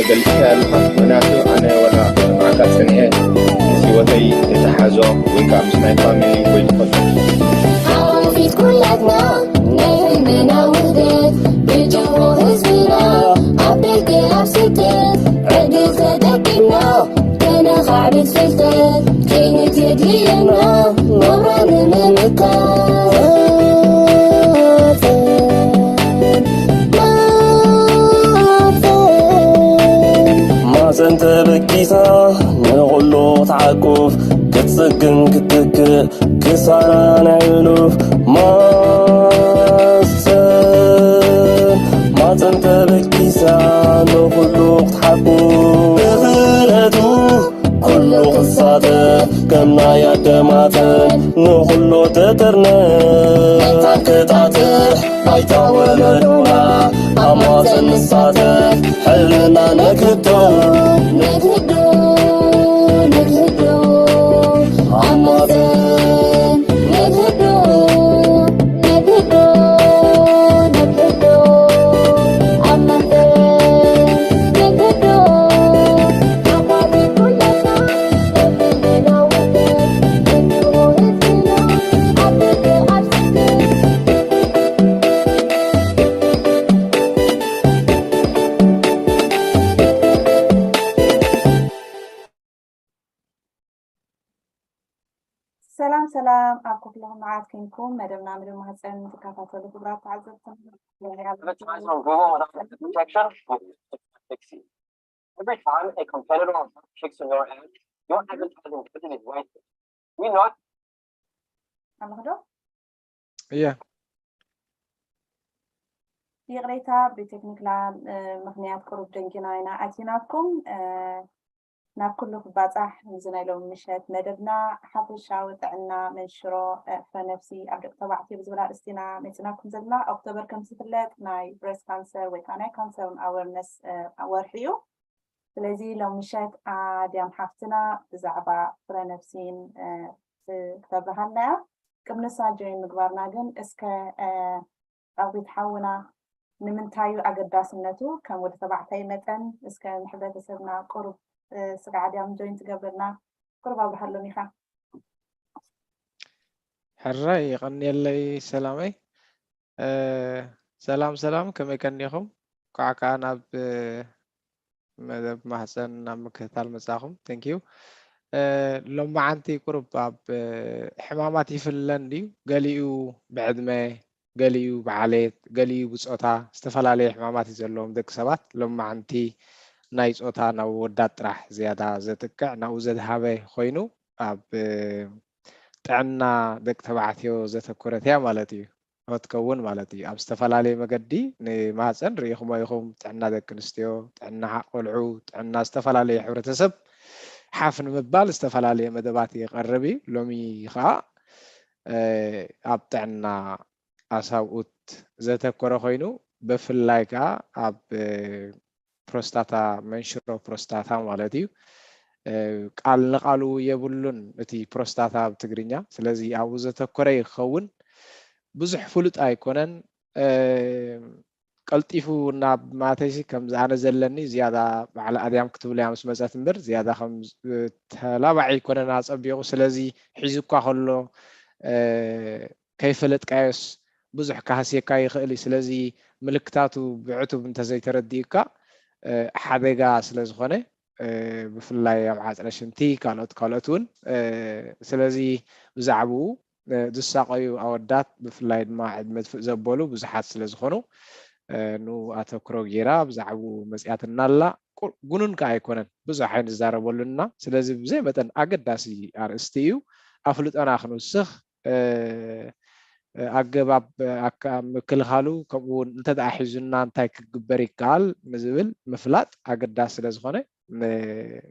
ገሊጽካ ኣለኻ። ምኽንያቱ ኣነ ወላ ክሰምዓካ ጸኒሐ ምስ ህይወተይ ዝተሓዞ ወይ ከዓ ምስ ናይ ፋሚሊ ወይ ዝኾነ ሓወፊት ኩላትና ናይ ህልምና ውህደት ብጅሆ ህዝብና ኣብ ደገ ኣብ ስደት ዕድል ተጠቂምና ከነኻዕብት ፍልጠት ክኢልት የድልየና ናብራ ንምምካት። ማፀን ተበጊሳ ንኹሉ ክትዓቁፍ ክትፅግን ክትትክእ ክሳራ ናይ ህሉፍ ማፀን ማፀን ተበጊሳ ንኹሉ ክትሓቁፍ ብኽእለቱ ኩሉ ክሳተፍ ከም ናይ ኣደ ማፀን ንኹሉ ትጥርነፍ። መታን ክጣጥሕ ባይታ ወለዶና ኣብ ማፀን ንሳተፍ ሕልምና ነግህዶ። ነግህዶ፣ ነግህዶ፣ ኣብ ማፀን ነግህዶ፣ ነግህዶ፣ ነግህዶ፣ ኣብ ማፀን ነግህዶ። ሰላም ሰላም፣ ኣብ ክፍልኹም መዓት ኮንኩም መደብና ምድብ ማህፀን ትከታተሉ ክቡራት ተዓዘብትና፣ Every time a competitor or kicks in your ass, your advertising budget is wasted. We not ኣለኹ ዶ? እያ። ይቕሬታ፣ ብቴክኒክና ምኽንያት ቁሩብ ደንጊና ኢና ኣቲናኩም። ናብ ኩሉ ክባጻሕ፣ እዚ ናይ ሎሚ ምሸት መደብና ሓፈሻዊ ጥዕና መንሽሮ፣ ፍረ ነብሲ ኣብ ደቂ ተባዕትዮ ብዝብል ኣርእስቲ ኢና መጺናኩም ዘለና። ኦክቶበር ከም ዝፍለጥ ናይ ብረስት ካንሰር ወይ ከዓ ናይ ካንሰር ኣወርነስ ወርሒ እዩ። ስለዚ ሎም ምሸት ኣድያም ሓፍትና ብዛዕባ ፍረ ነፍሲን ክተብርሃልና እያ። ቅድሚ ንሳ ጆይን ምግባርና ግን እስከ ዳዊት ሓውና ንምንታይ እዩ ኣገዳስነቱ ከም ወዲ ተባዕታይ መጠን እስከ ንሕብረተሰብና ቁሩብ ስጋዕ ኣድያም ጆይን ትገብረልና ቁሩብ ኣብርሃሎም ኢኻ። ሕራይ የቐንየለይ ሰላመይ። ሰላም ሰላም፣ ከመይ ቀኒኹም? እንኳዕ ከዓ ናብ መደብ ማህፀን ናብ ምክትታል መፃኹም። Thank you። ሎማዓንቲ ቁሩብ ኣብ ሕማማት ይፍለ እንድዩ። ገሊኡ ብዕድመ፣ ገሊኡ ብዓሌት፣ ገሊኡ ብፆታ ዝተፈላለየ ሕማማት እዩ ዘለዎም ደቂ ሰባት። ሎማዓንቲ ናይ ፆታ ናብ ወዳት ጥራሕ ዝያዳ ዘጥቅዕ ናብኡ ዘድሃበ ኮይኑ ኣብ ጥዕና ደቂ ተባዕትዮ ዘተኮረት እያ ማለት እዩ። ክትከውን ማለት እዩ። ኣብ ዝተፈላለየ መገዲ ንማህፀን ርኢኹሞ ኢኹም፣ ጥዕና ደቂ ኣንስትዮ፣ ጥዕና ቆልዑ፣ ጥዕና ዝተፈላለየ ሕብረተሰብ ሓፍ ንምባል ዝተፈላለየ መደባት ይቐርብ እዩ። ሎሚ ከዓ ኣብ ጥዕና ኣሳብኡት ዘተኮረ ኮይኑ ብፍላይ ከዓ ኣብ ፕሮስታታ መንሽሮ ፕሮስታታ ማለት እዩ። ቃል ንቃሉ የብሉን እቲ ፕሮስታታ ኣብ ትግርኛ። ስለዚ ኣብኡ ዘተኮረ ይኸውን። ብዙሕ ፍሉጥ ኣይኮነን። ቀልጢፉ ናብ ማተይሲ ከምዚ ኣነ ዘለኒ ዝያዳ ባዕሊ ኣድያም ክትብል እያ ምስ መፀት እምበር ዝያዳ ከም ተላባዒ ኣይኮነን ኣፀቢቑ። ስለዚ ሒዙ እኳ ከሎ ከይፈለጥካዮስ ብዙሕ ክሃስየካ ይኽእል እዩ። ስለዚ ምልክታቱ ብዕቱብ እንተዘይተረዲኡካ ሓደጋ ስለ ዝኾነ ብፍላይ ኣብ ዓፅረ ሽንቲ ካልኦት ካልኦት እውን ስለዚ ብዛዕባኡ ዝሳቐዩ ኣወዳት ብፍላይ ድማ ዕድመ ትፍእ ዘበሉ ብዙሓት ስለ ዝኾኑ ንኡ ኣተክሮ ገይራ ብዛዕባኡ መፅያትና ኣላ። ጉኑን ከዓ ኣይኮነን ብዙሕ ኣይንዛረበሉን ኢና። ስለዚ ብዘይ መጠን ኣገዳሲ ኣርእስቲ እዩ። ኣፍልጦና ክንውስኽ ኣገባብ ምክልኻሉ ከምኡ እውን እንተ ደኣ ሒዙና እንታይ ክግበር ይከኣል ንዝብል ምፍላጥ ኣገዳሲ ስለ ዝኾነ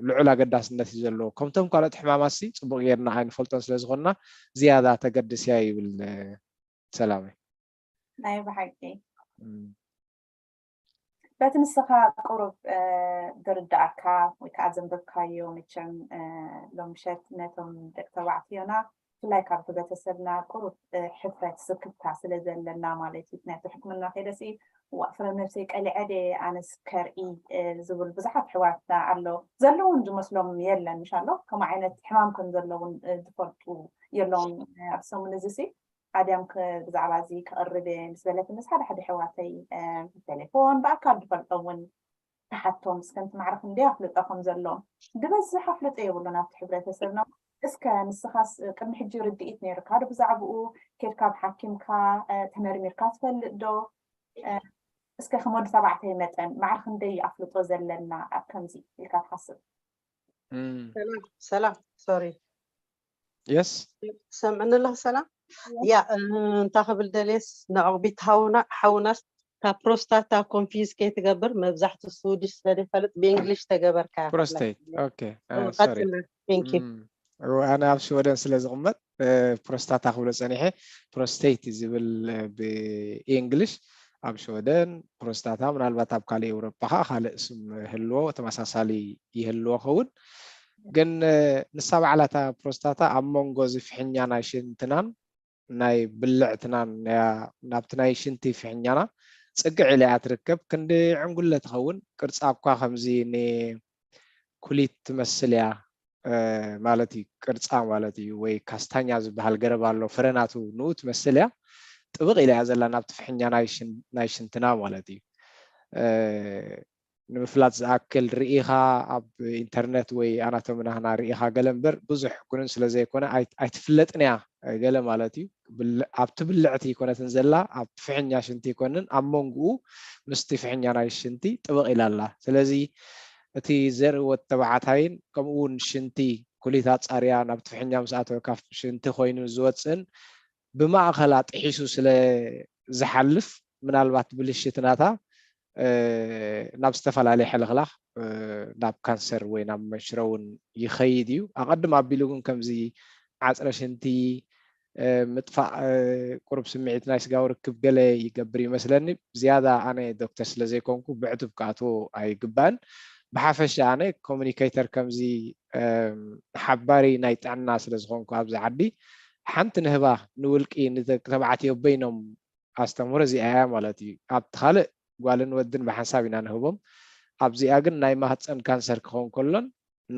ልዑል ኣገዳስነት እዩ ዘለዎ። ከምቶም ካልኦት ሕማማት ሲ ፅቡቕ ጌርና ኣይንፈልጦን ስለ ዝኾንና ዝያዳ ተገድስ እያ ይብል ሰላመይ። ናይ ብሓቂ በቲ ንስኻ ቁሩብ ዝርዳኣካ ወይ ከዓ ዘንበብካዮ መቸም ሎምሸት ነቶም ደቂ ተባዕትዮና ብፍላይ ካብ ሕብረተሰብና ቁሩብ ሕፍረት ስክፍታ ስለ ዘለና ማለት እዩ። ናይቲ ሕክምና ከይደሲ ዋእ ፍረ ነብሰይ ቀሊዐ ደ ኣነስ ከርኢ ዝብል ብዙሓት ኣሕዋትና ኣሎ። ዘለውን ዝመስሎም የለን ምሽ ኣሎ ከምኡ ዓይነት ሕማም ከም ዘለውን ዝፈልጡ የለውን። ኣብ ሰሙን እዚ ሲ ኣድያም ብዛዕባ እዚ ክቕርብ እየ ምስ በለትኒ ሓደ ሓደ ኣሕዋተይ ብቴሌፎን ብኣካል ዝፈልጦም እውን ተሓቶም እስከ ምዕርክ እንደ ኣፍልጦ ከም ዘሎ ዝበዝሕ ኣፍልጦ የብሉን ኣብቲ ሕብረተሰብና። እስከ ንስኻስ ቅድሚ ሕጂ ርድኢት ነይርካ ዶ ብዛዕባኡ? ኬድካ ኣብ ሓኪምካ ተመርሚርካ ትፈልጥ ዶ? እስከ ከም ወዲ ተባዕታይ መጠን ማዕረ ክንደይ ኣፍልጦ ዘለና ኣብ ከምዚ ኢልካ ትሓስብ? ሰላም ሰላም ሶሪ የስ ሰምዕኒ ኣለኹ ሰላም ያ እንታ ክብል ደልየስ ንዕቕቢት ሃውና ሓውናስ ካብ ፕሮስታታ ኮንፊዝ ከይትገብር መብዛሕቱ ስዊድሽ ስለደይፈልጥ ብእንግሊሽ ተገበርካ ፕሮስቴት ኦኬ ቀጽላ thank you ኣነ ኣብ ሽወደን ስለ ዝቕመጥ ፕሮስታታ ክብሎ ፀኒሐ ፕሮስቴት ዝብል ብእንግሊሽ ኣብ ሽወደን ፕሮስታታ ምናልባት ኣብ ካልእ ኤውሮጳ ከዓ ካልእ ስም ህልዎ ተመሳሳሊ ይህልዎ ኸውን ግን ንሳ ባዕላታ ፕሮስታታ ኣብ መንጎ ዝፍሕኛ ናይ ሽንትናን ናይ ብልዕትናን ናብቲ ናይ ሽንቲ ፍሕኛና ፅግዕ ኢላ እያ ትርከብ ክንዲ ዕንጉለ ትኸውን ቅርፃ እኳ ከምዚ ንኩሊት ትመስል እያ ማለት እዩ ቅርፃ ማለት እዩ ወይ ካስታኛ ዝበሃል ገረብ ኣሎ ፍረናቱ ንኡ ትመስል እያ ጥብቕ ኢላ እያ ዘላ ናብቲ ፍሕኛ ናይ ሽንትና ማለት እዩ ንምፍላጥ ዝኣክል ርኢኻ ኣብ ኢንተርነት ወይ ኣናቶሚ ናህና ርኢኻ ገለ እምበር ብዙሕ ኩንን ስለ ዘይኮነ ኣይትፍለጥን እያ ገለ ማለት እዩ ኣብቲ ብልዕቲ ይኮነትን ዘላ ኣብ ፍሕኛ ሽንቲ ይኮንን ኣብ መንጉኡ ምስቲ ፍሕኛ ናይ ሽንቲ ጥብቕ ኢላ ኣላ ስለዚ እቲ ዘርኢ ወዲ ተባዕታይን ከምኡ እውን ሽንቲ ኩሊት ኣፃርያ ናብቲ ፍሕኛ ምስ ኣተወ ካብ ሽንቲ ኮይኑ ዝወፅእን ብማእኸላ ጥሒሱ ስለ ዝሓልፍ ምናልባት ብልሽት ናታ ናብ ዝተፈላለየ ሕልኽላኽ ናብ ካንሰር ወይ ናብ መንሽሮ እውን ይኸይድ እዩ ኣቐድም ኣቢሉ ግን ከምዚ ዓፅረ ሽንቲ ምጥፋእ ቁሩብ ስምዒት ናይ ስጋዊ ርክብ ገለ ይገብር ይመስለኒ ዝያዳ ኣነ ዶክተር ስለ ዘይኮንኩ ብዕቱብ ክኣትዎ ኣይግባእን ብሓፈሻ ኣነ ኮሚኒኬተር ከምዚ ሓባሪ ናይ ጥዕና ስለ ዝኾንኩ ኣብዚ ዓዲ ሓንቲ ንህባ ንውልቂ ንደቂ ተባዕትዮ በይኖም ኣስተምህሮ እዚኣ እያ ማለት እዩ ኣብቲ ካልእ ጓልን ወድን ብሓንሳብ ኢና ንህቦም ኣብዚኣ ግን ናይ ማህፀን ካንሰር ክኸውን ከሎን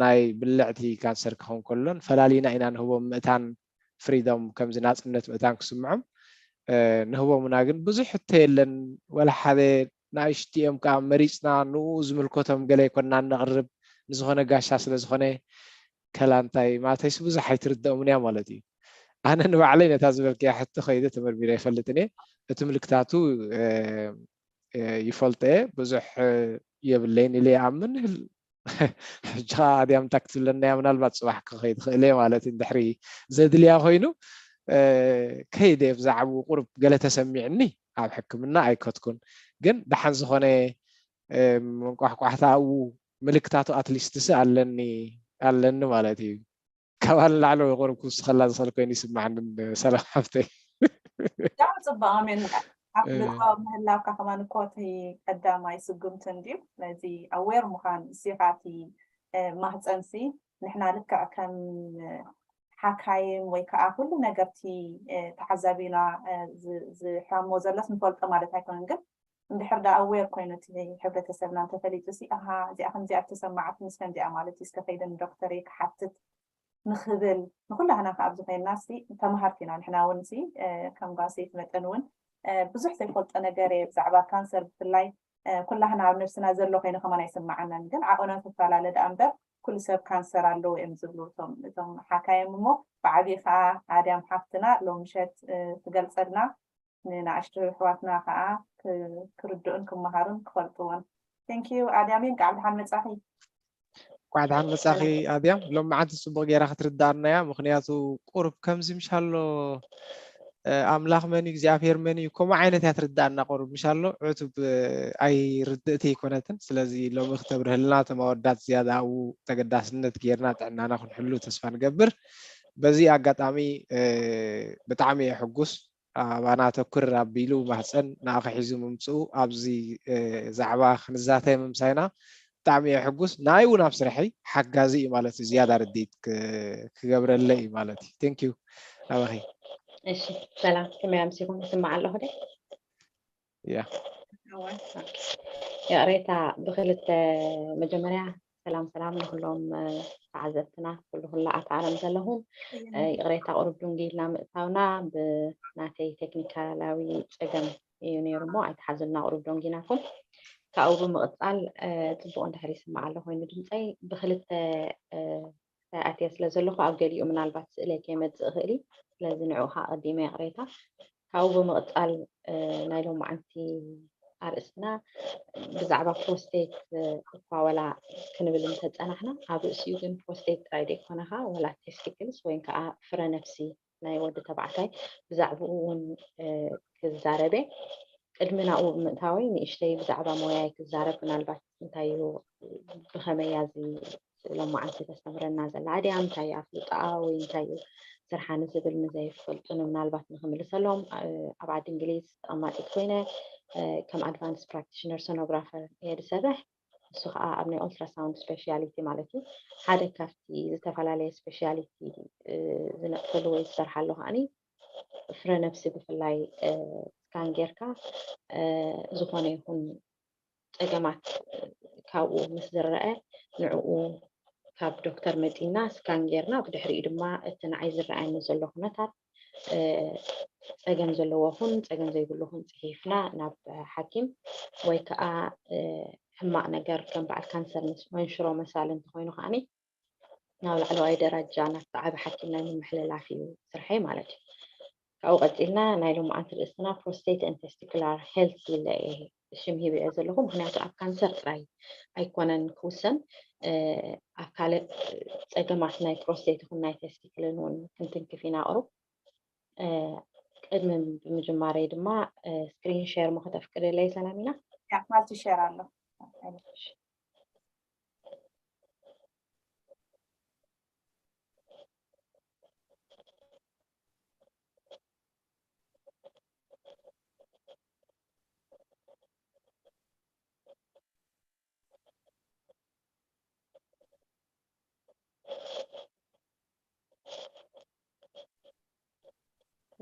ናይ ብልዕቲ ካንሰር ክኸውን ከሎን ፈላሊና ኢና ንህቦም ምእታን ፍሪዶም ከምዚ ናፅነት ምእታን ክስምዖም ንህቦምና ግን ብዙሕ ሕቶ የለን ወላ ሓደ ንኣሽትኦም ከዓ መሪፅና ንኡ ዝምልከቶም ገለ ይኮና ነቕርብ ንዝኾነ ጋሻ ስለ ዝኾነ ከላንታይ ማለተይስ ብዙሕ ኣይትርደኦምን እያ ማለት እዩ ኣነ ንባዕለይ ነታ ዝበልክያ ሕቶ ከይደ ተመርሚረ ይፈልጥን እየ እቲ ምልክታቱ ይፈልጦ እየ ብዙሕ የብለይን ኢለ ይኣምን ሕጂ ከዓ ኣድያም እንታይ ክትብለና እያ ምናልባት ፅባሕ ክኸይድ ክእል እየ ማለት እዩ ድሕሪ ዘድልያ ኮይኑ ከይደ ብዛዕባኡ ቁሩብ ገለ ተሰሚዕኒ ኣብ ሕክምና ኣይከትኩን ግን ደሓን ዝኾነ መንቋሕቋሕታ ኣብኡ ምልክታቱ ኣትሊስትስ ኣለኒ ኣለኒ ማለት እዩ ካብ ንላዕሊ ወይ ቁሩብ ክውስኸላ ዝኽእል ኮይኑ ይስማዓኒ ሰላም ሓፍተይ ብጣዕሚ ፅቡቅ ኣሜን ኣፍልጦ ምህላውካ ከማን እኮ እቲ ቀዳማይ ስጉምቲ እንድዩ ስለዚ ኣዌር ምዃን እሲኻ እቲ ማህፀንሲ ንሕና ልክዕ ከም ሓካይም ወይ ከዓ ኩሉ ነገርቲ ተዓዛቢና ዝሕሞ ዘሎስ ንፈልጦ ማለት ኣይኮነን ግን እንድሕር ዳ ኣዌር ኮይኑ እቲ ሕብረተሰብና እንተፈሊጡ ሲ ኣሃ እዚኣ ከምዚኣ ተሰማዓት ምስ ከምዚኣ ማለት እዩ እስከ ከይደ ንዶክተር እየ ክሓትት ንኽብል ንኩላህና ከዓ ኣብዚ ኮይንና ሲ ተምሃርቲ ኢና ንሕና እውን ሲ ከም ጓል ሰይቲ መጠን እውን ብዙሕ ዘይፈልጦ ነገር እየ ብዛዕባ ካንሰር ብፍላይ ኩላህና ኣብ ነብስና ዘሎ ኮይኑ ከማን ኣይስማዓናን ግን ዓቐኖ ትፈላለ ደኣ እምበር ኩሉ ሰብ ካንሰር ኣለዎ እዮም ዝብሉ እቶም እቶም ሓካዮም እሞ ብዓብዪ ከዓ ኣድያም ሓፍትና ሎምሸት ትገልፀልና ንንኣሽቱ ኣሕዋትና ከዓ ክርድኡን ክመሃሩን ክፈልጥዎን thank you ኣድያም እንቃዕ ብድሓን መፃኺ እንኳዕ ደሓን መፃኺ ኣድያም ሎም መዓልቲ ፅቡቅ ገይራ ክትርዳኣና እያ ምክንያቱ ቁሩብ ከምዚ ምሻሎ ኣምላኽ መን እዩ እግዚኣብሔር መን እዩ ከምኡ ዓይነት እያ ትርዳእና ቁሩብ ምሽ ኣሎ ዕቱብ ኣይርድእቲ ኣይኮነትን። ስለዚ ሎሚ ክተብርህልና እቶም ኣወዳት ዝያዳ ኣብኡ ተገዳስነት ጌርና ጥዕናና ክንሕሉ ተስፋ ንገብር። በዚ ኣጋጣሚ ብጣዕሚ እየ ሕጉስ። ኣባና ተኩር ኣቢሉ ማህፀን ንኣኺ ሒዙ ምምፅኡ ኣብዚ ዛዕባ ክንዛተ ምምሳይና ብጣዕሚ እየ ሕጉስ። ንኣይ እውን ኣብ ስርሐይ ሓጋዚ እዩ ማለት እዩ። ዝያዳ ርድኢት ክገብረለይ እዩ ማለት እዩ። ቴንክ ዩ ናባኺ። እሺ ሰላም፣ ከመይ ኣምሲኹም? ይስማዕ ኣለኹ ዶ? ያ ይቕሬታ ብክልተ መጀመርያ ሰላም ሰላም ንኩሎም ተዓዘብትና ኩሉ ኩላ ኣብ ዓለም ዘለኹም። ይቕሬታ ቁሩብ ዱንጊ ኢልና ምእታውና ብናተይ ቴክኒካላዊ ፀገም እዩ ነይሩ እሞ ኣይተሓዙልና ቁሩብ ዶንጊናኩም። ካብኡ ብምቕፃል ፅቡቕ እንድሕር ይስማዕ ኣሎ ኮይኑ ድምፀይ ብክልተ ኣትየ ስለ ዘለኹ ኣብ ገሊኡ ምናልባት ስእለይ ከይመፅእ ይኽእል እዩ። ስለዚ ንዕኡ ከዓ ኣቐዲመ ይቕሬታ። ካብኡ ብምቕፃል ናይ ሎማዓንቲ ኣርእስትና ብዛዕባ ፕሮስቴት እኳ ወላ ክንብል እንተፀናሕና ኣብ ርእሲኡ ግን ፕሮስቴት ጥራይ ዘይኮነ ከዓ ወላ ቴስቲክልስ ወይ ከዓ ፍረ ነፍሲ ናይ ወዲ ተባዕታይ ብዛዕባኡ እውን ክዛረብ እየ። ቅድሚ ናብኡ ብምእታወይ ንእሽተይ ብዛዕባ ሞያይ ክዛረብ ምናልባት እንታይ እዩ ብኸመይ እያ እዚ ሎማዓንቲ ተስተምረና ዘላ ኣድያ እንታይ ኣፍልጣኣ ወይ እንታይ እዩ ስርሓ ንዝብል ንዘይፈልጡ ንምናልባት ንክምልሰሎም ኣብ ዓዲ እንግሊዝ ተቐማጢት ኮይነ ከም ኣድቫንስ ፕራክቲሽነር ሶኖግራፈር እየ ዝሰርሕ። እሱ ከዓ ኣብ ናይ ኦልትራሳውንድ ስፔሻሊቲ ማለት እዩ ሓደ ካብቲ ዝተፈላለየ ስፔሻሊቲ ዝነጥፈሉ ወይ ዝሰርሓሉ ከዓኒ ፍረ ነብሲ ብፍላይ ስካን ጌርካ ዝኾነ ይኹን ፀገማት ካብኡ ምስ ዝረአ ንዕኡ ካብ ዶክተር መፂና ስካን ጌርና ብድሕሪኡ ድማ እቲ ንዓይ ዝረኣየኒ ዘሎ ኩነታት ፀገም ዘለዎ ኹን ፀገም ዘይብሉ ኹን ፅሒፍና ናብ ሓኪም ወይ ከዓ ሕማቕ ነገር ከም በዓል ካንሰር መንሽሮ መሳሊ እንተኮይኑ ከዓኒ ናብ ላዕለዋይ ደረጃ ናብ ዝዓበ ሓኪም ናይ ምምሕልላፍ እዩ ስርሐይ ማለት እዩ። ካብኡ ቀፂልና ናይ ሎማዓንቲ ርእስትና prostate and testicular health ኢለ እየ ሽም ሂበ እየ ዘለኹ ምክንያቱ ኣብ ካንሰር ጥራይ ኣይኮነን ክውሰን ኣብ ካልእ ፀገማት ናይ ፕሮስቴት ይኹን ናይ ቴስቲክልን እውን ክንትንክፍ ኢና ቅሩብ። ቅድሚ ብምጅማረይ ድማ ስክሪን ሸር ሞ ከተፍቅድለይ ሰላሚና? ማልቲ ሸር ኣሎ።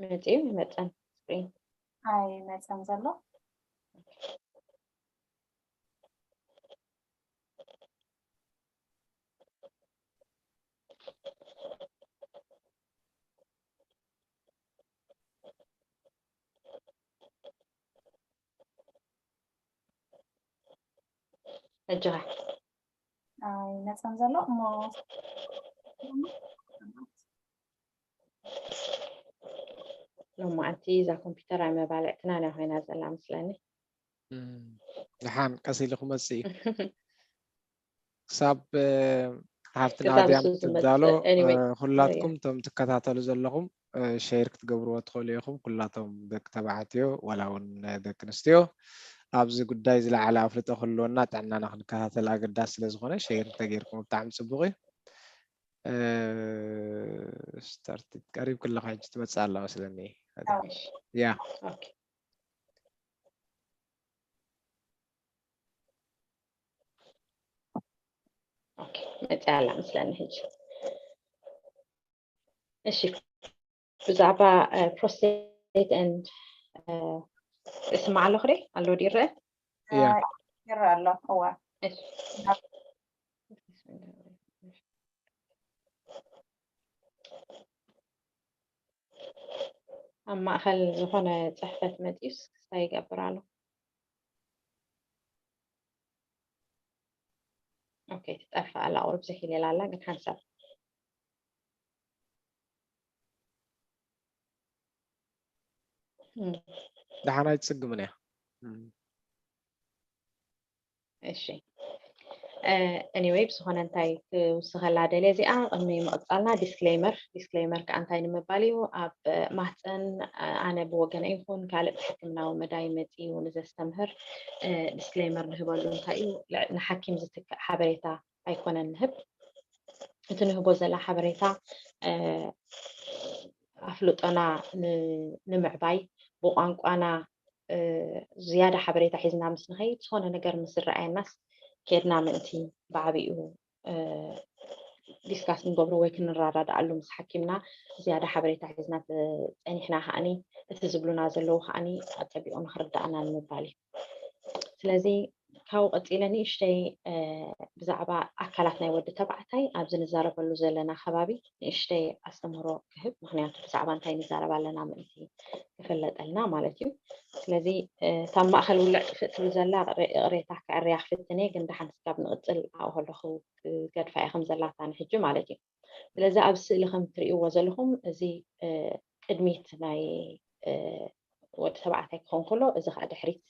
መፅዩ ይመፀን ስክሪን ኣይመፀን ዘሎ። ሕጂ ኸ ኣይመፀን ዘሎ እሞ ሎማዓንቲ እዛ ኮምፒውተር ኣይመባልዕትናን እያ ኮይና ዘላ ምስለኒ። ደሓን ቀስ ኢሉ ክመፅእ እዩ። ክሳብ ሓፍትና ክሳብ ድያም እሱ ትዳሎ ዝመፅእ፣ anyway፣ ኩላትኩም እቶም ትከታተሉ ዘለኹም ሸር ክትገብርዎ ትኽእሉ ኢኹም። ኩላቶም ደቂ ተባዕትዮ ዋላ እውን ደቂ ኣንስትዮ ኣብዚ ጉዳይ ዝለዓለ ኣፍልጦ ክህልወና ጥዕናና ክንከታተል ኣገዳሲ ስለ ዝኾነ ሸር እንተጌርኩም ብጣዕሚ ፅቡቕ እዩ። ስታርት ቀሪብ ክለኻ ሕጂ ትመፅእ ኣላ መስለኒ። ያ መፅያ ኣላ ምስለኒ ሕጂ። እሺ ብዛዕባ prostate and ይስማዕ ኣለኹ ዶ ኣሎ ድዩ ይረአ? ይረአ ኣሎ። እዋ ኣብ ማእኸል ዝኾነ ፅሕፈት መፂኡስ ክስታይ ይገብር ኣሎ። ኦኬ ትጠፍእ ኣላ ቁሩብ ዝሕ ኢላ ኣላ ግን ሓንሳብ ደሓን ኣይትፅግምን እያ። እሺ Anyway፣ ብዝኾነ እንታይ ክውስኸላ ደልየ እዚኣ ቅድሚ ምቕፃልና፣ disclaimer። Disclaimer ከዓ እንታይ ንምባል እዩ? ኣብ ማህፀን ኣነ ብወገነ ይኹን ካልእ ብሕክምናዊ መዳይ መፂኡ ንዘስተምህር disclaimer ንህበሉ እንታይ እዩ? ንሓኪም ዝትክእ ሓበሬታ ኣይኮነን ንህብ። እቲ ንህቦ ዘላ ሓበሬታ ኣፍልጦና ንምዕባይ፣ ብቋንቋና ዝያዳ ሓበሬታ ሒዝና ምስ ንኸይድ፣ ዝኾነ ነገር ምስ ዝረኣየናስ ኬድና ምእንቲ ብዓብኡ discuss ክንገብሮ ወይ ክንረዳድኣሉ ምስ ሓኪምና ዝያዳ ሓበሬታ ሒዝና ጸኒሕና ከዓኒ፣ እቲ ዝብሉና ዘለዉ ከዓኒ ኣጸቢቑ ንኽርዳእና ንምባል እዩ። ስለዚ ካብኡ ቀጺለ ንእሽተይ ብዛዕባ ኣካላት ናይ ወዲ ተባዕታይ ኣብዚ ንዛረበሉ ዘለና ከባቢ ንእሽተይ ኣስተምህሮ ክህብ፣ ምኽንያቱ ብዛዕባ እንታይ ንዛረብ ኣለና ምእንቲ ክፍለጠልና ማለት እዩ። ስለዚ እታ ማእኸል ውልዕ ጥፍእ ትብል ዘላ ይቕሬታ ከዕርያ ክፍትን እየ፣ ግን ደሓን ስጋብ ንቕጽል ኣብኡ ከለኹ ክገድፋ እየ ከም ዘላታ ንሕጂ ማለት እዩ። ስለዚ ኣብ ስእሊ ከም ትርእይዎ ዘለኹም እዚ ቅድሚት ናይ ወዲ ተባዕታይ ክኸውን ከሎ፣ እዚ ከዓ ድሕሪት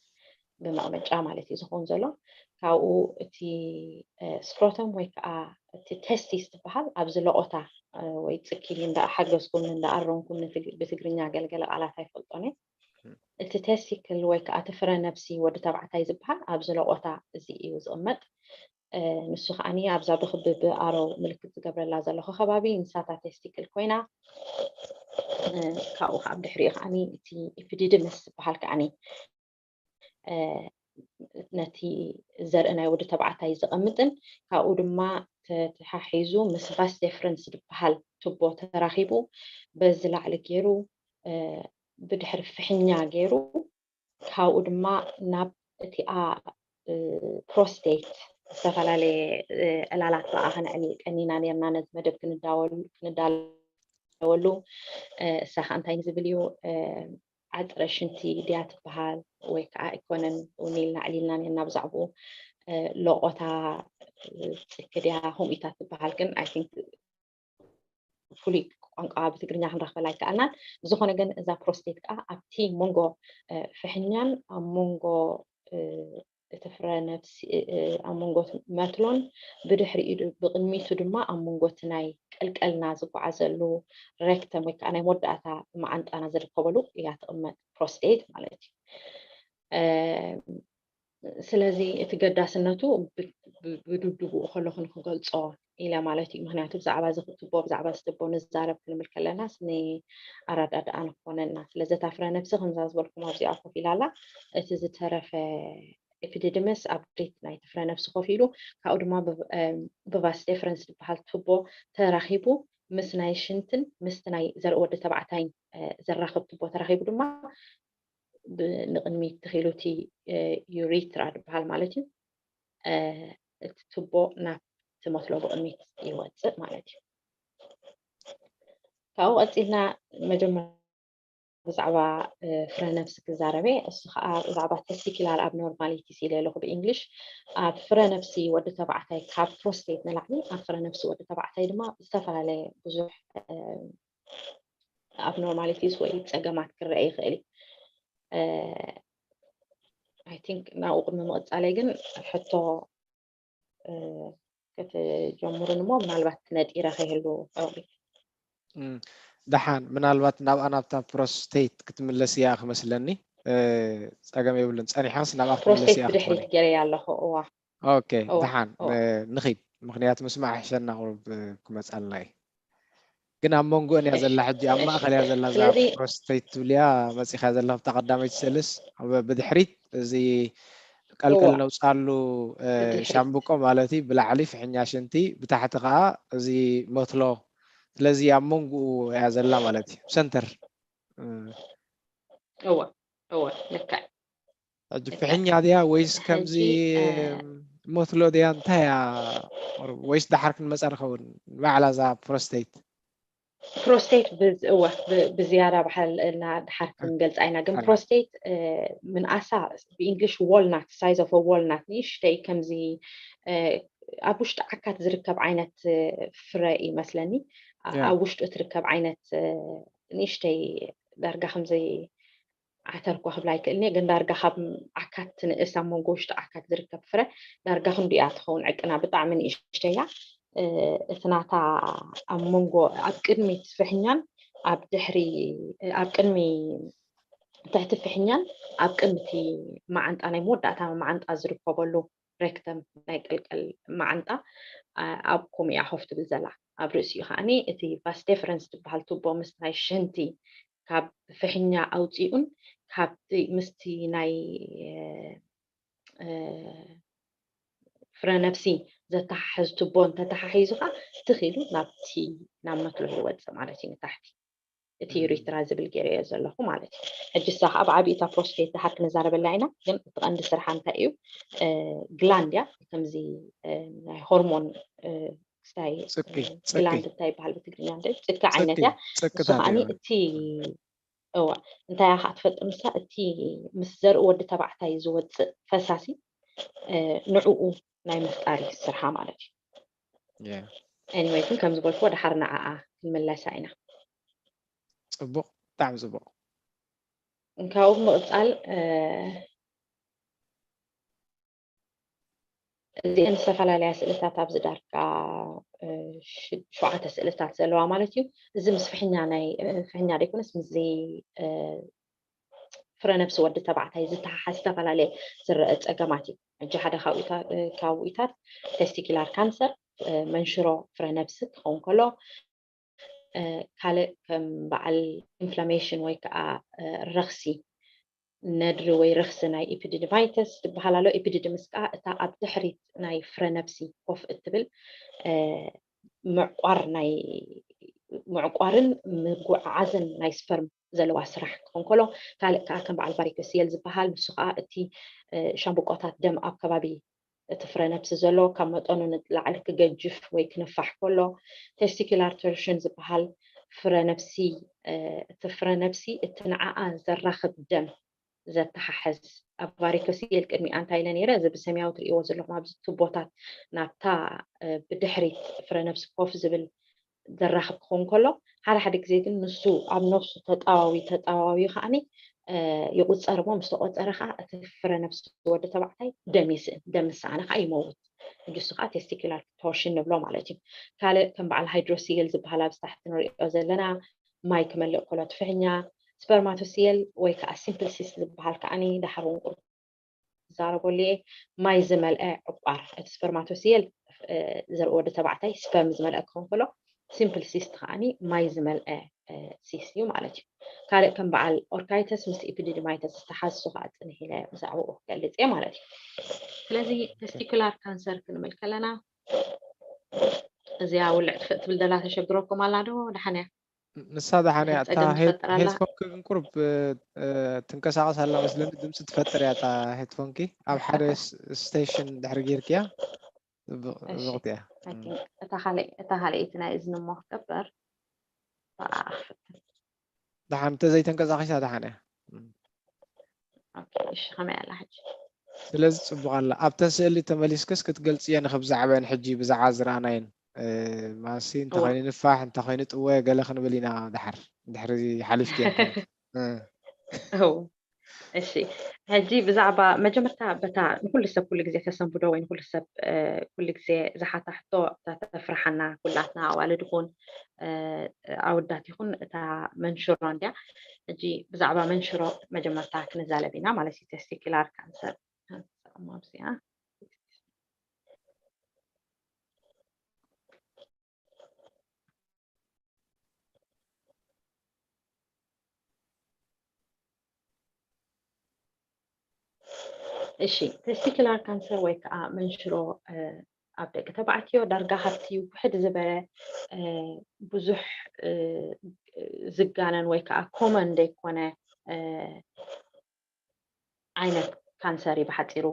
ብመቕመጫ ማለት እዩ ዝኸውን ዘሎ። ካብኡ እቲ scrotum ወይ ከዓ እቲ testis ዝበሃል ኣብዚ ለቆታ ወይ ጽኪ እንዳሓገዝኩም እንዳኣረምኩም ብትግርኛ ገለገለ ቃላት ኣይፈልጦን እየ። እቲ testicle ወይ ከዓ እቲ ፍረ ነብሲ ወዲ ተባዕታይ ዝበሃል ኣብዚ ለቆታ እዚ እዩ ዝቕመጥ። ንሱ ከዓኒ ኣብዛ ብክቢ ብኣሮ ምልክት ዝገብረላ ዘለኹ ከባቢ ንሳታ testicle ኮይና፣ ካብኡ ከዓ ብድሕሪኡ ከዓኒ እቲ epididymis ዝበሃል ከዓኒ ነቲ ዘርኢ ናይ ወዲ ተባዕታይ ዘቐምጥን ካብኡ ድማ ተተሓሒዙ ምስ vas deferens ዝበሃል ቱቦ ተራኺቡ በዚ ላዕሊ ገይሩ ብድሕሪ ፍሕኛ ገይሩ ካብኡ ድማ ናብ እቲኣ prostate ዝተፈላለየ ዕላላት ብኣ ከነዕሊ ቀኒና ነርና። ነዚ መደብ ክንዳወሉ ክንዳለወሉ እሳ ከዓ እንታይ ንዝብል እዩ ዓጥረ ሽንቲ ድያ ትበሃል ወይ ከዓ ኣይኮነን እውን ኢልና ኣዕሊልና ነርና ብዛዕባኡ። ለቆታ ጽኪ ድያ ከምኡ ኢታ ትበሃል ግን I think ፍሉይ ቋንቋ ብትግርኛ ክንረኽበላ ኣይከኣልናን። ብዝኾነ ግን እዛ prostate ከዓ ኣብቲ መንጎ ፍሕኛን ኣብ መንጎ እቲ ፍረ ነብሲ ኣብ መንጎ መትሎን ብድሕሪኡ ብቅድሚቱ ድማ ኣብ መንጎ እቲ ናይ ቀልቀልና ዝጓዓዘሉ rectum ወይ ከዓ ናይ መወዳእታ መዓንጣና ዝርከበሉ እያ ትቕመጥ prostate ማለት እዩ። ስለዚ እቲ ገዳስነቱ ብድብድብኡ ከለኹ ንክገልፆ ኢለ ማለት እዩ። ምክንያቱ ብዛዕባ እዚ ክትቦ ብዛዕባ ዝትቦ ንዛረብ ክንብል ከለናስ ንኣረዳድኣ ንክኾነና። ስለዚ እታ ፍረ ነብሲ ከምዛ ዝበልኩም ኣብዚኣ ኮፍ ኢላ ኣላ። እቲ ዝተረፈ epididymis ኣብ ድሕሪት ናይቲ ፍረ ነብሲ ኮፍ ኢሉ ካብኡ ድማ ብ vas deferens ዝበሃል ቱቦ ተራኺቡ ምስ ናይ ሽንትን ምስቲ ናይ ዘርኢ ወዲ ተባዕታይን ዘራኽብ ቱቦ ተራኺቡ ድማ ንቕድሚት ተኺሉ እቲ urethra ዝበሃል ማለት እዩ። እቲ ቱቦ ናብ እቲ መትሎ ብቕድሚት ይወፅእ ማለት እዩ። ካብኡ ቀፂልና መጀመርያ ብዛዕባ ፍረ ነብሲ ክዛረበ እሱ ከዓ ብዛዕባ testicular abnormalities ኢለ ኣለኹ ብእንግሊሽ። ኣብ ፍረ ነብሲ ወዲ ተባዕታይ ካብ prostate ንላዕሊ ኣብ ፍረ ነብሲ ወዲ ተባዕታይ ድማ ዝተፈላለየ ብዙሕ abnormalities ወይ ፀገማት ክረአ ይኽእል እዩ። I think ናብኡ ቅድሚ ምቕፃለይ ግን ሕቶ ክትጀምሩን እሞ ምናልባት ነጢረ ከይህሉ ጸውዒ። ደሓን ምናልባት ናብኣ ናብታ prostate ክትምለስ እያ ክመስለኒ። ጸገም የብሉን፣ ጸኒሓስ ናብኣ ክትምለስ prostate እያ ብድሕሪት ክትኾኒ። ገይረያ ኣለኹ። እዋ ኦኬ እዋ፣ ደሓን እዋ። እ፣ ንኺድ፣ ምኽንያቱ ምስማዕ ይሕሸና ቁሩብ እ፣ ክመጻልና እዩ። ግን ኣብ መንጎ እያ እሺ፣ ዘላ ሕጂ፣ ኣብ እሺ። ማእኸል እያ ዘላ እዛ ስለዚ prostate ትብልያ መጺኻ ዘለኻ ኣብታ ቀዳመይቲ ስእልስ ኣብ ብድሕሪት እዚ ቀልቀል እዋ ነውጻሉ እ፣ ብድሕሪት ሻምብቆ ማለት እዩ፣ ብላዕሊ ፍሕኛ ሽንቲ፣ ብታሕቲ ከኣ እዚ መትሎ። ስለዚ ኣብ መንጎኡ እያ ዘላ ማለት እዩ፣ ሰንተር እ፣ እዋ እዋ ልክዕ ሕጂ ልክዕ። ፍሕኛ ድያ ወይስ ከምዚ ሕጂ እ፣ እም፣ መትሎ ድያ እንታይ እያ? ወይስ ደሓር ክንመጻ ንኸውን ባዕላ እዛ prostate? prostate ብዝ- እወ ብ- ብዝያዳ ብሓል እና ድሓር እ፣ ክንገልፃ ኢና። ግን ኣላ። prostate እ፣ ምንኣሳ ብእንግሊሽ walnut፣ size of a walnut፣ ንእሽተይ ከምዚ እ፣ ኣብ ውሽጢ ዓካት ዝርከብ ዓይነት እ፣ ፍረ እዩ መስለኒ። ኣ- ያ። ኣብ ውሽጡ እትርከብ ዓይነት እ፣ ንእሽተይ ዳርጋ ከምዚ ዓተር እኳ ክብላ ኣይክእልን እየ፣ ግን ዳርጋ ካብ ዓካት ትንእስ ኣብ መንጎ ውሽጢ ዓካት ዝርከብ ፍረ ዳርጋ ክንዱ እያ ትኸውን። ዕቅና ብጣዕሚ ንእሽተይ እያ። እቲ ናታ ኣብ መንጎ፣ ኣብ ቅድሚት ፍሕኛን ኣብ ድሕሪ፣ ኣብ ቅድሚ ትሕቲ ፍሕኛን ኣብ ቅድሚቲ መዓንጣ፣ ናይ መወዳእታ መዓንጣ ዝርከበሉ ሬክተም፣ ናይ ቀልቀል መዓንጣ ኣብ ኮም እያ ኮፍ ትብል ዘላ። ኣብ ርእሲኡ ከዓኒ እቲ ቫስ ዴፈረንስ ዝበሃል ቱቦ ምስ ናይ ሽንቲ ካብ ፍሕኛ ኣውፂኡን ካብቲ ምስቲ ናይ ፍረ ነብሲ ዘተሓሕዝ ቱቦ እንተተሓሒዙ ከዓ ትኽ ኢሉ ናብቲ ናብ መትሎ ይወፅእ ማለት እዩ ንታሕቲ። እቲ ዩሪትራ ዝብል ገይረዮ ዘለኹ ማለት እዩ። ሕጂ እሳ ከዓ ብዓብይታ ፕሮስቴት ድሓር ክንዛረበላ ኢና፣ ግን እቲ ቀንዲ ስርሓ እንታይ እዩ? ግላንድ እያ። ከምዚ ናይ ሆርሞን ክስታይ፣ ግላንድ እንታይ ይበሃል ብትግርኛ? እንደ ፅኪ ዓይነት እያ። እሱ ከዓ እቲ እዋ እንታይ እያ ከዓ ትፈጥር ንሳ? እቲ ምስ ዘርኢ ወዲ ተባዕታይ ዝወፅእ ፈሳሲ ንዕኡ ናይ ምፍጣር እዩ ስርሓ ማለት እዩ። Anyway፣ ግን ከም ዝበልክዎ ድሓር ንዓኣ ክንምለሳ ኢና። ፅቡቕ፣ ብጣዕሚ ፅቡቕ። ካብኡ ብምቕፃል እዚአን ዝተፈላለያ ስእልታት ኣብዚ ዳርጋ ሸውዓተ ስእልታት ዘለዋ ማለት እዩ። እዚ ምስ ፍሕኛ ናይ ፍሕኛ ደይኮነስ ምስዚ ፍረ ነብሲ ወዲ ተባዕታይ ዝተሓሓዝ ዝተፈላለየ ዝረአ ፀገማት እዩ። ሕጂ ሓደ ካብኡታት ቴስቲኪላር ካንሰር መንሽሮ ፍረ ነብሲ ክኸውን ከሎ፣ ካልእ ከም በዓል ኢንፍላሜሽን ወይ ከዓ ረኽሲ ነድሪ ወይ ረኽሲ ናይ ኢፒዲዲማይተስ ዝበሃል ኣሎ። ኢፒዲዲምስ ከዓ እታ ኣብ ድሕሪት ናይ ፍረ ነብሲ ኮፍ እትብል ምዕቋር ናይ ምዕቋርን ምጉዕዓዝን ናይ ስፐርም ዘለዋ ስራሕ ክኾን ከሎ፣ ካልእ ከዓ ከም በዓል ቫሪኮሲየል ዝበሃል፣ ንሱ ከዓ እቲ ሻምብቆታት ደም ኣብ ከባቢ እቲ ፍረ ነብሲ ዘሎ ካብ መጠኑ ንላዕሊ ክገጅፍ ወይ ክነፋሕ ከሎ፣ ቴስቲኩላር ቶርሽን ዝበሃል ፍረ ነብሲ፣ እቲ ፍረ ነብሲ እቲ ንዓኣ ዘራኽብ ደም ዘተሓሕዝ፣ ኣብ ቫሪኮሲየል ቅድሚ ኣንታይ ኢለ ነይረ፣ እዚ ብሰማያዊ ትርእይዎ ዘለኹም ኣብዚ ቱቦታት ናብታ ብድሕሪት ፍረ ነብሲ ኮፍ ዝብል ዘራኽብ ክኸውን ከሎ፣ ሓደ ሓደ ግዜ ግን ንሱ ኣብ ነብሱ ተጣዋዊ ተጣዋዊ ከዓኒ ይቑፀር እሞ ምስ ተቆፀረ ከዓ እቲ ፍረ ነብሲ ወዲ ተባዕታይ ደም ይስእን፣ ደም ምስ ሰኣነ ከዓ ይመውት። ሕጂ እሱ ከዓ ቴስቲኩላር ቶርሽን ንብሎ ማለት እዩ። ካልእ ከም በዓል ሃይድሮሲየል ዝበሃል ኣብዚ ታሕቲ ንሪኦ ዘለና ማይ ክመልእ ከሎ ትፍሕኛ፣ ስፐርማቶሲየል ወይ ከዓ ሲምፕል ሲስት ዝበሃል ከዓኒ ድሓር እውን ቁሩብ ክዛረበሉ እየ። ማይ ዝመልአ ዕቋር፣ እቲ ስፐርማቶሲየል ዘርኢ ወዲ ተባዕታይ ስፐርም ዝመልአ ክኸውን ከሎ፣ ሲምፕል ሲስት ከዓኒ ማይ ዝመልአ ሲስት እዩ ማለት እዩ። ካልእ ከም በዓል ኦርካይተስ ምስ ኢፒዲዲማይተስ ዝተሓዝሱ ከዓ ፅንሕ ኢለ ብዛዕባኡ ክገልፅ እየ ማለት እዩ። ስለዚ ቴስቲኩላር ካንሰር ክንብል ከለና እዚኣ ውልዕ ትፍእ ትብል ዘላ ተሸግረኩም ኣላ ዶ? ደሓን እያ። ንሳ ደሓን እያ። እታ ሄድፎንኪ ግን ቁሩብ ትንቀሳቐስ ኣላ መስለኒ፣ ድምፂ ትፈጥር እያ እታ ሄድፎንኪ። ኣብ ሓደ ስቴሽን ድሕሪ ጌርክያ ጽብቕቲ እያ። እታ ካልኣይቲ ናይ እዝኒ እሞ ክገብር። ደሓን እንተዘይተንቀሳቒሳ ደሓን እያ። እሺ፣ ከመይ ኣላ ሕጂ? ስለዚ ጽቡቕ ኣላ። ኣብተን ስእሊ ተመሊስክስ ክትገልጽየን፣ ብዛዕባን ሕጂ ብዛዕባ ዝረኣናየን ማሲ እንተኾይኑ ንፋሕ፣ እንተኾይኑ ጥወ ገለ ክንብል ኢና። ድሓር ድሕሪ ሓሊፍክየን። እሺ፣ ሕጂ ብዛዕባ መጀመርታ በታ ንኩሉ ሰብ ኩሉ ግዜ ተሰንብዶ ወይ ንኩሉ ሰብ ኩሉ ግዜ ዝሓታ ሕቶ፣ እታ ተፍርሓና ኩላትና ኣዋልድ ይኹን ኣወዳት ይኹን እታ መንሽሮ እንድያ። ሕጂ ብዛዕባ መንሽሮ መጀመርታ ክንዛለብ ኢና ማለት እዩ። ቴስቲኩላር ካንሰር ኣብዚኣ እሺ፣ ቴስቲኩላር ካንሰር ወይ ከዓ መንሽሮ ኣብ ደቂ ተባዕትዮ ዳርጋ ካብቲ ውሕድ ዝበለ ብዙሕ ዝጋነን ወይ ከዓ ኮመን ዘይኮነ ዓይነት ካንሰር እዩ። ብሓፂሩ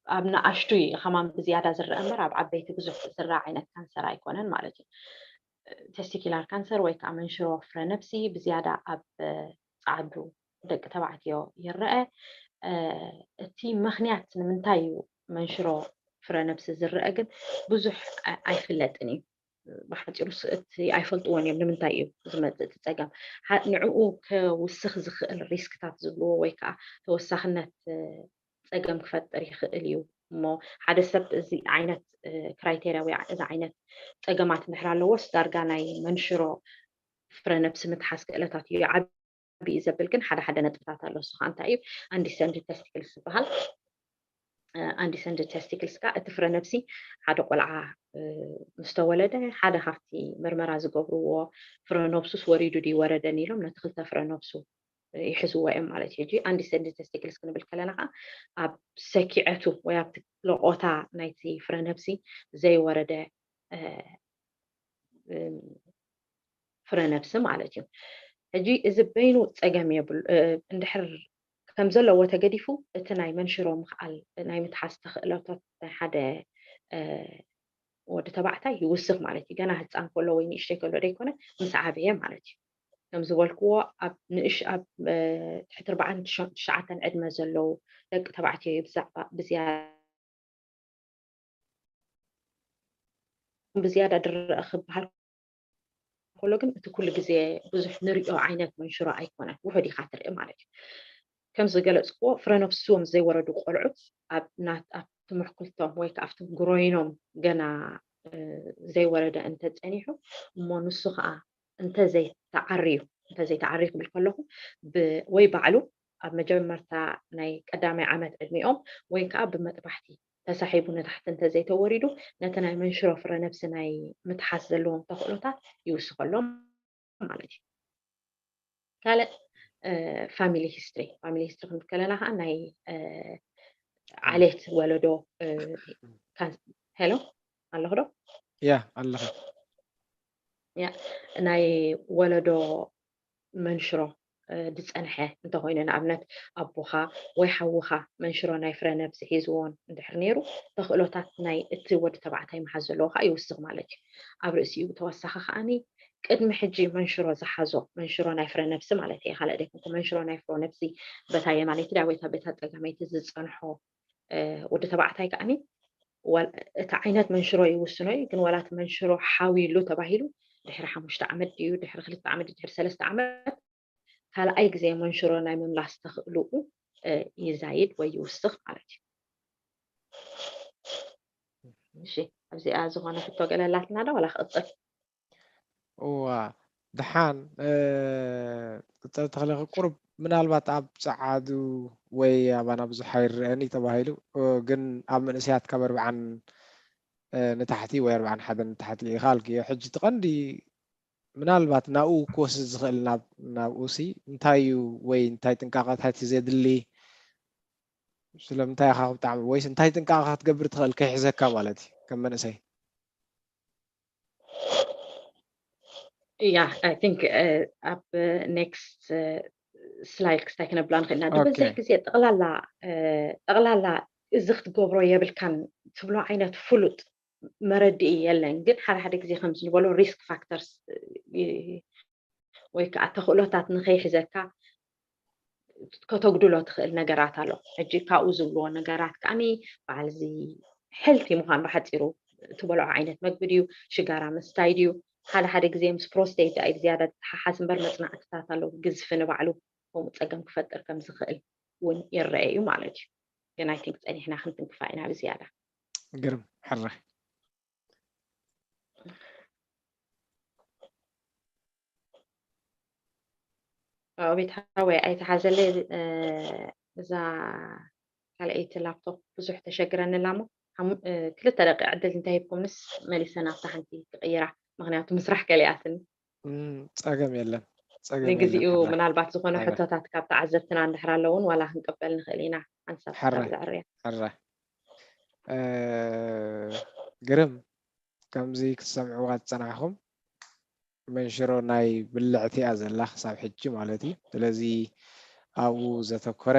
ኣብ ንኣሽቱ እዩ ከማን ብዝያዳ ዝረአ እምበር ኣብ ዓበይቲ ብዙሕ ዝረአ ዓይነት ካንሰር ኣይኮነን ማለት እዩ። ቴስቲኩላር ካንሰር ወይ ከዓ መንሽሮ ፍረ ነብሲ ብዝያዳ ኣብ ፃዓዱ ደቂ ተባዕትዮ ይረአ። እቲ ምኽንያት ንምንታይ እዩ መንሽሮ ፍረ ነብሲ ዝረአ ግን ብዙሕ ኣይፍለጥን እዩ። ብሓፂሩ ስ- እቲ ኣይፈልጥዎን እዮም ንምንታይ እዩ ዝመፅእ እቲ ፀገም። ሓ- ንዕኡ ከውስኽ ዝኽእል ሪስክታት ዝብልዎ ወይ ከዓ ተወሳኽነት እ፣ ፀገም ክፈጥር ይኽእል እዩ። እሞ ሓደ ሰብ እዚ ዓይነት እ፣ ክራይቴርያ ወይ እዚ ዓይነት ፀገማት እንድሕር ኣለዎስ ዳርጋ ናይ መንሽሮ ፍረ ነብሲ ምትሓዝ ክእለታት እዩ ዓቢ እዩ ዘብል። ግን ሓደ ሓደ ነጥብታት ኣሎ። እሱ ከዓ እንታይ እዩ? ኣንዲሰንድ ተስቲክልስ ዝበሃል። ኣንዲሰንድ ተስቲክልስ ከዓ እቲ ፍረ ነብሲ ሓደ ቆልዓ እ፣ ምስ ተወለደ ሓደ ካብቲ ምርመራ ዝገብርዎ ፍረ ነብሱስ ወሪዱ ድዩ ወረደን ኢሎም ነቲ ክልተ ፍረ ነብሱ ይሕዝዎ እዮም ማለት እዩ። ሕጂ ኣንዲሰንድ ተስቲክልስ ክንብል ከለና ከዓ ኣብ ሰኪዐቱ ወይ ኣብቲ ለቆታ ናይቲ ፍረ ነብሲ ዘይወረደ እ፣ እ፣ ፍረ ነብሲ ማለት እዩ። ሕጂ እዚ በይኑ ፀገም የብሉ እ፣ እንድሕር ከም ዘለዎ ተገዲፉ እቲ ናይ መንሽሮ ምኽኣል ናይ ምትሓዝ ተኽእሎታት ናይ ሓደ እ፣ ወዲ ተባዕታይ ይውስኽ ማለት እዩ። ገና ህፃን ከሎ ወይ ንእሽተይ ከሎ ደይኮነ ምስ ዓበየ ማለት እዩ። ከም ዝበልክዎ ኣብ ንእሽ ኣብ እ፣ ትሕቲ ኣርባዓን ትሽዓተን ዕድመ ዘለዉ ደቂ ተባዕትዮ እዩ ብዛዕባ ብዝያዳ ብዝያዳ ድረአ ክበሃል ከሎ ግን እቲ ኩሉ ግዜ ብዙሕ ንሪኦ ዓይነት መንሽሮ ኣይኮነን፣ ውሑድ ኢኻ ትርኢ ማለት እዩ። ከም ዝገለፅክዎ ፍረ ነብስዎም ዘይወረዱ ቆልዑት ኣብ ናት ኣብቲ ምሕኩልቶም ወይ ከዓ ኣብቲ ግሮይኖም ገና እ፣ ዘይወረደ እንተፀኒሑ እሞ ንሱ ከዓ እንተዘይተዓርዩ እንተዘይተዓርዩ ክብል ከለኹ ብ- ወይ ባዕሉ ኣብ መጀመርታ ናይ ቀዳማይ ዓመት ዕድሚኦም ወይ ከዓ ብመጥባሕቲ ተሳሒቡ ንታሕቲ እንተዘይተወሪዱ ነቲ ናይ መንሽሮ ፍረ ነብሲ ናይ ምትሓዝ ዘለዎም ተኽእሎታት ይውስኸሎም ማለት እዩ። ካልእ ፋሚሊ ሂስትሪ ፋሚሊ ሂስትሪ ክንብል ከለና ከዓ ናይ እ፣ ዓሌት ወለዶ እ፣ ካን- ሄሎ ኣለኹ ዶ? ያ ኣለኻ። ያ ናይ ወለዶ መንሽሮ እ፣ ዝፀንሐ እንተኮይኑ ንኣብነት ኣቦኻ ወይ ሓውኻ መንሽሮ ናይ ፍረ ነብሲ ሒዝዎን እንድሕር ነይሩ ተኽእሎታት ናይ እቲ ወዲ ተባዕታይ መሓዝ ዘለዎ ከዓ ይውስኽ ማለት እዩ። ኣብ ርእሲኡ ብተወሳኺ ከዓኒ ቅድሚ ሕጂ መንሽሮ ዝሓዞ መንሽሮ ናይ ፍረ ነብሲ ማለት እየ ካልእ ደይኮንኩ መንሽሮ ናይ ፍረ ነብሲ በታ የማነይቲ ዳወይታ በታ ፀጋመይቲ ዝፀንሖ እ፣ ወዲ ተባዕታይ ከዓኒ ዋል- እቲ ዓይነት መንሽሮ ይውስኖ እዩ ግን ዋላ እቲ መንሽሮ ሓዊሉ ተባሂሉ ድሕሪ ሓሙሽተ ዓመት ድዩ ድሕሪ ክልተ ዓመት ድዩ ድሕሪ ሰለስተ ዓመት ካልኣይ ግዜ መንሽሮ ናይ ምምላስ ተኽእልኡ እ፣ ይዛይድ ወይ ይውስኽ ማለት እዩ። እሺ ኣብዚኣ ዝኾነ ሕቶ ገለ ኣላትና ዶ ዋላ ክቕፅል? እዋ ደሓን እ፣ ቅፀል ተኽለ ቁሩብ ምናልባት ኣብ ፀዓዱ ወይ ኣባና ብዙሕ ኣይረአን እዩ ተባሂሉ እ፣ ግን ኣብ መንእሰያት ካብ ኣርብዓን እ፣ ንታሕቲ ወይ ኣርብዓን ሓደን ንታሕቲ ይኻልክ እዮ ሕጂ እቲ ቀንዲ ምናልባት ናብኡ ክወስድ ዝኽእል ናብ ናብኡ ሲ እንታይ እዩ ወይ እንታይ ጥንቃቐታት እዩ ዘድሊ ስለምንታይ ኢኻ ብጣዕሚ ወይስ እንታይ ጥንቃቐ ክትገብር ትኽእል ከይሕዘካ ማለት እዩ ከም መንእሰይ Yeah, I think uh, ኣብ next uh, slide ክስታይ ክነብላ ንኽእልና ድ በዚ Okay. ግዜ ጠቕላላ uh, ጠቕላላ እዚ ክትገብሮ የብልካን ትብሎ ዓይነት ፍሉጥ መረድኢ የለን ግን ሓደ ሓደ ግዜ ከም ዝበሎ risk factors ወይ ከዓ ተኽእሎታት ንኸይሕዘካ ከተጉድሎ ትኽእል ነገራት ኣሎ። ሕጂ ካብኡ ዝብልዎ ነገራት ከዓኒ በዓል እዚ healthy ምዃን ብሓፂሩ ትበልዖ ዓይነት መግቢ ድዩ ሽጋራ ምስታይ ድዩ ሓደ ሓደ ግዜ ምስ prostate diet ዝያዳ ተተሓሓዝ እምበር መፅናዕትታት ኣለዉ ግዝፊ ንባዕሉ ከምኡ ፀገም ክፈጥር ከም ዝኽእል እውን ይረአ እዩ ማለት እዩ። ግን I think ፀኒሕና ክንትንክፋ ኢና ብዝያዳ። ግርም ሕራይ ቤት ሓወይ ኣይተሓዘለይ እዛ ካልኣይቲ ላፕቶፕ ብዙሕ ተሸግረኒ ኣላ እሞ ሓሙ- እ፣ ክልተ ደቂ ዕድል እንተሂብኩምንስ መሊሰ ናብታ ሓንቲ ክቕይራ ምክንያቱ ምስራሕ ከሊኣትኒ እም፣ ጸገም የለን ጸገም የለን ንግዚኡ ሕራይ ምናልባት ዝኾነ ሕራይ ሕቶታት ካብ ተዓዘብትና እንድሕር ኣለውን ዋላ ክንቅበል ንኽእል ኢና ሓንሳብ ክሳብ ሕራይ ዘዕርያ ሕራይ እ፣ ግርም ከምዚ ክትሰምዕዋ ዝጸናሕኹም መንሽሮ ናይ ብልዕቲ እያ ዘላ ክሳብ ሕጂ ማለት እዩ። ስለዚ ኣብኡ ዘተኮረ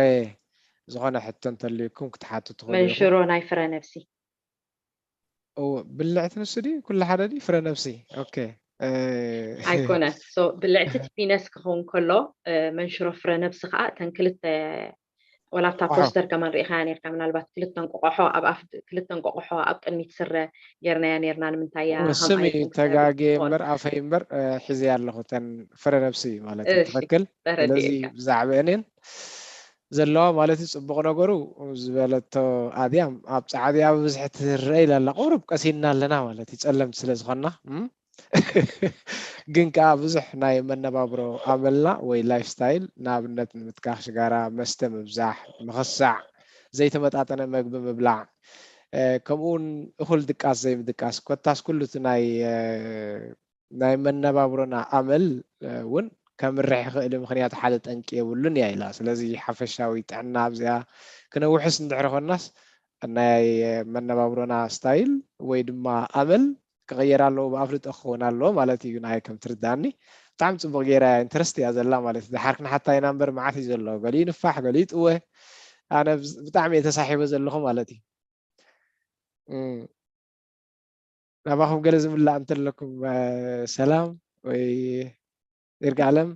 ዝኾነ ሕቶ እንተልዩኩም ክትሓቱ ትኽእሉ ኢኹም። መንሽሮ ናይ ፍረ ነብሲ። እዎ፣ ብልዕቲ ንሱ ድዩ? ኩሉ ሓደ ድዩ? ፍረ ነብሲ። ኦኬ። እ፣ ኣይኮነን። ሶ ብልዕቲ እቲ ፒነስ ክኸውን ከሎ እ፣ መንሽሮ ፍረ ነብሲ ከዓ እተን ክልተ ወላ ኣብታ ፖስተር ከማን ርኢኻያ ነርካ፣ ምናልባት ክልተ እንቆቆሖ ኣብ ኣፍ፣ ክልተ እንቆቆሖ ኣብ ቅድሚት ስረ ጌርናያ ነርና። ንምንታይ እያ ስም ተጋጌ እምበር ኣፈይ እምበር ሒዘ ኣለኹ፣ ተን ፍረ ነብሲ ማለት እዩ። ትኽክል። ስለዚ ብዛዕባ እኔን ዘለዋ ማለት እዩ። ፅቡቕ ነገሩ ዝበለቶ ኣድያም ኣብ ፃዕድያ ብብዝሒ ትረአ ኢላ ኣላ። ቁሩብ ቀሲንና ኣለና ማለት እዩ፣ ፀለምቲ ስለ ዝኾንና። ግን ከዓ ብዙሕ ናይ መነባብሮ ኣመልና ወይ ላይፍ ስታይል፣ ንኣብነት ንምጥቃስ ሽጋራ መስተ ምብዛሕ፣ ምኽሳዕ፣ ዘይተመጣጠነ መግቢ ምብላዕ፣ ከምኡውን እኹል ድቃስ ዘይምድቃስ፣ ኮታስ ኩሉ እቲ ናይ ናይ መነባብሮና ኣመል እውን ከምርሕ ይኽእል፣ ምክንያቱ ሓደ ጠንቂ የብሉን እያ ኢላ። ስለዚ ሓፈሻዊ ጥዕና ኣብዚኣ ክነውሕስ እንድሕር ኮናስ ናይ መነባብሮና ስታይል ወይ ድማ ኣመል ክቕየር ኣለዎ፣ ብኣፍልጦ ክኸውን ኣለዎ ማለት እዩ። ናይ ከም ትርዳኒ ብጣዕሚ ፅቡቕ ገይራ ኢንተረስት እያ ዘላ ማለት እዩ። ድሓር ክንሓታ ኢና እምበር መዓት እዩ ዘሎ፣ ገሊኡ ንፋሕ፣ ገሊኡ ጥወ። ኣነ ብጣዕሚ እየ ተሳሒበ ዘለኹ ማለት እዩ። ናባኹም ገለ ዝምላእ እንተለኩም፣ ሰላም ወይ ይርጋለም።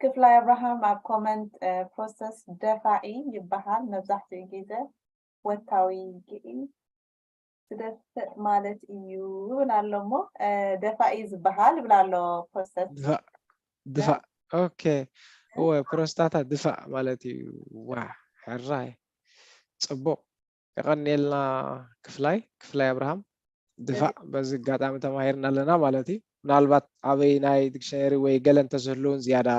ክፍላይ ኣብርሃም ኣብ ኮመንት ፕሮሰስ ደፋኢ ይበሃል፣ መብዛሕትኡ ግዜ ወታዊ ግኢ ትደፍእ ማለት እዩ ይብል ኣሎ እሞ፣ ደፋኢ ዝበሃል ይብል ኣሎ ፕሮሰስ። ድፋእ፣ ድፋእ። ኦኬ። እወ፣ ፕሮስታታ ድፋእ ማለት እዩ። ዋ፣ ሕራይ። ጽቡቕ። የቐንየልና ክፍላይ፣ ክፍላይ ኣብርሃም። ድፋእ በዚ ኣጋጣሚ ተማሂርና ኣለና ማለት እዩ። ምናልባት ኣበይ ናይ ዲክሽነሪ ወይ ገለ እንተዝህልውን ዝያዳ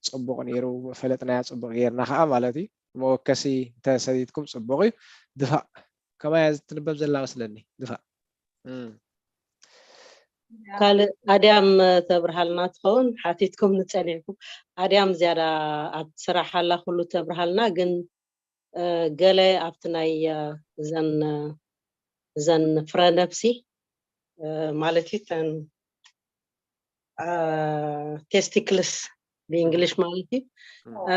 ጽቡቕ ነይሩ፣ ፈለጥናያ ጽቡቕ ጌርና ከኣ ማለት እዩ። መወከሲ እንተሰዲድኩም ጽቡቕ እዩ። ድፋእ ከማይ እያ ትንበብ ዘላ መስለኒ። ድፋእ። እም። ካልእ ኣድያም ተብርሃልና ትኸውን ሓቲትኩም ንጸኒዕኩም። ኣድያም ዝያዳ ኣብ ስራሕ ኣላ ኩሉ ተብርሃልና፣ ግን እ፣ ገለ ኣብቲ ናይ እ፣ እዘን እ፣ እዘን ፍረ ነብሲ እ፣ ማለት እዩ ተን ቴስቲክልስ ብእንግሊሽ ማለት እዩ። እ፣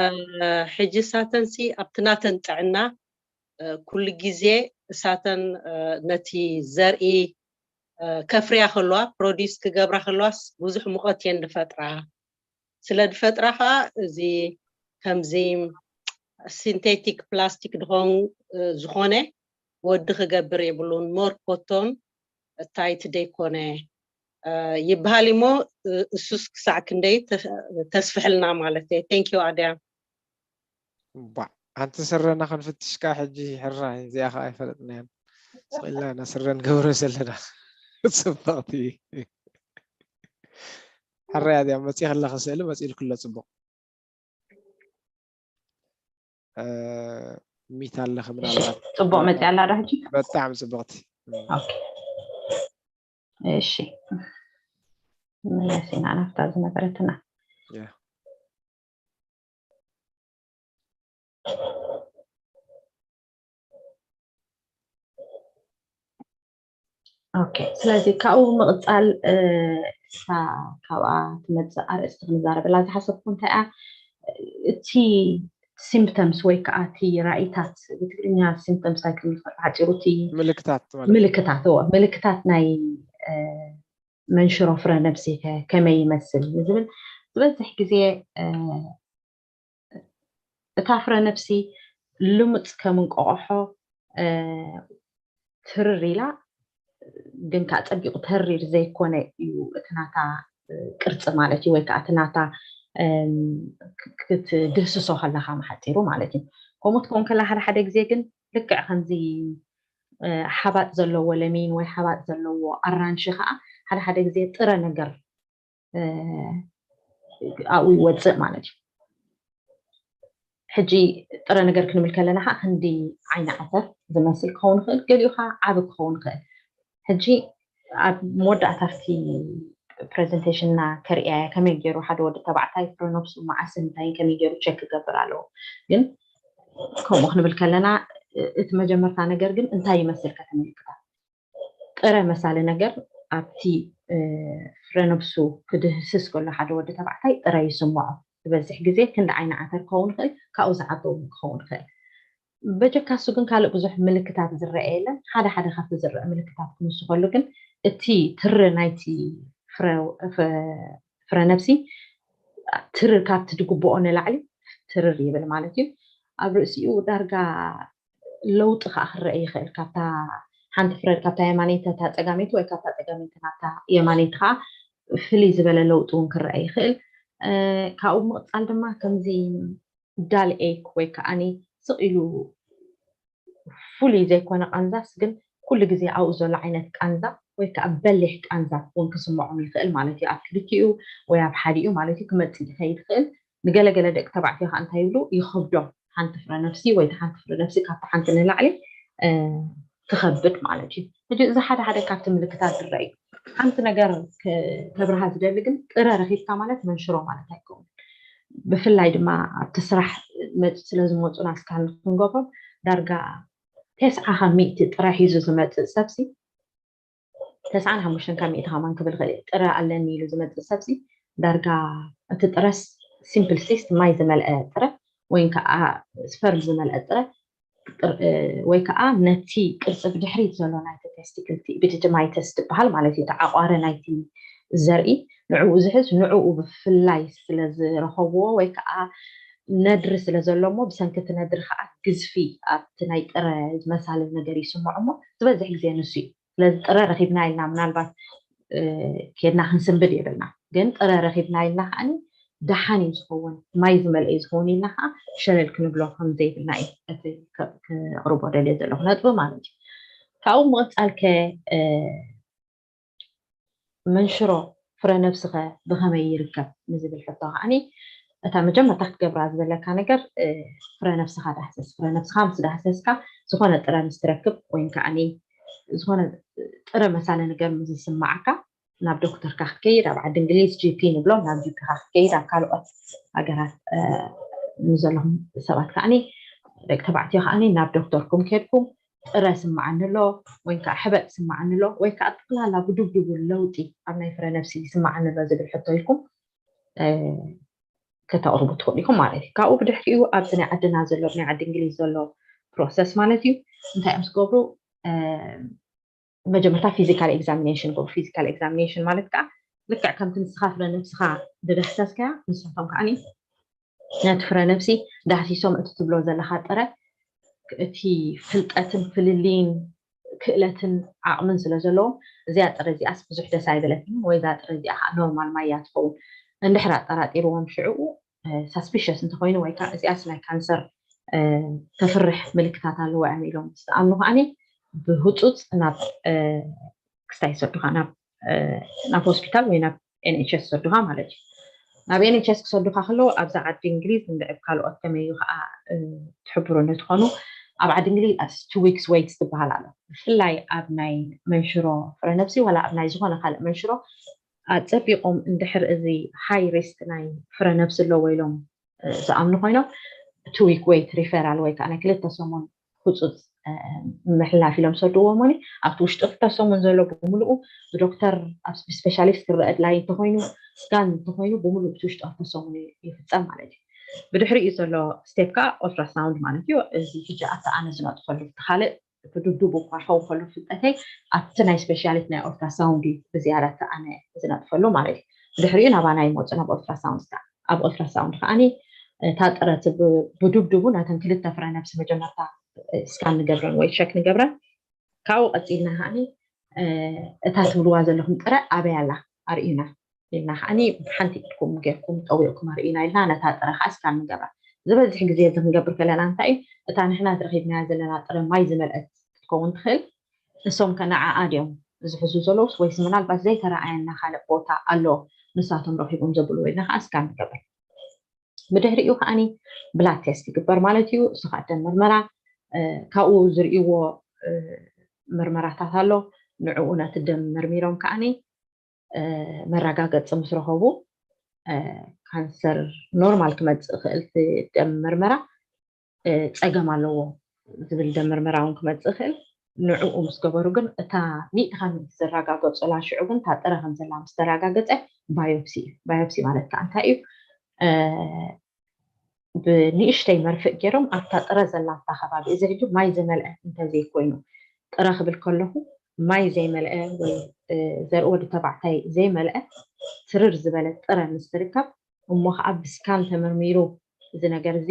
ሕጂ እሳተንሲ ኣብቲ ናተን ጥዕና እ፣ ኩሉ ግዜ እሳተን እ፣ ነቲ ዘርኢ እ፣ ከፍርያ ከለዋ ፕሮዲስ ክገብራ ከለዋስ ብዙሕ ሙቐት እየን ዝፈጥራ። ስለ ዝፈጥራ ከዓ እዚ ከምዚ ሲንቴቲክ ፕላስቲክ ድኾን እ፣ ዝኾነ ወዲ ክገብር የብሉን። ሞር ኮቶን ታይት ደይኮነ እ፣ ይበሃል እሞ እ፣ እሱስ ክሳዕ ክንደይ ተ- ተስፍሕልና ማለት እየ። ቴንክ ዩ ኣድያ። ባዕ፣ ሓንቲ ስረና ክንፍትሽካ ሕጂ ሕራይ፣ እዚኣ ከዓ ኣይፈለጥናያን። ስቕ ኢልና ኢና ስረ ንገብሮ ዘለና። ጽብቕቲ። ሕራይ ኣድያ፣ መጺእ ከለኺ ስእሊ መጺእልኪ ኣሎ ጽቡቕ። እ፣ ሚት ኣለኺ ምናልባት። ጽቡቕ መጺኣ ኣላ ዶ ሕጂ? በጣዕሚ ጽብቕቲ። ኦኬ። እሺ። መለስ ኢና ናብታ ዝነበረትና። ያ። ኦኬ፣ ስለዚ ካብኡ ምቕጻል እ፣ እታ ካብኣ ትመጽእ ኣርእስቲ ክንዛረበላ ዝሓሰብኩ እንታይ እያ፣ እቲ ሲምፕተምስ ወይ ከዓ እቲ ራኢታት፣ ብትግርኛ ሲምፕተምስ ኣይክእል ይኽእል፣ ሓፂሩ እቲ ምልክታት ማለት እዩ። ምልክታት እዎ፣ ምልክታት ናይ እ፣ መንሽሮ ፍረ ነብሲ ከ- ከመይ ይመስል ንዝብል ዝበዝሕ ግዜ እ፣ እታ ፍረ ነብሲ ልሙፅ ከም እንቆቆሖ እ፣ ትርር ኢላ ግን ከዓ ፀቢቑ ተሪር ዘይኮነ እዩ እቲ ናታ እ፣ ቅርፂ ማለት እዩ ወይ ከዓ እቲ ናታ እም፣ ክ- ክትድህስሶ ከለካ መሓፂሩ ማለት እዩ። ከምኡ ትከውን ከላ ሓደ ሓደ ግዜ ግን ልክዕ ከምዚ እ፣ ሓባጥ ዘለዎ ለሚን ወይ ሓባጥ ዘለዎ ኣራንሺ ከዓ ሓደ ሓደ ግዜ ጥረ ነገር እ፣ ኣብኡ ይወፅእ ማለት እዩ። ሕጂ ጥረ ነገር ክንብል ከለና ከዓ ክንዲ ዓይኒ ዓተር ዝመስል ክኸውን ይኽእል፣ ገሊኡ ከዓ ዓቢ ክኸውን ይኽእል። ሕጂ ኣብ መወዳእታ ኣብቲ ፕሬዘንቴሽንና ከርእያ እየ ከመይ ገይሩ ሓደ ወዲ ተባዕታይ ፍረ ነብሱ መዓስን እንታይን ከመይ ገይሩ ቸክ ክገብር ኣለዎ። ግን ከምኡ ክንብል ከለና እ- እቲ መጀመርታ ነገር ግን እንታይ ይመስል ከተመልክታ። ጥረ መሳሊ ነገር ኣብቲ እ፣ ፍረ ነብሱ ክድህስስ ከሎ ሓደ ወዲ ተባዕታይ ጥረ ይስምዖ። ዝበዝሕ ግዜ ክንዲ ዓይኒ ዓተር ክኸውን ይኽእል፣ ካብኡ ዝዓቢ እውን ክኸውን ይኽእል። በጀካ እሱ ግን ካልእ ብዙሕ ምልክታት ዝረአ የለን። ሓደ ሓደ ካብቲ ዝረአ ምልክታት ክምሱ ከሎ ግን እቲ ትሪ ናይቲ ፍረ- ፍረ- ፍረ ነብሲ ትርር ካብቲ ዝግብኦ ንላዕሊ ትርር ይብል ማለት እዩ። ኣብ ርእሲኡ ዳርጋ ለውጢ ከዓ ክረአ ይኽእል። ካብታ ሓንቲ ፍረ ካብታ የማነይቲ እታ ፀጋመይቲ ወይ ካብታ ፀጋመይቲ ናብታ የማነይቲ ከዓ ፍልይ ዝበለ ለውጢ እውን ክረአ ይኽእል። ካብኡ ምቕፃል ድማ ከምዚ ዳል ኤክ ወይ ከዓኒ ስቕ ኢሉ ፍሉይ ዘይኮነ ቃንዛስ ግን ኩሉ ግዜ ኣብኡ ዘሎ ዓይነት ቃንዛ ወይ ከዓ በሊሕ ቃንዛ እውን ክስምዖም ይኽእል ማለት እዩ። ኣብ ክልቲኡ ወይ ኣብ ሓዲኡ ማለት እዩ ክመፅእ ይኸይድ ይኽእል። ንገለገለ ደቂ ተባዕትዮ ከዓ እንታይ ይብሉ ይኸብዶም። ሓንቲ ፍረ ነፍሲ ወይ ሓንቲ ፍረ ነፍሲ ካብቲ ሓንቲ ንላዕሊ ትኸብድ ማለት እዩ። ሕጂ እዚ ሓደ ሓደ ካብቲ ምልክታት ዝረአ እዩ። ሓንቲ ነገር ከብርሃ ዝደሊ ግን ጥረ ረኺብካ ማለት መንሽሮ ማለት ኣይከውን። ብፍላይ ድማ ኣብቲ ስራሕ መፅ ስለዝመፁና ስካን ክንገብሮም ዳርጋ ተስዓ ካብ ሚእቲ ጥረ ሒዙ ዝመፅእ ሰብሲ ተስዓን ሓሙሽተን ካብ ሚእቲ ከማን ክብል ክእል ጥረ ኣለኒ ኢሉ ዝመፅእ ሰብሲ ዳርጋ እቲ ጥረስ ሲምፕል ሲስት ማይ ዝመልአ ጥረ ወይ ከዓ ስፐርም ዝመልአ ጥረ ወይ ከዓ ነቲ ቅርፂ ብድሕሪት ዘሎ ናይቲ ቴስቲክል ቢዲድማይተስ ዝበሃል ማለት እዩ ተዓቋረ ናይቲ ዘርኢ ንዕኡ ዝሕዝ ንዕኡ ብፍላይ ስለዝረኸብዎ ወይ ከዓ ነድሪ ስለዘሎሞ ብሰንኪ እቲ ነድሪ ከዓ ግዝፊ ኣብቲ ናይ ጥረ ዝመሳለል ነገር ይስምዖ እሞ ዝበዝሕ ግዜ ንሱ እዩ። ስለዚ ጥረ ረኺብና ኢልና ምናልባት ኬድና ክንስንብድ የብልና ግን ጥረ ረኺብና ኢልና ከዓ ደሓን እዩ ዝኸውን ማይ ዝመልአ እዩ ዝኸውን ኢልና ከዓ ሸለል ክንብሎ ከምዘይብልና እዩ እቲ ከቕርቦ ደልየ ዘለኹ ነጥቢ ማለት እዩ። ካብኡ ምቕፃል ከ መንሽሮ ፍረ ነብስኸ ብኸመይ ይርከብ ንዝብል ሕቶ ከዓኒ እታ መጀመርታ ክትገብራ ዝበለካ ነገር ፍረ ነብስኻ ዳህሰስ ፍረ ነብስኻ ምስ ዳህሰስካ ዝኾነ ጥረ ምስ ትረክብ ወይ ከዓኒ ዝኾነ ጥረ መሳለ ነገር ምስ ዝስማዓካ ናብ ዶክተርካ ክትከይድ ኣብ ዓዲ እንግሊዝ ጂፒ ንብሎ ናብ ጂፒካ ክትከይድ ኣብ ካልኦት ሃገራት ንዘለኹም ሰባት ከዓኒ ደቂ ተባዕትዮ ከዓኒ ናብ ዶክተርኩም ከድኩም ጥረ ስምዓኒ ኣሎ ወይ ከዓ ሕበጥ ስምዓኒ ኣሎ ወይ ከዓ ጠቅላላ ብድብድቡ ለውጢ ኣብ ናይ ፍረ ነብሲ ስምዓኒ ኣሎ ዝብል ሕቶ ኢልኩም ከተቕርቡ ትኽእሉ ኢኹም ማለት እዩ። ካብኡ ብድሕሪኡ ኣብዚ ናይ ዓድና ዘሎ ናይ ዓዲ እንግሊዝ ዘሎ ፕሮሰስ ማለት እዩ እንታይ እዮም ዝገብሩ መጀመርታ ፊዚካል ኤግዛሚኔሽን ገብሩ። ፊዚካል ኤግዛሚኔሽን ማለት ከዓ ልክዕ ከምቲ ንስኻ ፍረ ነብስኻ ዝዳህሰስካያ ንስኻቶም ከዓ ነቲ ፍረ ነብሲ ዳህሲሶም እቲ ትብሎ ዘለካ ጥረ እቲ ፍልጠትን ፍልልይን ክእለትን ዓቕምን ስለ ዘለዎም እዚኣ ጥረ እዚኣስ ብዙሕ ደስ ኣይበለትንን ወይ እዛ ጥረ እዚኣ ከዓ ኖርማል ማያ ትኸውን እንድሕር ኣጠራጢርዎም ሽዕኡ ሳስፒሸስ እንተኮይኑ ወይ ከዓ እዚኣስ ናይ ካንሰር ተፍርሕ ምልክታት ኣለዎ እዮም ኢሎም ምስ ዝኣምኑ ከዓኒ ብህፁፅ ናብ ክስታይ ይሰዱካ ናብ ናብ ሆስፒታል ወይ ናብ ኤንኤችኤስ ይሰዱካ ማለት እዩ። ናብ ኤንኤችኤስ ክሰዱካ ከለዉ ኣብዛ ዓዲ እንግሊዝ እንድዕብ ካልኦት ከመይ እዩ ከዓ ትሕብሩ እንትኾኑ ኣብ ዓዲ እንግሊዝ ቱ ዊክስ ዌይት ዝበሃል ኣሎ። ብፍላይ ኣብ ናይ መንሽሮ ፍረ ነብሲ ዋላ ኣብ ናይ ዝኾነ ካልእ መንሽሮ ኣፀቢቆም እንድሕር እዚ ሃይ ሪስክ ናይ ፍረ ነብሲ ኣለዎ ኢሎም ዝኣምኑ ኮይኖም ቱ ዊክ ዌይት ሪፈራል ወይ ከዓ ናይ ክልተ ሰሙን ህፁፅ ምሕላፍ ኢሎም ሰድዎም ኒ ኣብቲ ውሽጢ ክልተ ሰሙን ዘሎ ብምልኡ ብዶክተር ኣብ ስፔሻሊስት ክረአ ድላይ እንተኮይኑ ስካን እንተኮይኑ ብምልኡ እቲ ውሽጢ ክልተ ሰሙን ይፍፀም ማለት እዩ። ብድሕሪኡ ዘሎ ስቴፕ ከዓ ኦልትራሳውንድ ማለት እዩ። እዚ ሕጂ ኣብቲ ኣነ ዝነጥፈሉ እቲ ካልእ ብድብድቡ እኳ ክኸውን ከሎ ፍልጠተይ ኣብቲ ናይ ስፔሻሊስት ናይ ኦልትራሳውንድ እዩ ብዝያዳ እቲ ኣነ ዝነጥፈሉ ማለት እዩ። ብድሕሪኡ ናባና ይመፁ ናብ ኦልትራሳውንድ ስካን ኣብ ኦልትራሳውንድ ከዓኒ እታ ጥረት ብድብድቡ ናተን ክልተ ፍረ ነብሲ መጀመርታ ስካን ንገብረን ወይ ሸክ ንገብረን ካብኡ ቀፂልና ከዓኒ እታ ትብልዋ ዘለኹም ጥረ ኣበይ ኣላ ኣርእዩና ኢልና ከዓኒ ሓንቲ ኢድኩም ጌርኩም ጠዊቕኩም ኣርእዩና ኢልና ነታ ጥረ ከዓ ስካን ንገብራ። ዝበዝሕ ግዜ እዚ ክንገብር ከለና እንታይ እዩ እታ ንሕና ዝረኺብናያ ዘለና ጥረ ማይ ዝመልአት ክትከውን ትኽእል እሶም ከ ንዓኣ ድዮም ዝሕዙ ዘለውስ ወይስ ምናልባት ዘይተረኣየና ካልእ ቦታ ኣሎ ንሳቶም ረኺቦም ዘብልዎ ኢልና ከዓ ስካን ንገብር። ብድሕሪኡ ከዓኒ ብላድ ቴስት ይግበር ማለት እዩ። እሱ ከዓ ደም ምርመራ ካብኡ ዝርእይዎ ምርመራታት ኣሎ። ንዕኡ ነቲ ደም መርሚሮም ከዓኒ መረጋገፂ ምስ ረኸቡ ካንሰር ኖርማል ክመፅእ ይኽእል ደም ምርመራ ፀገም ኣለዎ ዝብል ደም ምርመራ እውን ክመፅእ ይኽእል። ንዕኡ ምስ ገበሩ ግን እታ ሚእቲ ካብ ሚእቲ ዝረጋገፁላ ሽዑ ግን እታ ጥረ ከም ዘላ ምስ ተረጋገፀ ባዮፕሲ እዩ። ባዮፕሲ ማለት ከዓ እንታይ እዩ? ብንእሽተይ መርፍእ ገይሮም ኣብታ ጥረ ዘላታ ከባቢ እዚ ሕጂ ማይ ዝመልአ እንተዘይኮይኑ ጥረ ክብል ከለኹ ማይ ዘይመልአ ወይ ዘርኢ ወዲ ተባዕታይ ዘይመልአ ትርር ዝበለ ጥረ ምስ ትርከብ እሞ ከዓ ብስካን ተመርሚሩ እዚ ነገር እዚ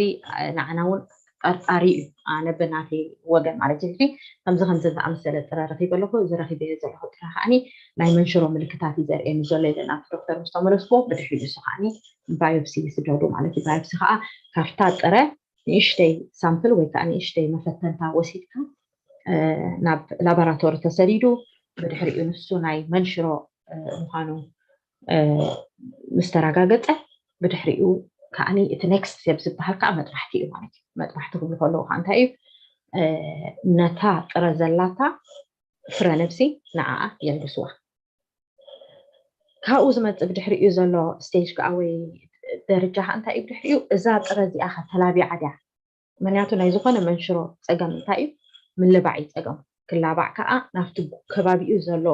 ንዓና እውን ጠርጣሪ እዩ። ኣነ ብናተይ ወገን ማለት እዩ። ከምዚ ከምዚ ዝኣመሰለ ጥረ ረኺበ ኣለኹ። እዚ ረኺበዮ ዘለኹ ጥረ ከዓኒ ናይ መንሽሮ ምልክታት እዩ ዘርእየኒ ዘሎ ኢለ ናብ ዶክተር ምስ ተመለስኩ፣ ብድሕሪኡ ንሱ ከዓኒ ባዮፕሲ ይስደዱ ማለት እዩ። ባዮፕሲ ከዓ ካብታ ጥረ ንእሽተይ ሳምፕል ወይ ከዓ ንእሽተይ መፈተንታ ወሲድካ ናብ ላቦራቶሪ ተሰዲዱ፣ ብድሕሪኡ ንሱ ናይ መንሽሮ ምዃኑ ምስ ተረጋገፀ፣ ብድሕሪኡ ከዓኒ እቲ ኔክስት ስቴፕ ዝበሃል ከዓ መጥባሕቲ እዩ ማለት እዩ። መጥባሕቲ ክብሉ ከለዉ ከዓ እንታይ እዩ? ነታ ጥረ ዘላታ ፍረ ነብሲ ንዓኣ የልግስዋ። ካብኡ ዝመፅእ ብድሕሪኡ ዘሎ ስቴጅ ከዓ ወይ ደረጃ ከዓ እንታይ እዩ? ብድሕሪኡ እዛ ጥረ እዚኣ ከ ተላቢዓ ድያ? ምክንያቱ ናይ ዝኾነ መንሽሮ ፀገም እንታይ እዩ? ምልባዕ እዩ ፀገም። ክላባዕ ከዓ ናብቲ ከባቢኡ ዘሎ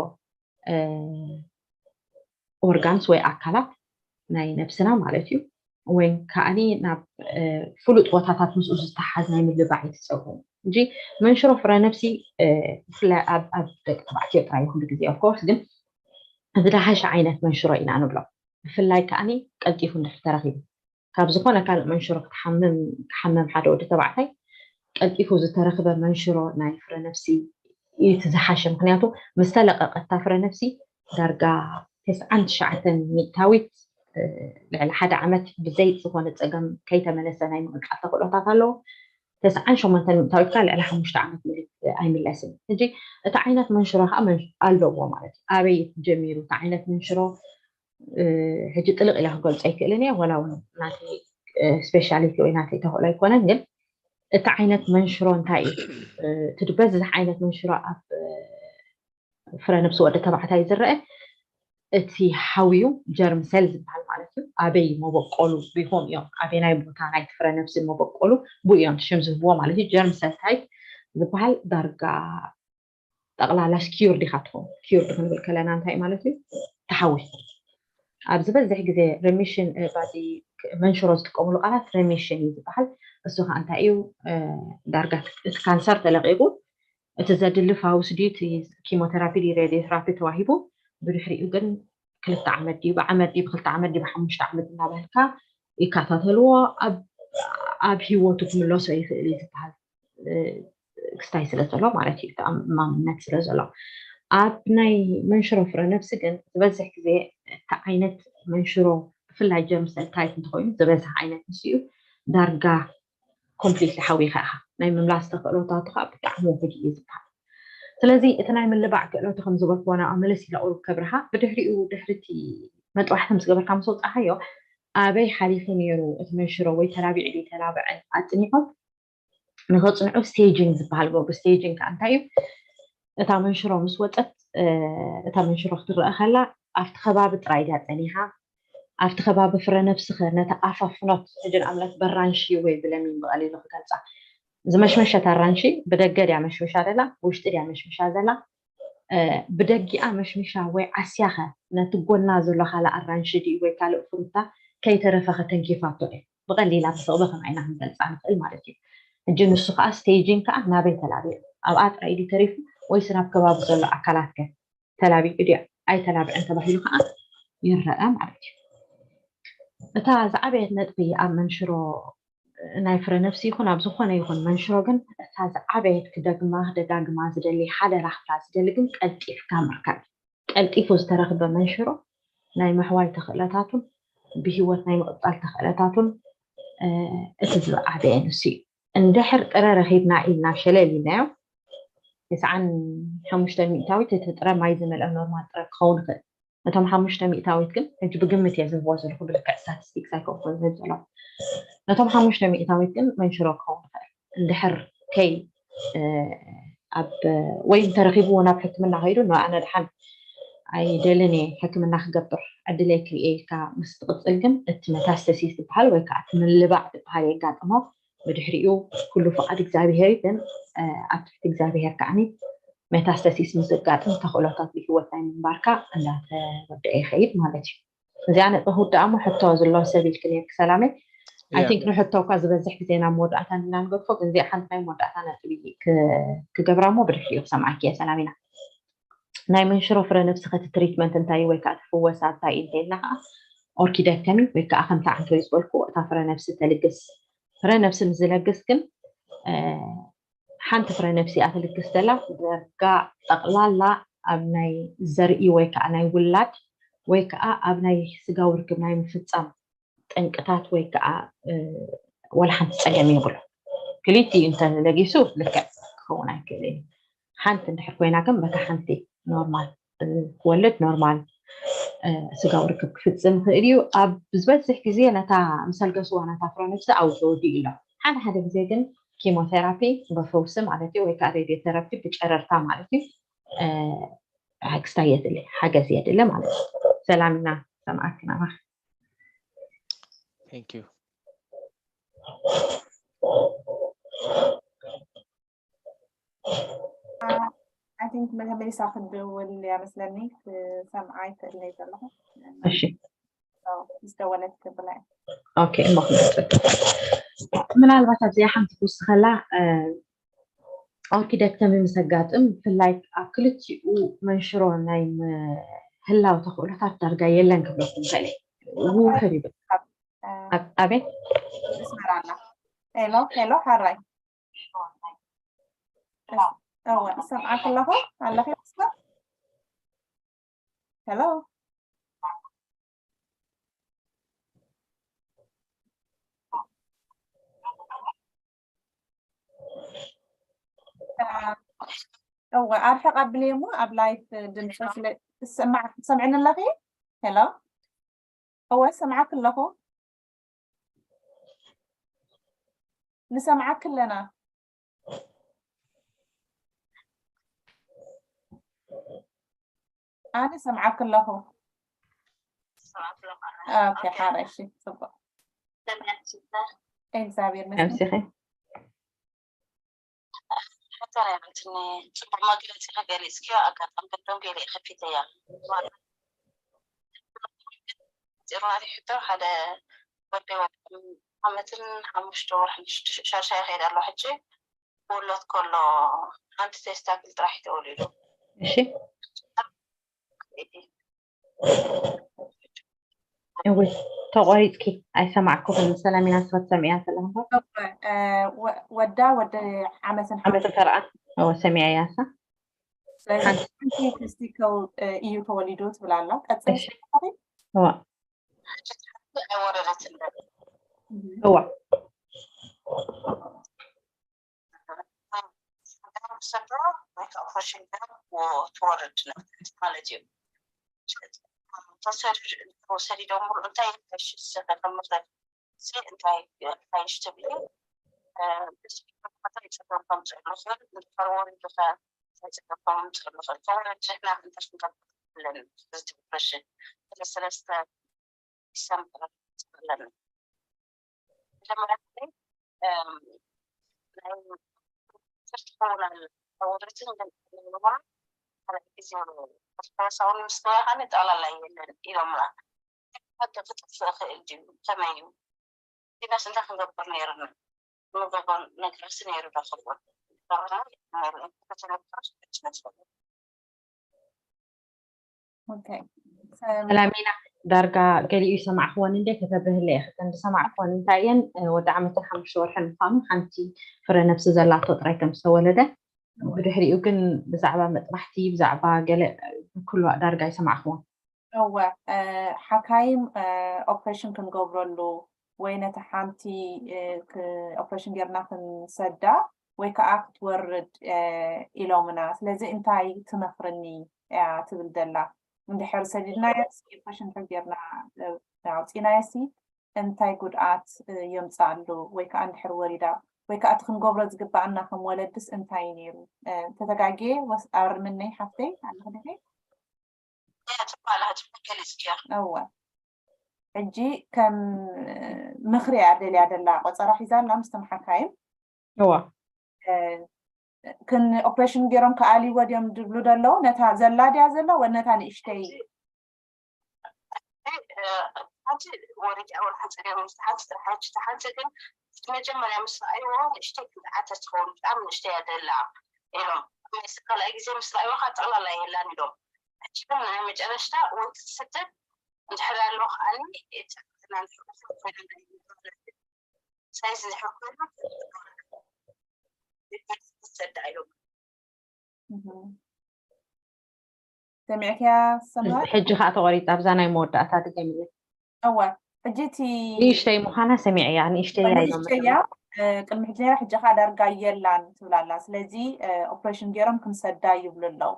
ኦርጋንስ ወይ ኣካላት ናይ ነብስና ማለት እዩ፣ ወይ ከዓኒ ናብ ፍሉጥ ቦታታት ምስኡ ዝተሓዝ ናይ ምልባዕ እዩ ዝፀገሙ እንጂ መንሽሮ ፍረ ነብሲ ብፍላይ ኣብ ደቂ ተባዕትዮ ጥራይ ኩሉ ግዜ ኦፍኮርስ፣ ግን ዝደሓሸ ዓይነት መንሽሮ ኢና ንብሎ። ብፍላይ ከዓኒ ቀልጢፉ እንድሕር ተረኺቡ ካብ ዝኾነ ካልእ መንሽሮ ክትሓምም ክሓመም ሓደ ወዲ ተባዕታይ ቀልጢፉ ዝተረኽበ መንሽሮ ናይ ፍረ ነብሲ እዩ እቲ ዝሓሸ። ምክንያቱ ምስ ተለቀቀት እታ ፍረ ነብሲ ዳርጋ ተስዓን ትሽዓተን ሚእታዊት ልዕሊ ሓደ ዓመት ብዘይ ዝኾነ ፀገም ከይተመለሰ ናይ ምቕፃል ተኽእሎታት ኣለዎ። ተስዓን ሸሞንተን ሚእታዊት ከዓ ልዕሊ ሓሙሽተ ዓመት ምልት ኣይምለስን። ሕጂ እቲ ዓይነት መንሽሮ ከዓ ኣለዎ ማለት እዩ። ኣበይ ጀሚሩ እቲ ዓይነት መንሽሮ ሕጂ ጥልቕ ኢለ ክገልፆ ኣይክእልን እየ፣ ዋላ እውን ናተይ ስፔሻሊቲ ወይ ናተይ ተኽእሎ ኣይኮነን። ግን እቲ ዓይነት መንሽሮ እንታይ እዩ? እቲ ዝበዝሕ ዓይነት መንሽሮ ኣብ ፍረ ነብሲ ወዲ ተባዕታይ ዝረአ እቲ ሓውዩ ጀርም ሴል ዝበሃል ማለት እዩ። ኣበይ መበቆሉ ቢሆም እዮም፣ ኣበይ ናይ ቦታ ናይ ፍረ ነብሲ መበቆሉ ብኡ እዮም ሽም ዝህብዎ ማለት እዩ። ጀርም ሴል ታይፕ ዝበሃል ዳርጋ ጠቕላላ ኪውርድ ኢኻ ትኸውን። ኪውርድ ክንብል ከለና እንታይ ማለት እዩ? ተሓዊ። ኣብ ዝበዝሕ ግዜ ሬሚሽን ባዚ መንሽሮ ዝጥቀምሉ ቃላት ሬሚሽን እዩ ዝበሃል። እሱ ከዓ እንታይ እዩ? ዳርጋ እቲ ካንሰር ተለቂቑ እቲ ዘድሊ ፋውስ ድዩ እቲ ኪሞቴራፒ ድዩ ሬድዮቴራፒ ተዋሂቡ ብድሕሪኡ ግን ክልተ ዓመት ድዩ ብዓመት ድዩ ብክልተ ዓመት ድዩ ብሓሙሽተ ዓመት እናበልካ ይከታተልዎ። ኣብ ህይወቱ ክምለሶ ይኽእል እዩ ዝበሃል ክስታይ ስለ ዘሎ ማለት እዩ፣ ተኣማምነት ስለ ዘሎ። ኣብ ናይ መንሽሮ ፍረ ነብሲ ግን ዝበዝሕ ግዜ እቲ ዓይነት መንሽሮ ብፍላይ ጀርም ሴል ታይፕ እንተኮይኑ ዝበዝሕ ዓይነት ንሱ እዩ። ዳርጋ ኮምፕሊትሊ ሓዊኻ ኢኻ። ናይ ምምላስ ተኽእሎታቱ ከዓ ብጣዕሚ ውሑድ እዩ ዝበሃል። ስለዚ እቲ ናይ ምልባዕ ክእለቱ ከም ዝበልክዎ ናብኣ መለስ ኢላ ቁሩብ ከብርሃ። ብድሕሪኡ ድሕሪ እቲ መጥባሕቲ ምስ ገበርካ ምስ ኣውፃእካዮ ኣበይ ሓሊፉ ነይሩ እቲ መንሽሮ ወይ ተላቢዑ ድዩ ተላብዐ ኣፅኒዖም ንኸፅንዑ ስቴጂንግ ዝበሃል ገብሩ። ስቴጂንግ ከዓ እንታይ እዩ? እታ መንሽሮ ምስ ወፀት እታ መንሽሮ ክትረአ ከላ ኣብቲ ከባቢ ጥራይ ድያ ፀኒሓ፣ ኣብቲ ከባቢ ፍረ ነብስኸ ነቲ ኣፋፍኖት ሕጂ ንኣብነት በራንሺ ወይ ብለሚን ብቐሊሉ ክገልፃ ዝመሽመሸት ኣራንሺ ብደገ ድያ መሽመሻ ዘላ ውሽጢ ድያ መሽመሻ ዘላ ብደጊኣ መሽመሻ ወይ ዓስያኸ ነቲ ጎና ዘሎ ካልእ ኣራንሺ ድዩ ወይ ካልእ ፍሩታ ከይተረፈ ከተንኪፋቶ እየ ብቐሊላ ብስቕቢ ከም ዓይና ክንገልፃ ንኽእል ማለት እዩ። ሕጂ ንሱ ከዓ ስቴጂን ከዓ ናበይ ተላቢዑ ኣብኣ ጥራይ ድዩ ተሪፉ ወይስ ናብ ከባቢ ዘሎ ኣካላት ከ ተላቢዑ ድዩ ኣይተላብዐን ተባሂሉ ከዓ ይረአ ማለት እዩ። እታ ዝዓበየት ነጥቢ ኣብ መንሽሮ ናይ ፍረ ነፍሲ ይኹን ኣብ ዝኾነ ይኹን መንሽሮ ግን እታ ዝዓበየት ክደግማ ክደጋግማ ዝደሊ ሓደራ ክብላ ዝደሊ ግን ቀልጢፍካ ምርካብ እዩ። ቀልጢፉ ዝተረኽበ መንሽሮ ናይ ምሕዋይ ተኽእለታቱን ብህይወት ናይ ምቕፃል ተኽእለታቱን እቲ ዝዓበየ ንሱ እዩ። እንድሕር ጥረ ረኺብና ኢልና ሸለል ኢልናዮ ተስዓን ሓሙሽተ ሚእታዊት እቲ ጥረ ማይ ዝመልአ ኖርማል ጥረ ክኸውን ይኽእል። ነቶም ሓሙሽተ ሚእታዊት ግን ሕጂ ብግምት እየ ዝህቦ ዘለኹ ብልክዕ ስታቲስቲክስ ኣይኮንኩን ዝህብ ዘለኹ። ነቶም ሓሙሽተ ሚእታዊት ግን መንሽሮ ክኸውን ይኽእል እንድሕር ከይ ኣብ ወይ እንተረኺብዎ ናብ ሕክምና ከይዱ ንኣነ ድሓን ኣይደልን እየ ሕክምና ክገብር ዕድለይ ክርእየ ኢልካ ምስ ትቕፅል ግን እቲ መታስተሲስ ዝበሃል ወይ ከዓ እቲ ምልባዕ ዝበሃል የጋጥሞ። ብድሕሪኡ ኩሉ ፍቓድ እግዚኣብሄር እዩ፣ ግን ኣብ ትሕቲ እግዚኣብሄር ከዓኒ መታስተሲስ ምስ ዘጋጥም ተኽእሎታት ብህይወት ናይ ምንባርካ እንዳተወደአ ይኸይድ ማለት እዩ። እዚኣ ነጥቢ ክውድኣ እሞ ሕቶ ዘሎ ሰብ ኢልኪ ነርኪ ሰላመይ። I think ንሕቶ እኳ ዝበዝሕ ግዜ ናብ መወዳእታ እንዲና ንገድፎ፣ ግን እዚኣ ሓንቲ ናይ መወዳእታ ነጥቢ ክገብራ እሞ ብድሕሪኡ ክሰምዓኪ እየ ሰላሚና። ናይ መንሽሮ ፍረ ነብሲ ከቲ ትሪትመንት እንታይ ወይ ከዓ እቲ ፍወሳ እንታይ እዩ እንተኢልና ከዓ ኦርኪደክተሚ ወይ ከዓ ከምቲ ዓንተወይ ዝበልኩ እታ ፍረ ነብሲ ተልግስ ፍረ ነብሲ ምስ ዝለግስ ግን ሓንቲ ፍረ ነብሲ እያ ትልግስ ዘላ። ደርጋ ጠቕላላ ኣብ ናይ ዘርኢ ወይ ከዓ ናይ ውላድ ወይ ከዓ ኣብ ናይ ስጋዊ ርክብ ናይ ምፍፃም ጠንቅታት ወይ ከዓ ዋላ ሓንቲ ፀገም የብሉ። ክልቲኡ እንተለጊሱ ልክዕ ክኸውን ኣይክእልን እዩ። ሓንቲ እንድሕር ኮይና ግን በታ ሓንቲ ኖርማል ክወልድ ኖርማል ስጋዊ ርክብ ክፍፅም ይኽእል እዩ። ኣብ ዝበዝሕ ግዜ ነታ ምስ ኣልገስዋ ነታ ፍረ ነብሲ ኣብኡ ተወዲኡ ኣሎ። ሓደ ሓደ ግዜ ግን ኪሞቴራፒ ብፈውሲ ማለት እዩ ወይ ከዓ ሬድዮ ቴራፒ ብጨረርታ ማለት እዩ ሓግዝታ የድሊ ሓገዝ የድሊ ማለት እዩ። ሰላም ኢና ሰምዓክና ባ Thank you. I think መመሊሳ ክትደውል እያ መስለኒ። ክሰምዓ ይክእል እየ ዘለኹ። እሺ ዝደወለት ክብላ ኦኬ እሞ ክንቀፅል። ምናልባት ኣብዚኣ ሓንቲ ክውስኸላ ኦርኪደክተሚ ምስ ኣጋጥም ብፍላይ ኣብ ክልቲኡ መንሽሮ ናይ ምህላው ተኽእሎታት ዳርጋ የለን ክብለኩም ይኽእል እየ። ውሕድ ይብል። ኣቤት ኣስመራ ኣላ። ሄሎ ሄሎ ሓራይ እወ እሰምዓኪ ኣለኹ ኣለኺ መስመር ሄሎ እወ ኣርሕቕ ኣብልየ እሞ ኣብ ላይፍ ድምፂ ስለ ትሰምዕኒ ኣለኺ ሄሎ እወ ሰምዓኪ ኣለኹ ንሰምዓኪ ኣለና ኣነ ሰምዓኪ ኣለኹ ኦኬ ሓረሺ ፅቡቅ እግዚኣብሔር መስገን ከምሲኸ ሕቶ ናይ ብልትኒ ፅቡቅ መግለፂ ከገሊፅክዮ ኣጋጣሚ ቅድም ገሊእ ከፊተያ ፂርናቲ ሕቶ ሓደ ወዲ ዓመትን ሓሙሽተ ወርሕን ሻሻይ ከይድ ኣሎ ሕጂ ክውለድ ከሎ ሓንቲ ቴስታክል ጥራሕ ተወሊዱ እሺ እወ ተቋሪፅኪ ኣይሰማዕኩኹም ሰላሚና ስኸት ሰሚያ ሰላምታ ወዳ ወደ ዓመትን ዓመተ ተርዓ እወ ሰሚያ ያሳ ስለዚህ ሓንቲ ቴስቲክል እዩ ተወሊዱ ትብላ ኣላ ቀፅል እወ ኣይወረደትን እወ ሰዶ ወይ ከዓ ኦፕሬሽን ገይሩ ትወርድ ማለት እዩ። ተሰዲዶምሉ እንታይ ይፈሽ ዝተቀምጠ እንታይ ይፈሽ ትብሊ እንታይ ፀገም ከምፅእ ይኽእል እንድሕር ወሪዱ ከ እንታይ ፀገም ከምፅእ ይኽእል ከወረድ ንሕና እንታይ ክንገብር ኣለና እዚ ዲፕሬሽን ሰለስተ ይሰምዕ ኣለና። መጀመርያ ናይ ትርትኮናል ተወረትን ንዋ ካልኣይ ግዜ ተፈሳውን ምስተዋኻኒ ጠቕላላ የለን ኢሎምና። ሓደ ክጥፍእ ይኽእል ድዩ? ከመይ እዩ? ዲናስ እንታይ ክንገብር ነይርና? ንገብሮ ነገርስ ነይሩ ዶ ክብሎ? ነይሩ። እንተተነግሮስ ሕጂ ነስበሉ። ኦኬ ሰላሚና ዳርጋ ገሊኡ ይሰማዕክወን እንደ ከተብርህለ ኢኺ እተን ዝሰማዕክወን እንታይ እየን ወዲ ዓመትን ሓሙሽተ ወርሕን ምዃኑ ሓንቲ ፍረ ነብሲ ዘላቶ ጥራይ ከም ዝተወለደ ብድሕሪኡ ግን ብዛዕባ መጥባሕቲ ብዛዕባ ገለ ኩሉ ዳርጋ ይሰማዕክወን እወ ሓካይም ኦፕሬሽን ክንገብረሉ ወይ ነቲ ሓንቲ ኦፕሬሽን ጌርና ክንሰዳ ወይ ከዓ ክትወርድ ኢሎምና ስለዚ እንታይ ትመክርኒ እያ ትብል ዘላ እንድሕር ሰዲድናዮ ኦፕሬሽን ድሕር ጌርና ኣውፂናዮ ሲ እንታይ ጉድኣት የምፅኣሉ ወይ ከዓ እንድሕር ወሪዳ ወይ ከዓ እቲ ክንገብሮ ዝግባኣና ከም ወለድስ እንታይ ነይሩ ተተጋጌ ኣርምነይ ሓፍተይ ኣለኽልኸይ እያ ትባላ ትክክል እስኪያ እወ ሕጂ ከም ምኽሪ እያ ደልያ ደላ ቆፀራ ሒዛ ኣላ ምስ ተመሓካይም እዋ ክን ኦፕሬሽን ገይሮም ከኣልይዎ ድዮም ድብሉ ደለዉ ነታ ዘላ ድያ ዘላ ወ ነታ ንእሽተይ ሓንቲ ወሪድ ኣወል ሓንቲ ገይሮም ሓንቲ ጥራሕ ሓንቲ ግን መጀመርያ ምስ ረኣይዎ ንእሽተይ ክንዓተት ትኸውን ብጣዕሚ ንእሽተይ እያ ደላ ኢሎም ካልኣይ ግዜ ምስ ረኣይዎ ከዓ ጠቕላላ የላን ኢሎም ሕጂ ግን ናይ መጨረሽታ ወይ ክትስደድ እንድሕር ኣሎ ከዓኒ ሳይዝ እንድሕር ኮይኑ ሰዳ ኢሎም። ሰሚዕክያ ሰምራ? ሕጂ ከዓ ተቆሪፃ ኣብዛ ናይ መወዳእታ ድገምለ። እወ፣ ሕጂ እቲ ንእሽተይ ምዃና ሰሚዐያ፣ ንእሽተይ ኢሎም። ንእሽተያ ቅድሚ ሕጂ ነራ፣ ሕጂ ከዓ ዳርጋ የላን ትብላላ። ስለዚ ኦፕሬሽን ገይሮም ክንሰዳ ይብሉ ኣለዉ።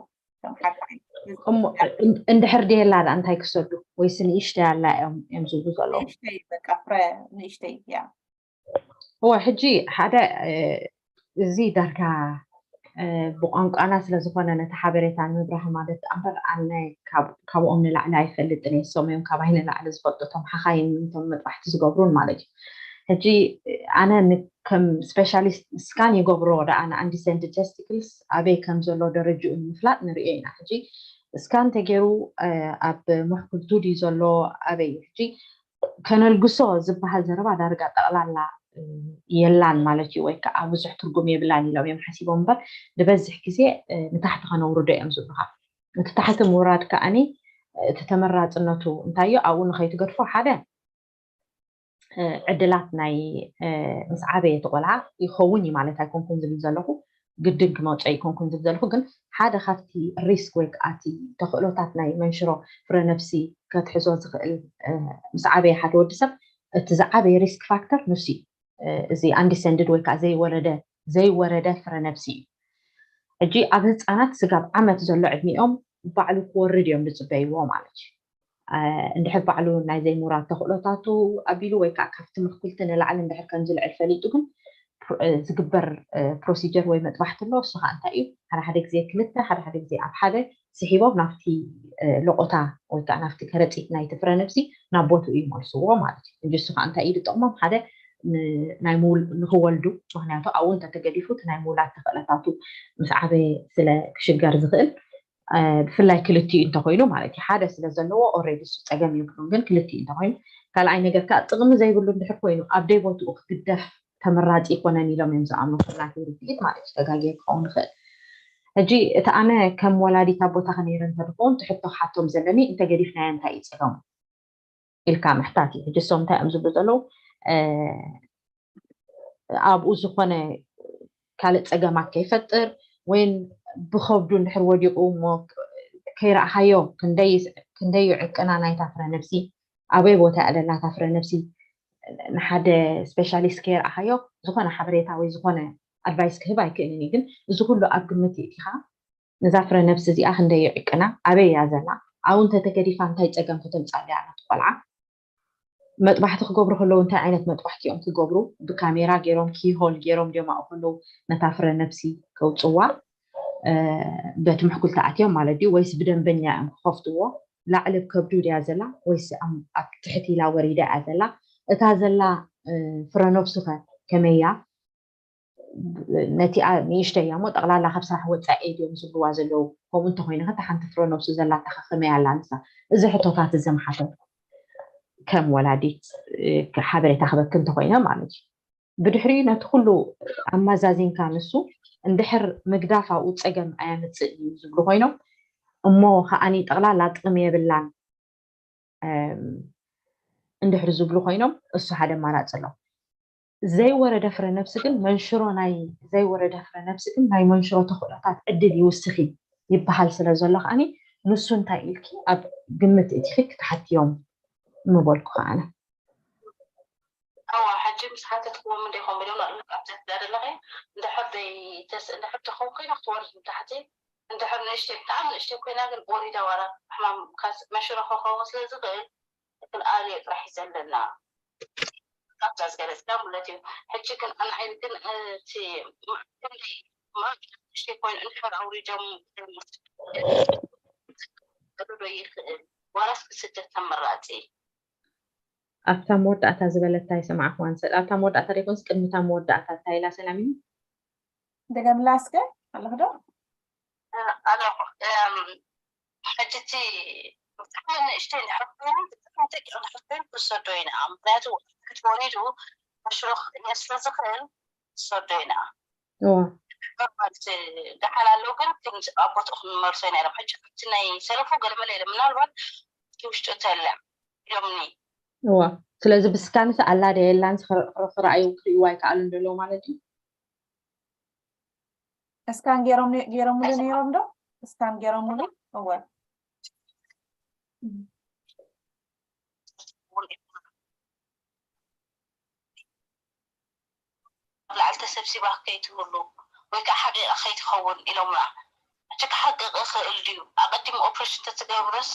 እንድሕር ድየላ ዳ እንታይ ክሰዱ? ወይስ ንእሽተይ ኣላ እዮም ዝብሉ ዘለዉ? ንእሽተይ በቃ ፍረ ንእሽተይ እያ። እወ፣ ሕጂ ሓደ እዚ ዳርጋ ብቋንቋና ስለዝኾነ ነቲ ሓበሬታ ንምብራህ ማለት እምበር፣ ኣነ ካብኦም ንላዕሊ ኣይፈልጥን እየ። እሶም እዮም ካባይ ንላዕሊ ዝፈልጡ፣ እቶም ሓኻይም፣ እቶም መጥባሕቲ ዝገብሩን ማለት እዩ። ሕጂ ኣነ ከም ስፔሻሊስት ስካን ይገብሮ ደኣ ንኣንዲሰንድ ቴስቲክልስ ኣበይ ከም ዘሎ ደረጅኡ ንምፍላጥ ንሪኦ ኢና። ሕጂ ስካን ተገይሩ ኣብ ምሕኩልቱ ድዩ ዘሎ ኣበይ እዩ? ሕጂ ከነልግሶ ዝበሃል ዘረባ ዳርጋ ጠቕላላ የላን ማለት እዩ፣ ወይ ከዓ ብዙሕ ትርጉም የብላን ኢሎም እዮም ሓሲቦም እምበር፣ ዝበዝሕ ግዜ ንታሕቲ ከነውርዶ እዮም ዝብሉኻ። እቲ ታሕቲ ምውራድ ከዓኒ እቲ ተመራፅነቱ እንታዮ ኣብኡ ንኸይትገድፎ ሓደ ዕድላት ናይ ምስ ዓበየ እቲ ቆልዓ ይኸውን እዩ ማለት ኣይኮንኩን ዝብል ዘለኹ፣ ግድን ክመፀ ይኮንኩን ዝብል ዘለኹ፣ ግን ሓደ ካብቲ ሪስክ ወይ ከዓ እቲ ተኽእሎታት ናይ መንሽሮ ፍረ ነብሲ ከትሕዞ ዝኽእል ምስ ዓበየ ሓደ ወዲ ሰብ እቲ ዝዓበየ ሪስክ ፋክተር ንሱ እዩ። እዚ ኣንዲሰንድድ ወይ ከዓ ዘይወረደ ዘይወረደ ፍረ ነብሲ እዩ። ሕጂ ኣብ ህፃናት ስጋብ ዓመት ዘሎ ዕድሚኦም ባዕሉ ክወርድ እዮም ዝፅበይዎ ማለት እዩ። እንድሕር ባዕሉ ናይ ዘይምውራድ ተኽእሎታቱ ኣቢሉ ወይ ከዓ ካብቲ ምሕኩልቲ ንላዕሊ እንድሕር ከም ዝልዕል ፈሊጡ ግን ዝግበር ፕሮሲጀር ወይ መጥባሕቲ ኣሎ። እሱ ከዓ እንታይ እዩ? ሓደ ሓደ ግዜ ክልተ፣ ሓደ ሓደ ግዜ ኣብ ሓደ ስሒቦም ናብቲ ሎቆታ ወይ ከዓ ናብቲ ከረፂት ናይቲ ፍረ ነብሲ ናብ ቦትኡ ይመልስዎ ማለት እዩ። እንጂ እሱ ከዓ እንታይ እዩ ዝጠቕሞም? ሓደ ንክወልዱ፣ ምክንያቱ ኣብኡ እንተተገዲፉ እቲ ናይ ምውላድ ተኽእለታቱ ምስ ዓበየ ስለ ክሽገር ዝኽእል ብፍላይ ክልቲኡ እንተኮይኑ ማለት እዩ። ሓደ ስለ ዘለዎ ኦሬዲ እሱ ፀገም የብሉን፣ ግን ክልቲኡ እንተኮይኑ። ካልኣይ ነገር ከዓ ጥቕሚ ዘይብሉ እንድሕር ኮይኑ ኣብ ደይ ቦትኡ ክግደፍ ተመራፂ ይኮነን ኢሎም እዮም ዝኣምኑ። ናተይ ርድኢት ማለት እዩ፣ ተጋግየ ክኸውን ይኽእል። ሕጂ እቲ ኣነ ከም ወላዲት ኣብ ቦታኺ ነይረ እንተድኸውን እቲ ሕቶ ክሓቶም ዘለኒ እንተገዲፍናዮ እንታይ እዩ ፀገሙ ኢልካ ምሕታት እዩ። ሕጂ እሶም እንታይ እዮም ዝብሉ ዘለዉ? ኣብኡ ዝኾነ ካልእ ፀገማት ከይፈጥር ወይን ብኸብዱ እንድሕር ወዲቑ እሞ ከይረኣኻዮ ክንደይ ይስዕብ፣ ክንደይ ይዕቅና ናይታ ፍረ ነብሲ፣ ኣበይ ቦታ እያ ደላ እታ ፍረ ነብሲ ንሓደ ስፔሻሊስት ከይረኣኻዮ ዝኾነ ሓበሬታ ወይ ዝኾነ ኣድቫይስ ክህብ ኣይክእልን እዩ። ግን እዚ ኩሉ ኣብ ግምት የእቲኻ ነዛ ፍረ ነብሲ እዚኣ ክንደይ ይዕቅና፣ ኣበይ እያ ዘላ፣ ኣብኡ እንተተገዲፋ እንታይ ፀገም ከተምፅኣላ እያ ነቲ ቆልዓ፣ መጥባሕቲ ክገብሩ ከለዉ እንታይ ዓይነት መጥባሕቲ እዮም ክገብሩ፣ ብካሜራ ገይሮም ኪሆል ገይሮም ድዮም ኣብኡ ከለዉ ነታ ፍረ ነብሲ ከውፅዋ በቲ ምሕኩል ተኣትዮም ማለት ድዩ ወይስ ብደንበኛ እዮም ክኸፍትዎ? ላዕሊ ኣብ ከብዱ ድያ ዘላ ወይስ ኣብ ትሕቲ ኢላ ወሪዳ እያ ዘላ? እታ ዘላ ፍረ ነብሱ ከ ከመይ እያ? ነቲኣ ንእሽተይ እያ እሞ ጠቕላላ ካብ ስራሕ ወፃኢ ድዮም ዝብልዋ ዘለዉ? ከምኡ እንተኮይኑ ከ እታ ሓንቲ ፍረ ነብሱ ዘላታ ከ ከመይ ኣላ ንሳ? እዚ ሕቶታት እዚ ምሓተት ከም ወላዲት ሓበሬታ ክበኪ እንተኮይነ ማለት እዩ። ብድሕሪኡ ነቲ ኩሉ ኣመዛዚንካ ንሱ እንድሕር ምግዳፍ ኣብኡ ፀገም ኣየምፅእን እዩ ዝብሉ ኮይኖም እሞ ከዓኒ ጠቕላላ ጥቕሚ የብላን እንድሕር ዝብሉ ኮይኖም እሱ ሓደ ኣማራፂ ኣሎ። ዘይወረደ ፍረ ነብሲ ግን መንሽሮ ናይ ዘይወረደ ፍረ ነብሲ ግን ናይ መንሽሮ ተኽእሎታት ዕድል ይውስኺ ይበሃል ስለ ዘሎ ከዓኒ ንሱ እንታይ ኢልኪ ኣብ ግምት እቲኺ ክትሓትዮም ምበልኩ ከዓነ። እዋ ሕጂ ምስ ሓተትክዎም እንዲኹም ኢሎም ንኣብነት ኣብዛ ትዳ ዘለኺ እንድሕር ደይ ተስ እንድሕር ተኸውን ኮይና ክትወርድ ንታሕቲ እንድሕር ንእሽተይ ብጣዕሚ ንእሽተይ ኮይና ግን ወሪዳ ዋላ ሕማም መንሽሮ ክኸውን ስለ ዝኽእል ክንኣልዮ ጥራሕ እዩ ዘለና። ካብዛ ዝገለፅካ ማለት እዩ። ሕጂ ግን ኣንዓይ ግን እቲ ክንደይ ንእሽተይ ኮይኑ እንድሕር ኣውሪዶም ዶ ይኽእል ዋላስ ክስደት ተመራፂ? ኣብታ መወዳእታ ዝበለታ ይሰማዕኩዋ ንሰድ ኣብታ መወዳእታ ደይኮንስ ቅድሚታ መወዳእታ እንታይ ኢላ ሰላሚኒ? እንደገና እስከ ኣለኽ ዶ? ኣለኹ። ሕጂ እቲ ብጣዕሚ ንእሽተይ እንድሕር ኮይኑ ብጣዕሚ ደቂቕ እንድሕር ኮይኑ ክሰዶ ኢና። ምክንያቱ ክትወሊዱ መሽሮ ክኽእል ስለ ዝኽእል ክሰዶ ኢና። እዎ። ማለት ደሓን ኣለዉ ግን ግን ኣብ ቦትኡ ክንመልሶ ኢና ኢሎም። ሕጂ ኣብቲ ናይ ሰለፉ ገለመለ ኢሎም ምናልባት እቲ ውሽጡ ተልዕ ኢሎምኒ። እዎ። ስለዚ ብስካንስ ኣላ ዶ የላን ክረኣዩ ክርእይዋ ይከኣሉ እንደለዉ ማለት እዩ። እስካን ገይሮም ገይሮምሉ ነይሮም ዶ? እስካን ገይሮምሉ? እወ። ላዕሊ ተሰብሲባ ከይትህሉ ወይ ከዓ ሓቂቓ ከይትኸውን ኢሎምና። ሕጂ ክሓቅቕ ይኽእል ድዩ? ኣቐዲሙ ኦፕሬሽን ተትገብርስ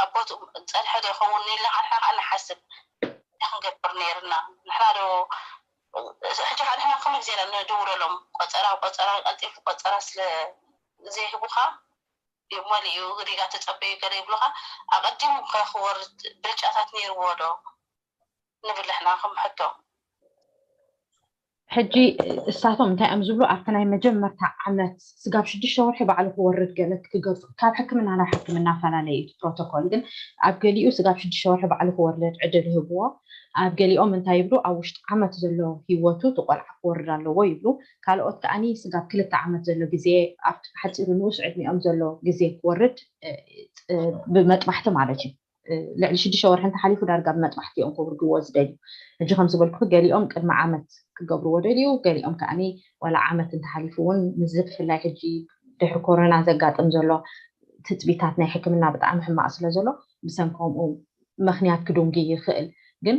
ኣቦት ፀንሐ ዶ ይኸውን ኢልና ንሕና ከዓ ንሓስብ። እንታይ ክንገብር ነይርና? ንሕና ዶ ሕጂ ከዓ ንሕና ኩሉ ግዜ ኢና ንድውለሎም። ቆፀራ ቆፀራ ቀልጢፉ ቆፀራ ስለ ዘይህቡኻ መሊኡ ሪጋ ተፀበዩ ገለ ይብሉኻ። ኣቐዲሙ ከ ክወርድ ብልጫታት ነይርዎ ዶ ንብል ንሕና ከም ሕቶ። ሕጂ እሳቶም እንታይ እዮም ዝብሉ? ኣብቲ ናይ መጀመርታ ዓመት ስጋብ ሽዱሽተ ወርሒ ባዕሉ ክወርድ ገለ ክገፁ ካብ ሕክምና ናብ ሕክምናፈላለየ እዩ ፕሮቶኮል። ግን ኣብ ገሊኡ ስጋብ ሽዱሽተ ወርሒ ባዕሉ ክወርድ ዕድል ይህብዎ። ኣብ ገሊኦም እንታይ ይብሉ? ኣብ ውሽጢ ዓመት ዘሎ ህይወቱ እቲ ቆልዓ ክወርድ ኣለዎ ይብሉ። ካልኦት ከዓኒ ስጋብ ክልተ ዓመት ዘሎ ግዜ ኣብቲ ሓፂሩ ንኡስ ዕድሚኦም ዘሎ ግዜ ክወርድ ብመጥባሕቲ ማለት እዩ። ልዕሊ ሽዱሽተ ወርሒ እንተሓሊፉ ዳርጋ ብመጥባሕቲ እዮም ከውርድዎ ዝደልዩ። ሕጂ ከም ዝበልኩ ገሊኦም ቅድሚ ዓመት ክገብርዎ ደልዩ፣ ገሊኦም ከዓኒ ዋላ ዓመት እንተሓሊፉ እውን ምስዚ ብፍላይ ሕጂ ድሕሪ ኮሮና ዘጋጥም ዘሎ ትፅቢታት ናይ ሕክምና ብጣዕሚ ሕማቕ ስለ ዘሎ ብሰንከምኡ ምክንያት ክድንጉ ይኽእል። ግን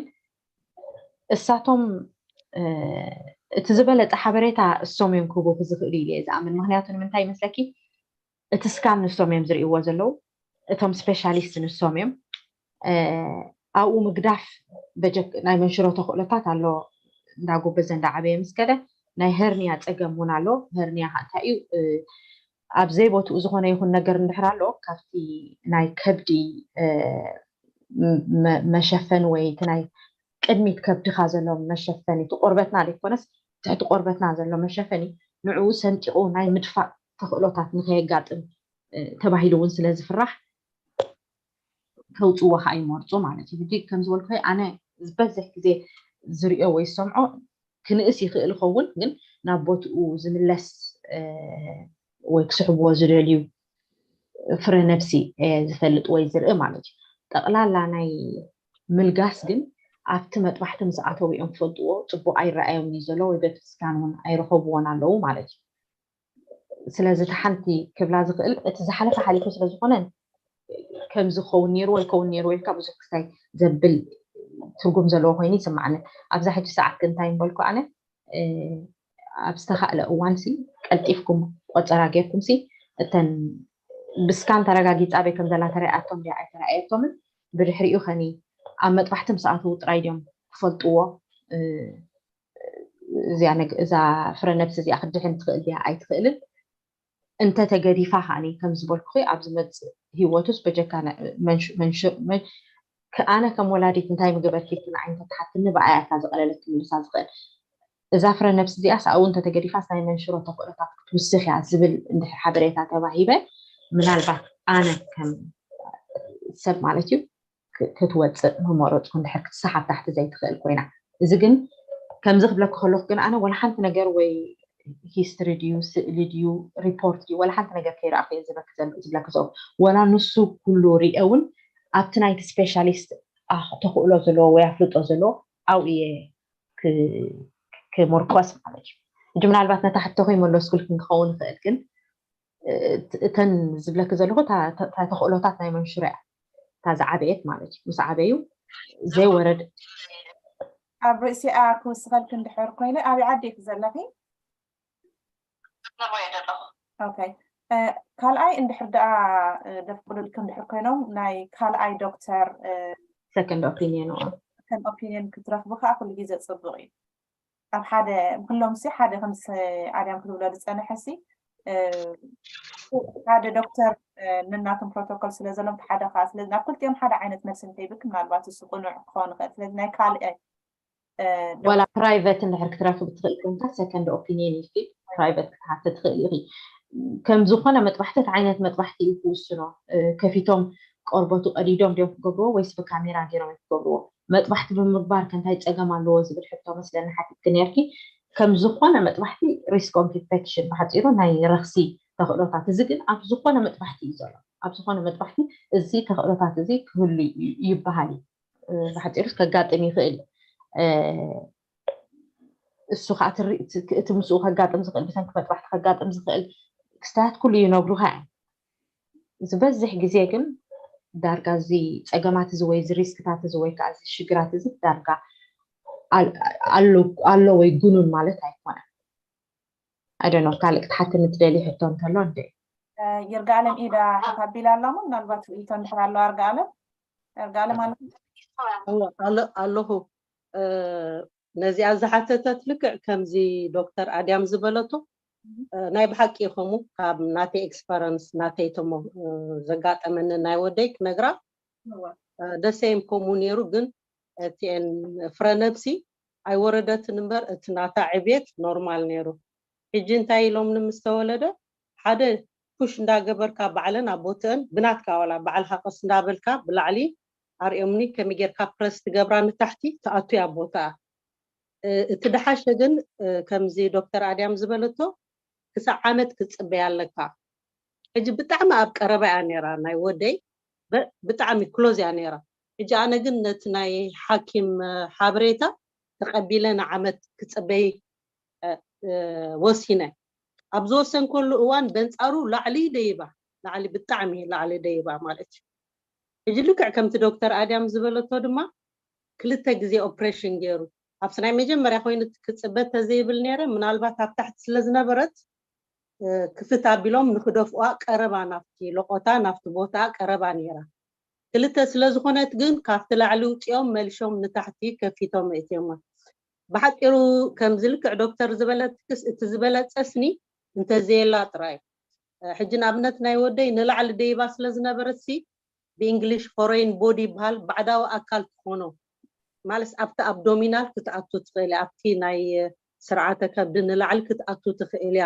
እሳቶም እቲ ዝበለፀ ሓበሬታ እሶም እዮም ክህቡ ዝኽእሉ ኢለ እየ ዝኣምን። ምክንያቱ ንምንታይ ይመስለኪ? እቲ ስካን ንሶም እዮም ዝርእይዎ ዘለዉ፣ እቶም ስፔሻሊስት ንሶም እዮም። ኣብኡ ምግዳፍ በጀክ ናይ መንሽሮ ተኽእሎታት ኣሎ። እንዳጎበዘ እንዳዓበየ ምስ ከደ ናይ ሄርኒያ ፀገም እውን ኣሎ። ሄርኒያ ከዓ እንታይ እዩ? ኣብ ዘይቦትኡ ዝኾነ ይኹን ነገር እንድሕር ኣሎ ካብቲ ናይ ከብዲ መሸፈኒ ወይ እቲ ናይ ቅድሚት ከብድኻ ዘሎ መሸፈኒ፣ እቲ ቆርበትና ዘይኮነስ ትሕቲ ቆርበትና ዘሎ መሸፈኒ ንዕኡ ሰንጢቑ ናይ ምድፋእ ተኽእሎታት ንከየጋጥም ተባሂሉ እውን ስለ ዝፍራሕ ከውፅዎ ከዓ ይመርፁ ማለት እዩ። ሕጂ ከም ዝበልኩ ኣነ ዝበዝሕ ግዜ ዝሪኦ ወይ ዝሰምዖ ክንእስ ይኽእል ይኸውን፣ ግን ናብ ቦትኡ ዝምለስ ወይ ክስሕብዎ ዝደልዩ ፍረ ነብሲ ዝፈልጥ ወይ ዝርኢ ማለት እዩ። ጠቕላላ ናይ ምልጋስ ግን ኣብቲ መጥባሕቲ ምስ ኣተው እዮም ክፈልጥዎ። ፅቡቕ ኣይረኣዮም እዩ ዘሎ ወይ በቲ ስካን እውን ኣይረኸብዎን ኣለዉ ማለት እዩ። ስለዚ እቲ ሓንቲ ክብላ ዝኽእል እቲ ዝሓለፈ ሓሊፉ ስለዝኾነ ከምዚ ክኸውን ነይሩ ወይ ክኸውን ነይሩ ኢልካ ብዙሕ ክስታይ ዘብል ትርጉም ዘለዎ ኮይኑ ይስማዓኒ። ኣብዛ ሕጂ ሰዓት ግን እንታይ ምበልኩ ኣነ ኣብ ዝተኻእለ እዋን ሲ ቀልጢፍኩም ቆፀራ ጌርኩም ሲ እተን ብስካን ተረጋጊፃ በይ ከም ዘላ ተረኣያቶም ድያ ኣይተረኣየቶምን ብድሕሪኡ ከኒ ኣብ መጥባሕቲ ምስ ኣተዉ ጥራይ ድዮም ክፈልጥዎ እዚኣ እዛ ፍረ ነብሲ እዚኣ ክትድሕን ትኽእል ድያ ኣይትኽእልን እንተተገዲፋ ከዓኒ ከም ዝበልኩኺ ኣብ ዝመፅእ ህይወቱስ በጀካ ኣነ ከም ወላዲት እንታይ ምግበርኪ ኢልኪ ንዓይ እንተትሓትኒ ብኣያ እታ ዝቐለለት ክምልሳ ዝኽእል እዛ ፍረ ነብሲ እዚኣስ ኣብኡ እንተተገዲፋስ ናይ መንሽሮ ተኽእሎታት ክትውስኽ እያ ዝብል እንድሕር ሓበሬታ ተዋሂበ ምናልባት ኣነ ከም ሰብ ማለት እዩ ክትወፅእ ምመረፅኩ እንድሕር ክትስሓብ ታሕቲ ዘይትኽእል ኮይና እዚ ግን ከምዚ ክብለኪ ከለኩ ግን ኣነ ወላ ሓንቲ ነገር ወይ ሂስትሪ ድዩ ስእሊ ድዩ ሪፖርት ድዩ ወላ ሓንቲ ነገር ከይረኣኹ እየ ዝብለኪ ዘሎ ዝብለኪ ዘለኩ ወላ ንሱ ኩሉ ሪኤ እውን ኣብቲ ናይቲ ስፔሻሊስት ተኽእሎ ዘለዎ ወይ ኣፍልጦ ዘለዎ ኣብኡ እየ ክምርኮስ ማለት እዩ ሕጂ ምናልባት ነታ ሕቶ ከይመለስኩልክን ክኸውን ይኽእል ግን እተን ዝብለኪ ዘለኹ እታ ተኽእሎታት ናይ መንሽሮ እያ እታ ዝዓበየት ማለት እዩ ምስ ዓበዩ ዘይወረድ ኣብ ርእሲኣ ክውስኸልኪ እንድሕር ኮይነ ኣበይ ዓዲ ኢኺ ዘለኺ ኖርወይ ዘለኹ ካልኣይ እንድሕር ደኣ ደፍቅዱልኪ እንድሕር ኮይኖም ናይ ካልኣይ ዶክተር ሰከንድ ኦፒኒየን ሰከንድ ኦፒኒየን ክትረኽቡ ከዓ ኩሉ ግዜ ፅቡቅ እዩ ኣብ ሓደ ኩሎም ሲ ሓደ ከምስ ኣድያም ክትብሎ ዝፀንሐ ሲ ሓደ ዶክተር ነናቶም ፕሮቶኮል ስለ ዘሎም ሓደ ከዓ ስለዚ ናብ ክልቲኦም ሓደ ዓይነት መልሲ እንተይብክ ምናልባት እሱ ቅኑዕ ክኸውን ይኽእል ስለዚ ናይ ካልእ ዋላ ፕራይቨት እንድሕር ክትረክብ ትኽእል ኮይንካ ሰከንድ ኦፒኒየን ኢልኪ ፕራይቨት ክትሓተ ትኽእል ኢኺ ከም ዝኾነ መጥባሕቲ እቲ ዓይነት መጥባሕቲ እዩ ክውስኖ ከፊቶም ቆርበቱ ቀዲዶም ድዮም ክገብርዎ ወይስ ብካሜራ ገይሮም ክገብርዎ መጥባሕቲ ብምግባር ከ እንታይ ፀገም ኣለዎ ዝብል ሕቶ መስለኒ ሓቲትኪ ነርኪ ከም ዝኾነ መጥባሕቲ risk of infection ብሓፂሩ ናይ ረኽሲ ተኽእሎታት እዚ ግን ኣብ ዝኾነ መጥባሕቲ እዩ ዘሎ ኣብ ዝኾነ መጥባሕቲ እዚ ተኽእሎታት እዚ ክህሉ ይበሃል እዩ ብሓፂሩ ከጋጥም ይኽእል እሱ ከዓ እቲ ምስኡ ከጋጥም ዝኽእል፣ ብሰንኪ መጥባሕቲ ከጋጥም ዝኽእል ክስታት ኩሉ ይነግሩኻ እዮም። ዝበዝሕ ግዜ ግን ዳርጋ እዚ ፀገማት እዚ ወይ እዚ ሪስክታት እዚ ወይ ከዓ እዚ ሽግራት እዚ ዳርጋ ኣሎ ወይ ጉኑን ማለት ኣይኮነን። ኣደኖ ካልእ ክትሓትኒ ትደሊ ሕቶ እንተሎ እንደ ይርጋለም ኢዳ ሓታቢላ ኣላሞ ምናልባት ርእቶ እንድሕር ኣለዋ ርጋለም ርጋለም ኣለኹ ኣለኹ። ነዚኣ ዝሓተተት ልክዕ ከምዚ ዶክተር ኣድያም ዝበለቶ ናይ ብሓቂ ይኸሙ ካብ ናተይ ኤክስፐረንስ ናተይ ተሞ ዘጋጠመኒ ናይ ወደይ ክነግራ ደሰይም ከምኡ ነይሩ። ግን እቲኤን ፍረ ነብሲ ኣይወረደትን እምበር እቲ ናታ ዕብየት ኖርማል ነይሩ። ሕጂ እንታይ ኢሎምኒ ምስ ተወለደ ሓደ ፑሽ እንዳገበርካ ባዕለን ኣብ ቦትአን ብናትካ ዋላ ባዕልካ ቀስ እንዳበልካ ብላዕሊ ኣርእዮምኒ ከመይ ጌርካ ፕረስ ትገብራ ንታሕቲ ትኣቱያ ቦትኣ። እቲ ደሓሸ ግን ከምዚ ዶክተር ኣድያም ዝበለቶ ክሳብ ዓመት ክትፅበያ ኣለካ። ሕጂ ብጣዕሚ ኣብ ቀረባ እያ ነይራ ናይ ወደይ ብጣዕሚ ክሎዝ እያ ነይራ። ሕጂ ኣነ ግን ነቲ ናይ ሓኪም ሓበሬታ ተቐቢለ ንዓመት ክፅበይ ወሲነ። ኣብ ዝወሰንከሉ እዋን በንፃሩ ላዕሊ ደይባ ላዕሊ ብጣዕሚ ላዕሊ ደይባ ማለት እዩ። ሕጂ ልክዕ ከምቲ ዶክተር ኣድያም ዝበለቶ ድማ ክልተ ግዜ ኦፕሬሽን ገይሩ ኣብቲ ናይ መጀመርያ ኮይኑ ክፅበ ተዘይብል ነይረ ምናልባት ኣብ ታሕቲ ስለ ዝነበረት ክፍት ኣቢሎም ንክደፍዋ ቀረባ ናብቲ ለቆታ ናብቲ ቦታ ቀረባ ነይራ። ክልተ ስለ ዝኾነት ግን ካብቲ ላዕሊ ውፅኦም መልሾም ንታሕቲ ከፊቶም እትዮማ። ብሓፂሩ ከምዚ ልክዕ ዶክተር ዝበለትክስ እቲ ዝበለፀስኒ እንተዘየላ ጥራይ ሕጂ ንኣብነት ናይ ወደይ ንላዕሊ ደይባ ስለ ዝነበረት ሲ ብእንግሊሽ ፎሬን ቦዲ ይበሃል ባዕዳዊ ኣካል ትኾኖ ማለት ኣብቲ ኣብዶሚናል ክትኣቱ ትኽእል ኣብቲ ናይ ስርዓተ ከብዲ ንላዕሊ ክትኣቱ ትኽእል እያ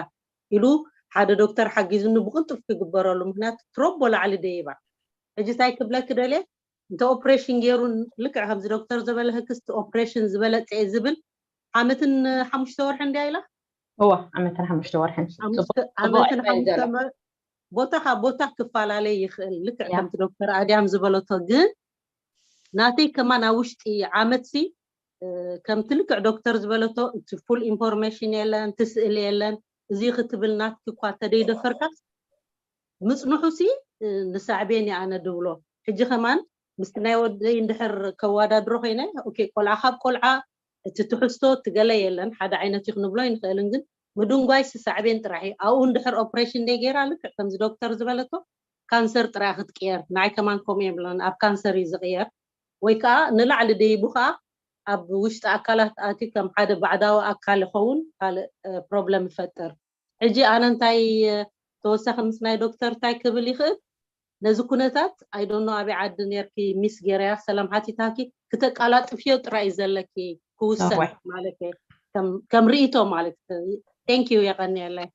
ኢሉ ሓደ ዶክተር ሓጊዙኒ ብቕልጡፍ ክግበረሉ ምክንያቱ ትሮቦ ላዕሊ ደይባ ሕጂ እንታይ ክብለኪ ደልየ እንተ ኦፕሬሽን ገይሩ ልክዕ ከምዚ ዶክተር ዝበለህክስ ኦፕሬሽን ዝበለፀ ዝብል ዓመትን ሓሙሽተ ወርሒ እንድያ ኢላ እዋ ዓመትን ሓሙሽተ ወርሕን ዓመትን ሓሙሽተ ቦታ ካብ ቦታ ክፈላለይ ይኽእል ልክዕ ከምቲ ዶክተር ኣድያም ዝበለቶ ግን ናተይ ከማን ኣብ ውሽጢ ዓመት ሲ ከምቲ ልክዕ ዶክተር ዝበለቶ እቲ ፉል ኢንፎርሜሽን የለን እቲ ስእሊ የለን እዚ ክትብል ናትኪ እኳ ተደይደፈርካ ምፅንሑ ሲ ንሳዕቤን እየ ኣነ ድብሎ ሕጂ ከማን ምስቲ ናይ ወደይ እንድሕር ከዋዳድሮ ኮይነ ኦኬ ቆልዓ ካብ ቆልዓ እቲ ትሕዝቶ እቲ ገለ የለን ሓደ ዓይነት እዩ ክንብሎ ይንኽእልን ግን ምድንጓይ ሲ ሳዕቤን ጥራሕ እዩ ኣብኡ እንድሕር ኦፕሬሽን ደይ ገይራ ልክዕ ከምዚ ዶክተር ዝበለቶ ካንሰር ጥራይ ክትቅየር ንዓይ ከማን ከምኡ እዮም ብለን ኣብ ካንሰር እዩ ዝቅየር ወይ ከዓ ንላዕሊ ደይቡ ከዓ ኣብ ውሽጢ ኣካላት ኣትዩ ከም ሓደ ባዕዳዊ ኣካል ይኸውን ካልእ ፕሮብለም ይፈጥር ሕጂ ኣነ እንታይ ተወሳኺ ምስ ናይ ዶክተር እንታይ ክብል ይኽእል ነዚ ኩነታት ኣይዶኖ ኣበይ ዓዲ ኔርኪ ሚስ ገይረያ ሰላም ሓቲታኪ ክተቃላጥፍዮ ጥራይ እዩ ዘለኪ ክውሰን ማለት ከም ርእይቶ ማለት thank you የቀንየለይ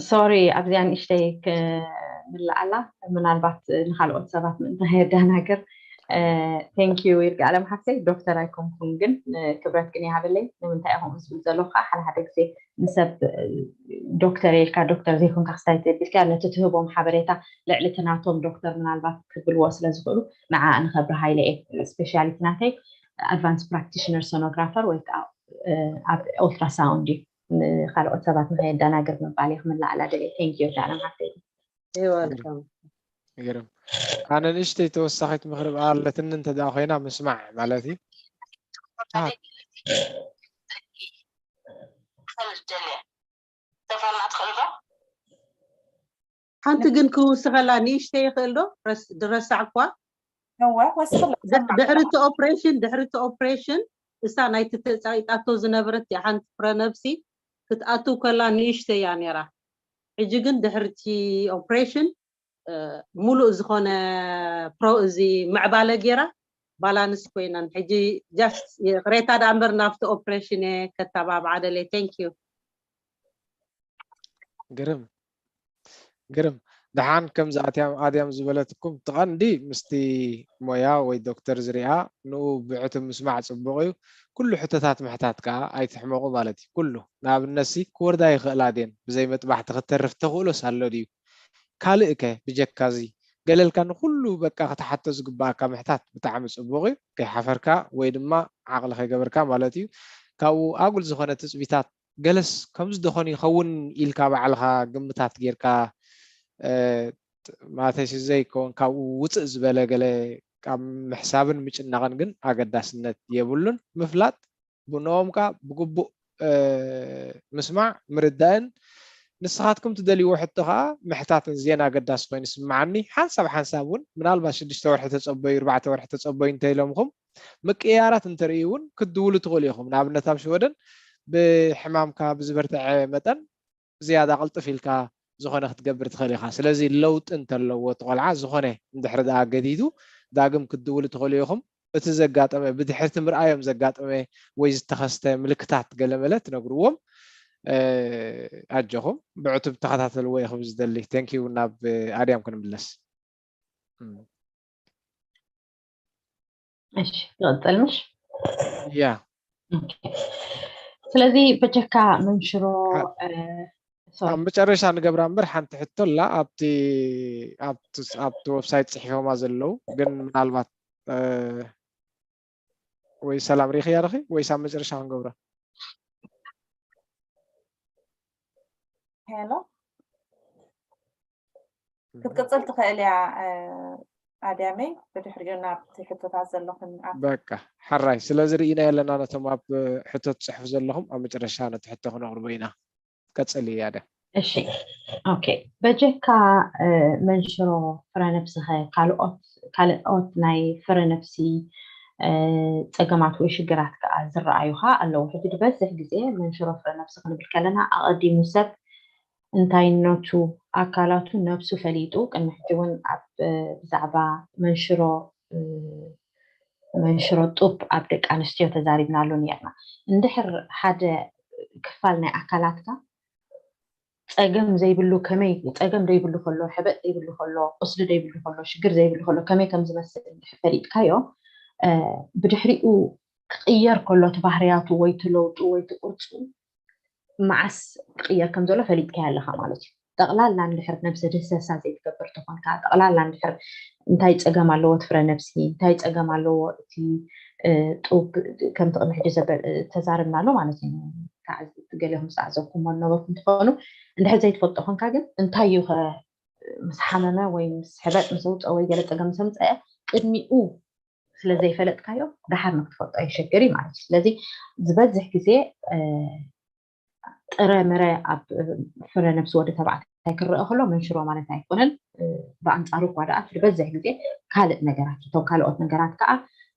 ሶሪ ኣብዚኣ ንእሽተይ ክምልኣላ ምናልባት ንካልኦት ሰባት ምእንቲ ከየደናግር thank you ይርጋለም ሓፍተይ ዶክተር ኣይኮንኩን ግን ክብረት ግን ይሃበለይ ንምንታይ ኢኹም ዝብል ዘለኹ ከዓ ሓደ ሓደ ግዜ ንሰብ ዶክተር ኢልካ ዶክተር ዘይኮንካ ክስታይ ተቢልካ ነቲ ትህቦም ሓበሬታ ልዕሊ እቲ ናቶም ዶክተር ምናልባት ክብልዎ ስለ ዝኽእሉ ንዓ ንኸብሪ ሃይለ እየ ስፔሻሊቲ ናተይ ኣድቫንስ ፕራክቲሽነር ሶኖግራፈር ወይ ከዓ ኣብ ኦልትራሳውንድ እዩ ንካልኦት ሰባት ንኸየደናግር ምባል እየ ክምልኣላ ደልየ thank you ዳለም ሓፍተይ ይወልካም ይገርም ኣነ ንእሽተይ ተወሳኺት ምኽሪ ኣለትኒ እንተ ደኣ ኮይና ምስማዕ ማለት እዩ ተፈና ትኽእል ዶ ሓንቲ ግን ክውስኸላ ንእሽተይ ይኽእል ዶ ድረሳዕኳ እወ ወስኽላ ድሕሪ እቲ ኦፕሬሽን ድሕሪ እቲ ኦፕሬሽን እሳ ናይቲ ተፃይጣቶ ዝነበረት እያ ሓንቲ ፍረ ነብሲ ክትኣትው ከላ ንእሽተይ እያ ነይራ ሕጂ ግን ድሕርቲ ኦፕሬሽን ሙሉእ ዝኾነ ፕሮ እዚ ምዕባለ ገይራ ባላንስ ኮይነን ሕጂ ጃስት ይቕሬታ ደኣ እምበር ናብቲ ኦፕሬሽን እየ ከተባብዓ ደልየ thank you ግርም ግርም ደሓን ከምዚ ኣትያም ኣድያም ዝበለትኩም ትቐንዲ ምስቲ ሞያ ወይ ዶክተር ዝሪኣ ንኡ ብዕቲ ምስማዕ ፅቡቕ እዩ ኩሉ ሕቶታት ምሕታት ከዓ ኣይትሕመቑ ማለት እዩ ኩሉ ንኣብነትሲ ክወርዳ ይኽእላ ድየን ብዘይ መጥባሕቲ ክትተርፍ ተኽእሎስ ኣሎ ድዩ ካልእ ከ ብጀካዚ ገለልካ ንኩሉ በቃ ክትሓቶ ዝግባኣካ ምሕታት ብጣዕሚ ፅቡቕ እዩ ከይሓፈርካ ወይ ድማ ዓቕሊ ከይገበርካ ማለት እዩ። ካብኡ ኣጉል ዝኾነ ትፅቢታት ገለስ ከምዚ ደኾን ይኸውን ኢልካ ባዕልኻ ግምታት ጌርካ ማለተይ ዘይከውን ካብኡ ውፅእ ዝበለ ገለ ካብ ምሕሳብን ምጭናቕን ግን ኣገዳስነት የብሉን። ምፍላጥ ብንኦም ከዓ ብግቡእ ምስማዕ ምርዳእን ንስኻትኩም ትደልይዎ ሕቶ ከዓ ምሕታትን ዜና ኣገዳሲ ኮይኑ ስምዓኒ። ሓንሳብ ሓንሳብ እውን ምናልባት ሽዱሽተ ወርሒ ተፀበዩ፣ ኣርባዕተ ወርሒ ተፀበዩ እንተኢሎምኹም ምቅያራት እንተርእዩ እውን ክትድውሉ ትኽእሉ ኢኹም። ንኣብነት ኣብ ሽወደን ብሕማምካ ብዝበርትዐ መጠን ዝያዳ ቅልጥፍ ኢልካ ዝኾነ ክትገብር ትኽእል ኢኻ። ስለዚ ለውጢ እንተለዎ እቲ ቆልዓ ዝኾነ እንድሕር ደኣ ገዲዱ ዳግም ክትድውሉ ትኽእሉ ኢኹም። እቲ ዘጋጠመ ብድሕርቲ ምርኣዮም ዘጋጠመ ወይ ዝተኸስተ ምልክታት ገለመለ ትነግርዎም። ኣጆኹም ብዕቱብ ተኸታተልዎ ኢኹም ዝደሊ። ቴንኪዩ። ናብ ኣድያም ክንምለስ። እሺ ትቐጽል ምሽ ያ ስለዚ በጀካ መንሽሮ ኣብ መጨረሻ ንገብራ እምበር ሓንቲ ሕቶ ኣላ ኣብቲ ኣብቲ ወብሳይት ፅሒፎማ ዘለዉ ግን ምናልባት ወይ ሰላም ሪኢኽያ ዲኺ ወይስ ኣብ መጨረሻ ክንገብሮ ሄሎ ክትቅፅል ትኽእል እያ ኣድያመይ ብድሕሪኡ ናብቲ ሕቶታት ዘለኹን በቃ ሓራይ ስለዚ ርኢና የለና ነቶም ኣብ ሕቶ ትፅሕፉ ዘለኹም ኣብ መጨረሻ ነቲ ሕቶ ክነቕርቦ ኢና ቀፅል እያ ደ እሺ ኦኬ በጀካ መንሽሮ ፍረነብስኸ ካልኦት ካልኦት ናይ ፍረነብሲ ፀገማት ወይ ሽግራት ከዓ ዝረኣዩኻ ኣለዉ ሕጂ ዝበዝሕ ግዜ መንሽሮ ፍረነብሲ ክንብል ከለና ኣቐዲሙ ሰብ እንታይነቱ ኣካላቱ ነብሱ ፈሊጡ ቅድሚ ሕጂ እውን ኣብ ብዛዕባ መንሽሮ መንሽሮ ጡብ ኣብ ደቂ ኣንስትዮ ተዛሪብናሉ ነርና እንድሕር ሓደ ክፋል ናይ ኣካላትካ ፀገም ዘይብሉ ከመይ ፀገም ደይብሉ ከሎ ሕበጥ ደይብሉ ከሎ ቁስሊ ደይብሉ ከሎ ሽግር ዘይብሉ ከሎ ከመይ ከም ዝመስል እንድሕር ፈሊጥካዮ ብድሕሪኡ ክቅየር ከሎ እቲ ባህርያቱ ወይ እቲ ለውጡ ወይ እቲ ቅርፁ መዓስ ክቅየር ከም ዘሎ ፈሊጥካዮ ኣለካ ማለት እዩ። ጠቕላላ እንድሕር ነብሰ ድህሰሳ ዘይትገብር ተኾንካ፣ ጠቕላላ እንድሕር እንታይ ፀገም ኣለዎ እቲ ፍረ ነብሲ፣ እንታይ ፀገም ኣለዎ እቲ ጡብ፣ ከምቲ ቅድሚ ሕጂ ተዛረብናሉ ማለት እዩ። ገሊኹም ዝተዓዘብኩሞ ዝነበርኩም ትኾኑ፣ እንድሕር ዘይትፈልጦ ኮንካ ግን እንታይ እዩ ከ ምስ ሓመመ ወይ ምስ ሕበጥ ምስ ኣውፀ ወይ ገለ ፀገም ምስ ኣምፀአ ቅድሚኡ ስለ ዘይፈለጥካዮ ደሓር ንክትፈልጦ የሸግር እዩ ማለት እዩ። ስለዚ ዝበዝሕ ግዜ ጥረ ምረ ኣብ ፍረ ነብሲ ወዲ ተባዕታይ ክረአ ከሎ መንሽሮ ማለት ኣይኮነን። ብኣንፃሩ እኳ ደኣ ዝበዝሕ ግዜ ካልእ ነገራት እቶም ካልኦት ነገራት ከዓ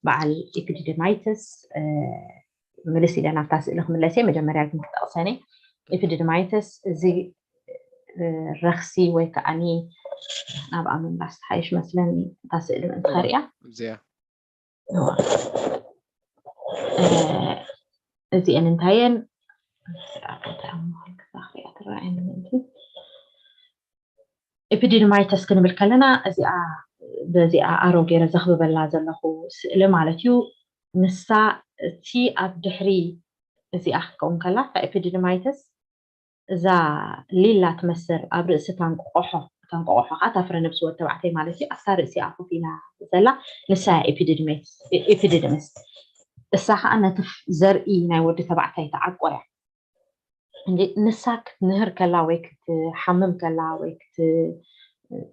በዓል ኢፒዲዲማይትስ ምልስ ኢለ ናብታ ስእሊ ክምለስ እየ። መጀመርያ ግን ክጠቕሰኒ ኢፒዲዲማይትስ እዚ ረኽሲ ወይ ከዓኒ ናብኣ ምምላስ ሓይሽ መስለኒ እታ ስእሊ ምእንቲ ከሪያ እዚኣ እዚአን እንታየን ኢፒዲድማይተስ ክንብል ከለና እዚኣ በዚኣ ኣሮ ገይረ ዘኽብበላ ዘለኹ ስእሊ ማለት እዩ። ንሳ እቲ ኣብ ድሕሪ እዚኣ ክትከውን ከላ እታ ኢፒዲድማይተስ እዛ ሊላ ትመስል ኣብ ርእሲ እታ እንቆቆሖ እታ እንቆቆሖ ከዓ እታ ፍረ ነብሲ ወዲ ተባዕታይ ማለት እዩ ኣብታ ርእሲኣ ኮፍ ኢላ ዘላ ንሳ ኢፒዲድሜስ እሳ ከዓ ነቲ ዘርኢ ናይ ወዲ ተባዕታይ ተዓቆ እያ እንጂ ንሳ ክትንህር ከላ ወይ ክትሓምም ከላ ወይ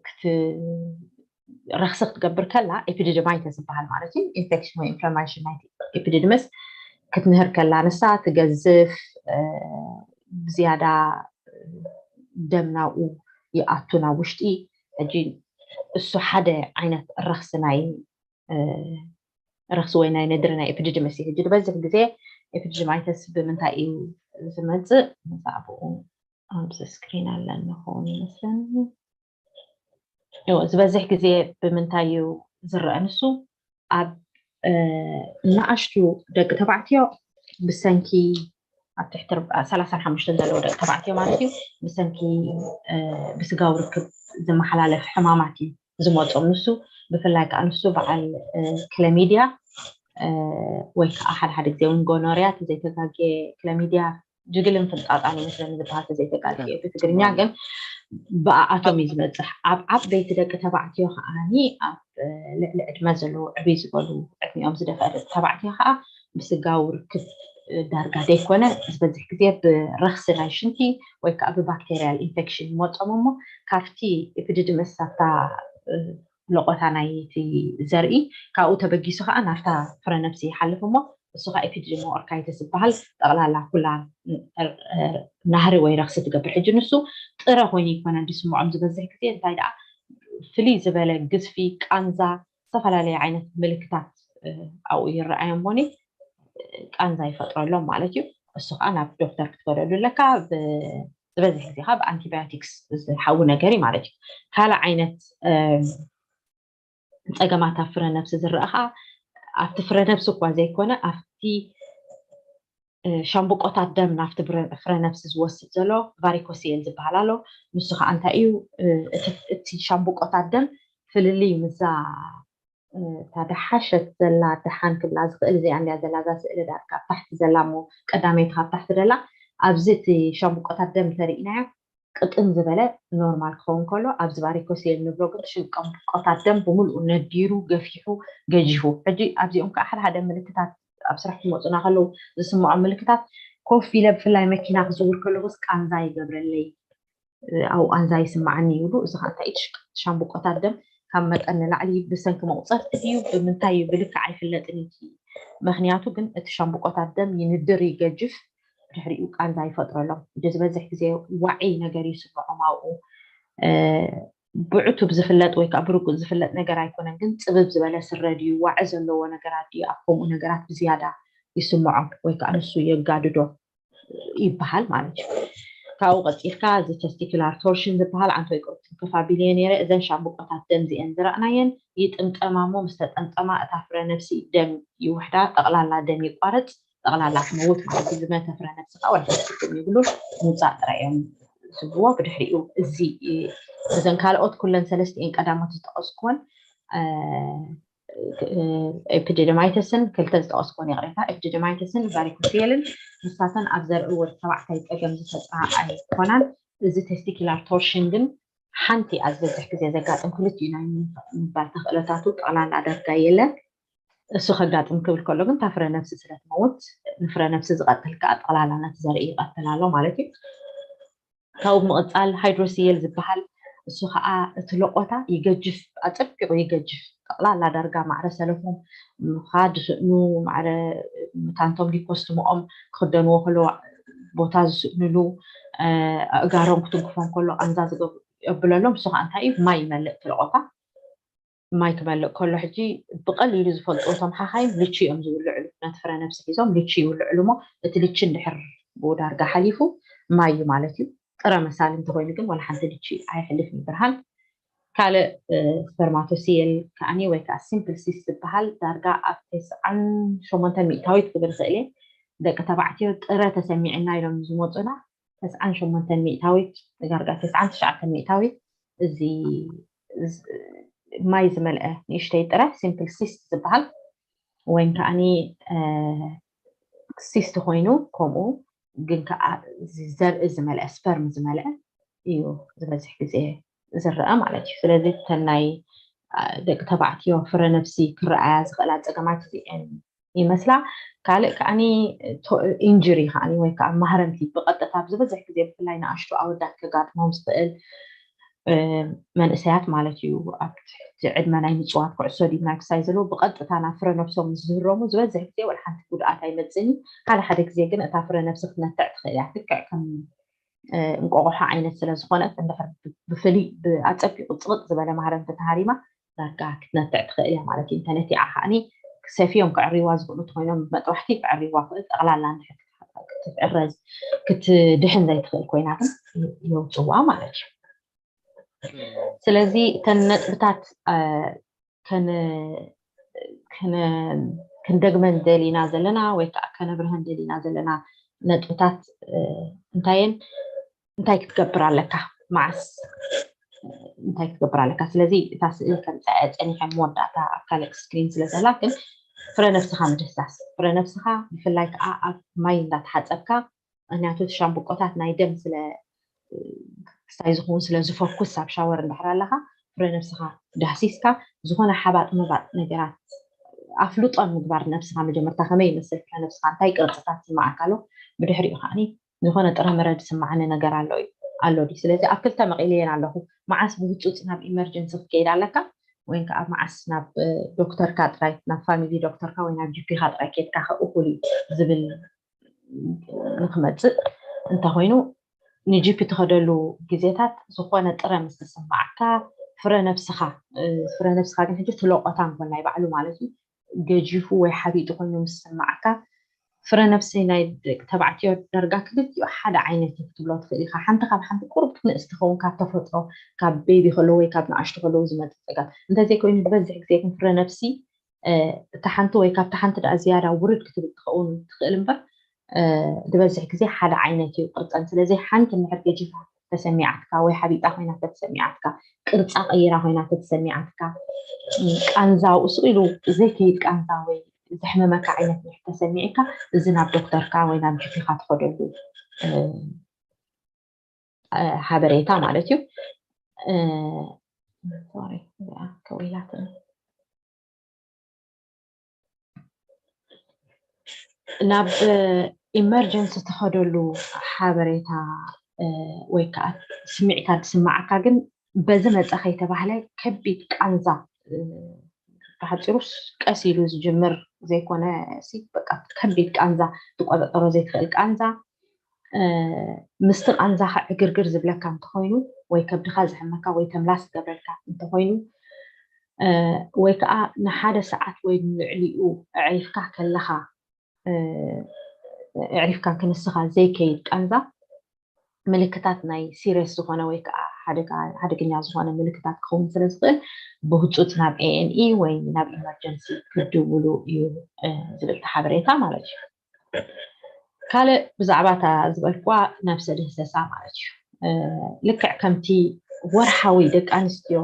ክትረክሲ ክትገብር ከላ ኤፒዲድማይተስ ዝበሃል ማለት እዩ ኢንፌክሽን ወይ ኢንፍላማሽን ናይ ኤፒዲድመስ ክትንህር ከላ ንሳ ትገዝፍ ብዝያዳ ደም ናብኡ ይኣቱ ናብ ውሽጢ ሕጂ እሱ ሓደ ዓይነት ረክሲ ናይ ረክሲ ወይ ናይ ነድሪ ናይ ኤፒዲድመስ እዩ ሕጂ ዝበዝሕ ግዜ ኤፒዲድማይተስ ብምንታይ እዩ ዝመፅእ መዛዕብኡ ኣብዚ ስክሪን ኣለኒ ክኸውን ይመስለኒ ዝበዝሕ ግዜ ብምንታይ እዩ ዝረአ ንሱ ኣብ ንኣሽቱ ደቂ ተባዕትዮ ብሰንኪ ኣብ ትሕቲ ሰላሳን ሓሙሽተን ዘለዉ ደቂ ተባዕትዮ ማለት እዩ ብሰንኪ ብስጋዊ ርክብ ዝመሓላለፍ ሕማማት እዩ ዝመፆም ንሱ ብፍላይ ከዓ ንሱ በዓል ክለሚድያ ወይ ከዓ ሓደ ሓደ ግዜ እውን ጎኖርያ ተዘይተጋጌ ክለሚድያ ጅግልን ፍንጣጣን ይመስለኒ ዝበሃል ተዘይተጋጌ ብትግርኛ ግን ብኣኣቶም እዩ ዝበፅሕ ኣብ ዓበይቲ ደቂ ተባዕትዮ ከዓኒ ኣብ ልዕሊ ዕድመ ዘለዉ ዕብይ ዝበሉ ዕድሚኦም ዝደፈአ ደቂ ተባዕትዮ ከዓ ብስጋዊ ርክብ ዳርጋ ዘይኮነ ዝበዝሕ ግዜ ብረኽሲ ናይ ሽንቲ ወይ ከዓ ብባክቴርያል ኢንፌክሽን ይመፆም እሞ ካብቲ ኢፒዲዲመስ ኣብታ ለቆታ ናይቲ ዘርኢ ካብኡ ተበጊሱ ከዓ ናብታ ፍረ ነብሲ ይሓልፍ እሞ እሱ ከዓ ኢፒዲዲሞ ኦርካይተስ ዝበሃል ጠቕላላ ኩላ ናህሪ ወይ ረኽሲ ትገብር። ሕጂ ንሱ ጥረ ኮይኑ ይኮነ ዝስምዖም ዝበዝሕ ግዜ እንታይ ደኣ ፍልይ ዝበለ ግዝፊ፣ ቃንዛ፣ ዝተፈላለዩ ዓይነት ምልክታት ኣብኡ ይረኣዮም እሞ ቃንዛ ይፈጥረሎም ማለት እዩ። እሱ ከዓ ናብ ዶክተር ክትከደሉ ኣለካ። ዝበዝሕ ግዜ ከዓ ብኣንቲባዮቲክስ ዝሓዊ ነገር እዩ ማለት እዩ። ካልእ ዓይነት ፀገማት ኣብ ፍረ ነብሲ ዝረአ ከዓ ኣብቲ ፍረ ነብሲ እኳ ዘይኮነ ኣብቲ ሻምብቆታት ደም ናብቲ ፍረ ነብሲ ዝወስድ ዘሎ ቫሪኮሲል ዝበሃል ኣሎ። ንሱ ከዓ እንታይ እዩ? እቲ ሻምብቆታት ደም ፍልልይ ምዛ እታ ደሓሸት ዘላ ደሓን ክብላ ዝኽእል እዚኣ እንድያ ዘላ እዛ ስእሊ ዳርጋ ኣብ ታሕቲ ዘላ እሞ ቀዳመይቲ ካብ ታሕቲ ዘላ ኣብዚ እቲ ሻምብቆታት ደም ተርኢናዮ ቅጥን ዝበለ ኖርማል ክኸውን ከሎ ኣብዚ ቫሪኮሲል ንብሎ ግን ሻምብቆታት ደም ብምልኡ ነዲሩ ገፊሑ ገጂፉ ሕጂ ኣብዚኦም ከዓ ሓደ ሓደ ምልክታት ኣብ ስራሕ ክመፁና ከለዉ ዝስምዖም ምልክታት ኮፍ ኢለ ብፍላይ መኪና ክዝውር ከለኹስ ቃንዛ ይገብረለይ ኣብኡ ቃንዛ ይስምዓኒ ይብሉ። እዚ ከዓ እንታይ እዩ? ሻምብቆታት ደም ካብ መጠን ንላዕሊ ብሰንኪ መቑፀርቲ ድዩ ብምንታይ እዩ ብልክዕ ኣይፍለጥን እዩ። ምክንያቱ ግን እቲ ሻምብቆታት ደም ይንድር ይገጅፍ፣ ድሕሪኡ ቃንዛ ይፈጥረሎም። እዚ ዝበዝሕ ግዜ ዋዒ ነገር ይስምዖም ኣብኡ። ብዕቱብ ዝፍለጥ ወይ ከዓ ብርጉእ ዝፍለጥ ነገር ኣይኮነን፣ ግን ፅብብ ዝበለ ስረ ድዩ ዋዒ ዘለዎ ነገራት ድዩ ኣብ ከምኡ ነገራት ብዝያዳ ይስምዖም ወይ ከዓ ንሱ የጋድዶ ይበሃል ማለት እዩ። ካብኡ ቀፂልካ እዚ ተስቲኩላር ቶርሽን ዝበሃል ዓንቶይ ቅርቱ ከፋ ቢልዮ ነይረ እዘን ሻምብቆታት ደም እዚአን ዝረእናየን ይጥምጠማ እሞ ምስ ተጠምጠማ እታ ፍረ ነብሲ ደም ይውሕዳ ጠቕላላ ደም ይቋረፅ ጠቕላላ ትመውት ማለት እዩ። ዝመተ ፍረ ነብሲ ከዓ ወላ ትኩም ይብሉ ምውፃእ ጥራይ እዮም ዝብዎ። ብድሕሪኡ እዚ እዘን ካልኦት ኩለን ሰለስቲኤን ቀዳሞት ዝጠቐስኩወን ኤፒዲደማይተስን ክልተ ዝጠቐስኩን ይቕሬታ ኤፒዲደማይተስን ቫሪኮሲልን ንሳተን ኣብ ዘርኢ ወዲ ተባዕታይ ፀገም ዝፈጥራ ኣይኮናን። እዚ ቴስቲኪላር ቶርሽን ግን ሓንቲ ኣብ ዝበዝሕ ግዜ ዘጋጥም ክልቲኡ ናይ ምባል ተኽእሎታቱ ጠቕላላ ዳርጋ የለን። እሱ ከጋጥም ክብል ከሎ ግን እታ ፍረ ነብሲ ስለ ትመውት ንፍረ ነብሲ ዝቐትል ከዓ ጠቕላላ ነቲ ዘርኢ ይቐትል ኣሎ ማለት እዩ። ካብኡ ብምቕፃል ሃይድሮሲየል ዝበሃል እሱ ከዓ እቲ ለቆታ ይገጅፍ፣ ኣፀቢቑ ይገጅፍ። ጠቕላላ ዳርጋ ማዕረ ሰለፎም ምኻድ ዝስእኑ፣ ማዕረ ምታንቶም ዲኮስትምኦም ክኽደንዎ ከለዉ ቦታ ዝስእንሉ፣ ኣእጋሮም ክትንክፎም ከሎ ቃንዛ ዝገብሩ የብለሎም። እሱ ከዓ እንታይ እዩ? ማይ ይመልእ እቲ ለቆታ። ማይ ክመልእ ከሎ ሕጂ ብቐሊሉ ዝፈልጡ እቶም ሓኻይም ልቺ እዮም ዝውልዕሉ። ነቲ ፍረ ነብሲ ሒዞም ልቺ ይውልዕሉ እሞ እቲ ልቺ እንድሕር ብኡ ዳርጋ ሓሊፉ ማይ እዩ ማለት እዩ። ጥረ መሳሊ እንተኮይኑ ግን ዋላ ሓንቲ ልቺ ኣይሕልፍን ብርሃን። ካልእ ስፐርማቶሲየል ከዓኒ ወይ ከዓ ሲምፕል ሲስት ዝበሃል ዳርጋ ኣብ ተስዓን ሸሞንተን ሚእታዊት ክብል ይኽእል እየ። ደቂ ተባዕትዮ ጥረ ተሰሚዕና ኢሎም ዝመፁና ተስዓን ሸሞንተን ሚእታዊት ዳርጋ ተስዓን ትሽዓተን ሚእታዊት እዚ ማይ ዝመልአ ንእሽተይ ጥረ ሲምፕል ሲስት ዝበሃል ወይም ከዓኒ ሲስት ኮይኑ ከምኡ ግን ከዓ ዘርኢ ዝመልአ ስፐርም ዝመልአ እዩ ዝበዝሕ ግዜ ዝረአ ማለት እዩ። ስለዚ እተን ናይ ደቂ ተባዕትዮ ፍረ ነብሲ ክረኣያ ዝኽእላ ፀገማት እዚአን ይመስላ። ካልእ ከዓኒ ኢንጁሪ ከዓኒ ወይ ከዓ ማህረምቲ ብቐጥታ ዝበዝሕ ግዜ ብፍላይ ንኣሽቱ ኣወዳት ከጋጥሞም ዝኽእል መንእሰያት ማለት እዩ። ኣብ ትሕቲ ዕድመ ናይ ምፅዋት ኩዕሶ ዲብ ናይ ክሳይ ዘለዉ ብቐጥታ ናብ ፍረ ነብሶም ምስ ዝህረሙ ዝበዝሕ ግዜ ወላ ሓንቲ ጉድኣት ኣይመፅእን እዩ። ሓደ ሓደ ግዜ ግን እታ ፍረ ነብሲ ክትነትዕ ትኽእል እያ። ልክዕ ከም እንቆቑሖ ዓይነት ስለ ዝኾነት እንድሕር ብፍልይ ብኣፀቢቑ ፅቕጥ ዝበለ ማህረምቲ ተሃሪማ ዳርጋ ክትነትዕ ትኽእል እያ ማለት እዩ። እንተነቲዓ ከዓኒ ሰፊዮም ክዕርይዋ ዝኽእሉ እንተኮይኖም ብመጥባሕቲ ክዕርይዋ ክእል ጠቕላላ እንድሕር ክትዕረዝ ክትድሕን ዘይትኽእል ኮይና ግን የውፅዋ ማለት እዩ። ስለዚ እተን ነጥብታት ክንደግመን ደሊና ዘለና ወይ ከዓ ከነብርሀን ደሊና ዘለና ነጥብታት እንታየን እንታይ ክትገብር ኣለካ መዓስ እንታይ ክትገብር ኣለካ። ስለዚ እታ ስእሊ ከምፀዐ ፀኒሐ መወዳእታ ኣብ ካልእ ስክሪን ስለዘላ ግን ፍረ ነብስኻ ምድህሳስ ፍረ ነብስኻ ብፍላይ ከዓ ኣብ ማይ እንዳተሓፀብካ ምክንያቱ እቲ ሻምብቆታት ናይ ደም ስለ ክስታይ ዝኸውን ስለ ዝፈኩስ ኣብ ሻወር እንድሕር ኣለኻ ፍረ ነብስኻ ዳህሲስካ ዝኾነ ሓባጥ መባጥ ነገራት ኣፍልጦ ምግባር ነብስኻ መጀመርታ ከመይ ይመስል ፍረ ነብስኻ እንታይ ቅርፅታት ይስማዓካ ኣሎ ብድሕሪኡ ከዓኒ ዝኾነ ጥረምረ ዝስማዓኒ ነገር ኣሎ እዩ ኣሎ ድዩ ስለዚ ኣብ ክልተ መቒለየን ኣለኹ መዓስ ብህፁፅ ናብ ኢመርጀንሲ ክትከይድ ኣለካ ወይ ከዓ መዓስ ናብ ዶክተርካ ጥራይ ናብ ፋሚሊ ዶክተርካ ወይ ናብ ጂፒካ ጥራይ ከድካ እኹል እዩ ዝብል ንክመፅእ እንተኮይኑ ንጂፒ ትኸደሉ ግዜታት ዝኾነ ጥረ ምስ ዝስማዓካ ፍረ ነብስኻ ፍረ ነብስኻ ግን ሕጂ ትለቆታ ንኮን ናይ ባዕሉ ማለት እዩ ገጂፉ ወይ ሓቢጡ ኮይኑ ምስ ዝስማዓካ ፍረ ነብሲ ናይ ደቂ ተባዕትዮ ዳርጋ ክልቲኡ ሓደ ዓይነት እዩ ክትብሎ ትኽእል ኢኻ። ሓንቲ ካብ ሓንቲ ቁሩብ ክትንእስ ትኸውን ካብ ተፈጥሮ ካብ ቤቢ ከለዉ ወይ ካብ ንኣሽቱ ከለዉ ዝመፅእ ፀገም እንተዘይኮይኑ ዝበዝሕ ግዜ ግን ፍረ ነብሲ እታ ሓንቲ ወይ ካብታ ሓንቲ ደኣ ዝያዳ ውርድ ክትብል ትኸውን ትኽእል እምበር ዝበዝሕ ግዜ ሓደ ዓይነት እዩ ቅርፀን። ስለዚ ሓንቲ እንድሕር ገጂፋ ተሰሚዓትካ ወይ ሓቢጣ ኮይና ተተሰሚዓትካ ቅርፃ ቀይራ ኮይና ተተሰሚዓትካ ቃንዛ ውስቕ ኢሉ ዘይከይድ ቃንዛ ወይ ዘሕመመካ ዓይነት ምሕ ተሰሚዕካ እዚ ናብ ዶክተርካ ወይ ናብ ጅፒካ ትኸደሉ ሓበሬታ ማለት እዩ። ከዊላትኒ ናብ ኢመርጀንሲ ትኸደሉ ሓበሬታ ወይ ከዓ ስምዒታት ዝስማዓካ ግን በዚ መፀ ከይተባህለ ከቢድ ቃንዛ ብሓፂሩ ቀስ ኢሉ ዝጅምር ዘይኮነ በቃ ከቢድ ቃንዛ ትቆፃፀሮ ዘይትኽእል ቃንዛ ምስቲ ቃንዛኻ ዕግርግር ዝብለካ እንተኾይኑ ወይ ከብድኻ ዝሕመካ ወይ ተምላስ ዝገብረልካ እንተኾይኑ ወይ ከዓ ንሓደ ሰዓት ወይ ንልዕሊኡ ኣዕሪፍካ ከለኻ ኣዕሪፍካ ክንስኻ ዘይከይድ ቃንዛ ምልክታት ናይ ሲሪየስ ዝኾነ ወይ ከዓ ሓደገኛ ዝኾነ ምልክታት ክኸውን ስለ ዝኽእል ብህፁፅ ናብ ኤኤንኢ ወይ ናብ ኢመርጀንሲ ክድውሉ እዩ ዝብል ሓበሬታ ማለት እዩ። ካልእ ብዛዕባ እታ ዝበልክዋ ነብሰ ድህሰሳ ማለት እዩ። ልክዕ ከምቲ ወርሓዊ ደቂ ኣንስትዮ